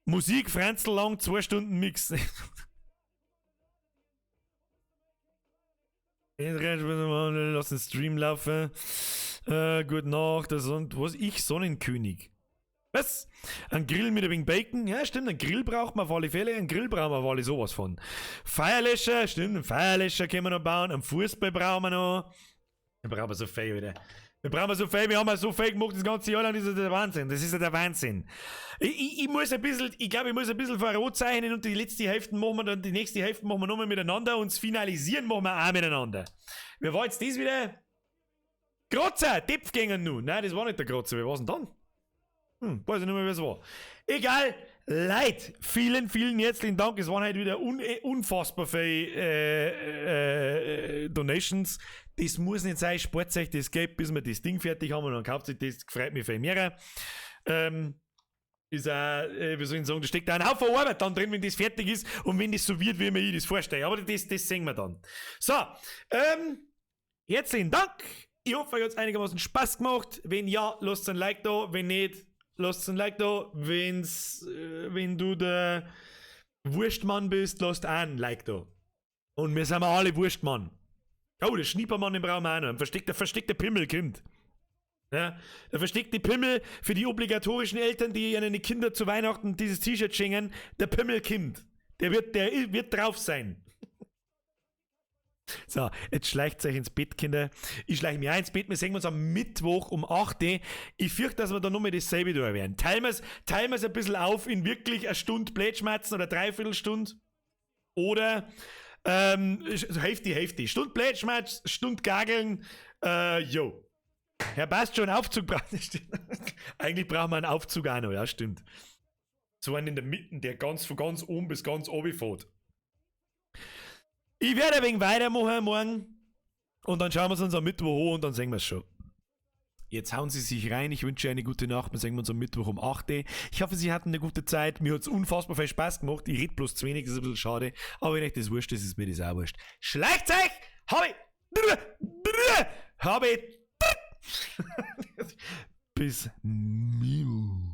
Musik, Franzl lang, 2 Stunden Mix. Lass den Stream laufen. Gute Nacht. Und was? Ich, Sonnenkönig. Was? Ein Grill mit ein wenig Bacon? Ja, stimmt, ein Grill braucht man auf alle Fälle. Ein Grill brauchen wir auf alle sowas von. Feuerlöscher, stimmt, einen Feuerlöscher können wir noch bauen. Einen Fußball brauchen wir noch. Wir brauchen so viel wieder. Wir brauchen so viel, wir haben so viel gemacht das ganze Jahr lang, das ist ja der Wahnsinn. Das ist ja der Wahnsinn. Ich muss ein bisschen, ich glaube, ich muss ein bisschen Verrot zeichnen und die letzte Hälfte machen wir dann, die nächste Hälfte machen wir nochmal miteinander und das Finalisieren machen wir auch miteinander. Wer war jetzt das wieder? Grotzer, Depfgänger nun. Nein, das war nicht der Grotzer. Wer war's denn dann? Weiß ich nicht mehr, wer es war. Egal. Leid, vielen, vielen herzlichen Dank. Es waren halt wieder unfassbar viele Donations. Das muss nicht sein. Spart euch das Geld, bis wir das Ding fertig haben und dann kauft sich das. Freut mich viel mehr. Ist auch, wie soll ich sagen, da steckt auch ein Haufen Arbeit dann drin, wenn das fertig ist und wenn das so wird, wie mir ich das vorstelle. Aber das sehen wir dann. So, herzlichen Dank. Ich hoffe, euch hat es einigermaßen Spaß gemacht. Wenn ja, lasst ein Like da. Wenn nicht, lasst ein Like da. Wenn du der Wurstmann bist, lasst auch ein Like da. Und wir sind alle Wurstmann. Oh, der Schniepermann, den brauchen wir auch noch. Ein versteckter Pimmel kommt. Ja, der versteckte Pimmel für die obligatorischen Eltern, die ihren Kindern zu Weihnachten dieses T-Shirt schenken. Der Pimmel kommt. Der wird drauf sein. So, jetzt schleicht euch ins Bett, Kinder. Ich schleiche mich auch ins Bett. Wir sehen uns am Mittwoch um 8 Uhr. Ich fürchte, dass wir da nochmal dasselbe da werden. Teilen wir's ein bisschen auf in wirklich eine Stunde Plätschmatzen oder Dreiviertelstunde. Oder Hälfte, Hälfte. Stunde Plätschmatz, Stunde Gageln. Jo. Herr passt schon, Aufzug braucht. Eigentlich brauchen wir einen Aufzug auch noch, ja, stimmt. So einen in der Mitte, der ganz von ganz oben bis ganz oben fährt. Ich werde ein wenig weitermachen morgen. Und dann schauen wir es uns am Mittwoch an und dann sehen wir es schon. Jetzt hauen Sie sich rein. Ich wünsche eine gute Nacht. Wir sehen uns am Mittwoch um 8 Uhr. Ich hoffe, Sie hatten eine gute Zeit. Mir hat es unfassbar viel Spaß gemacht. Ich rede bloß zu wenig, das ist ein bisschen schade. Aber wenn euch das wurscht ist, ist mir das auch wurscht. Schleicht euch! Habe Habe bis Miu.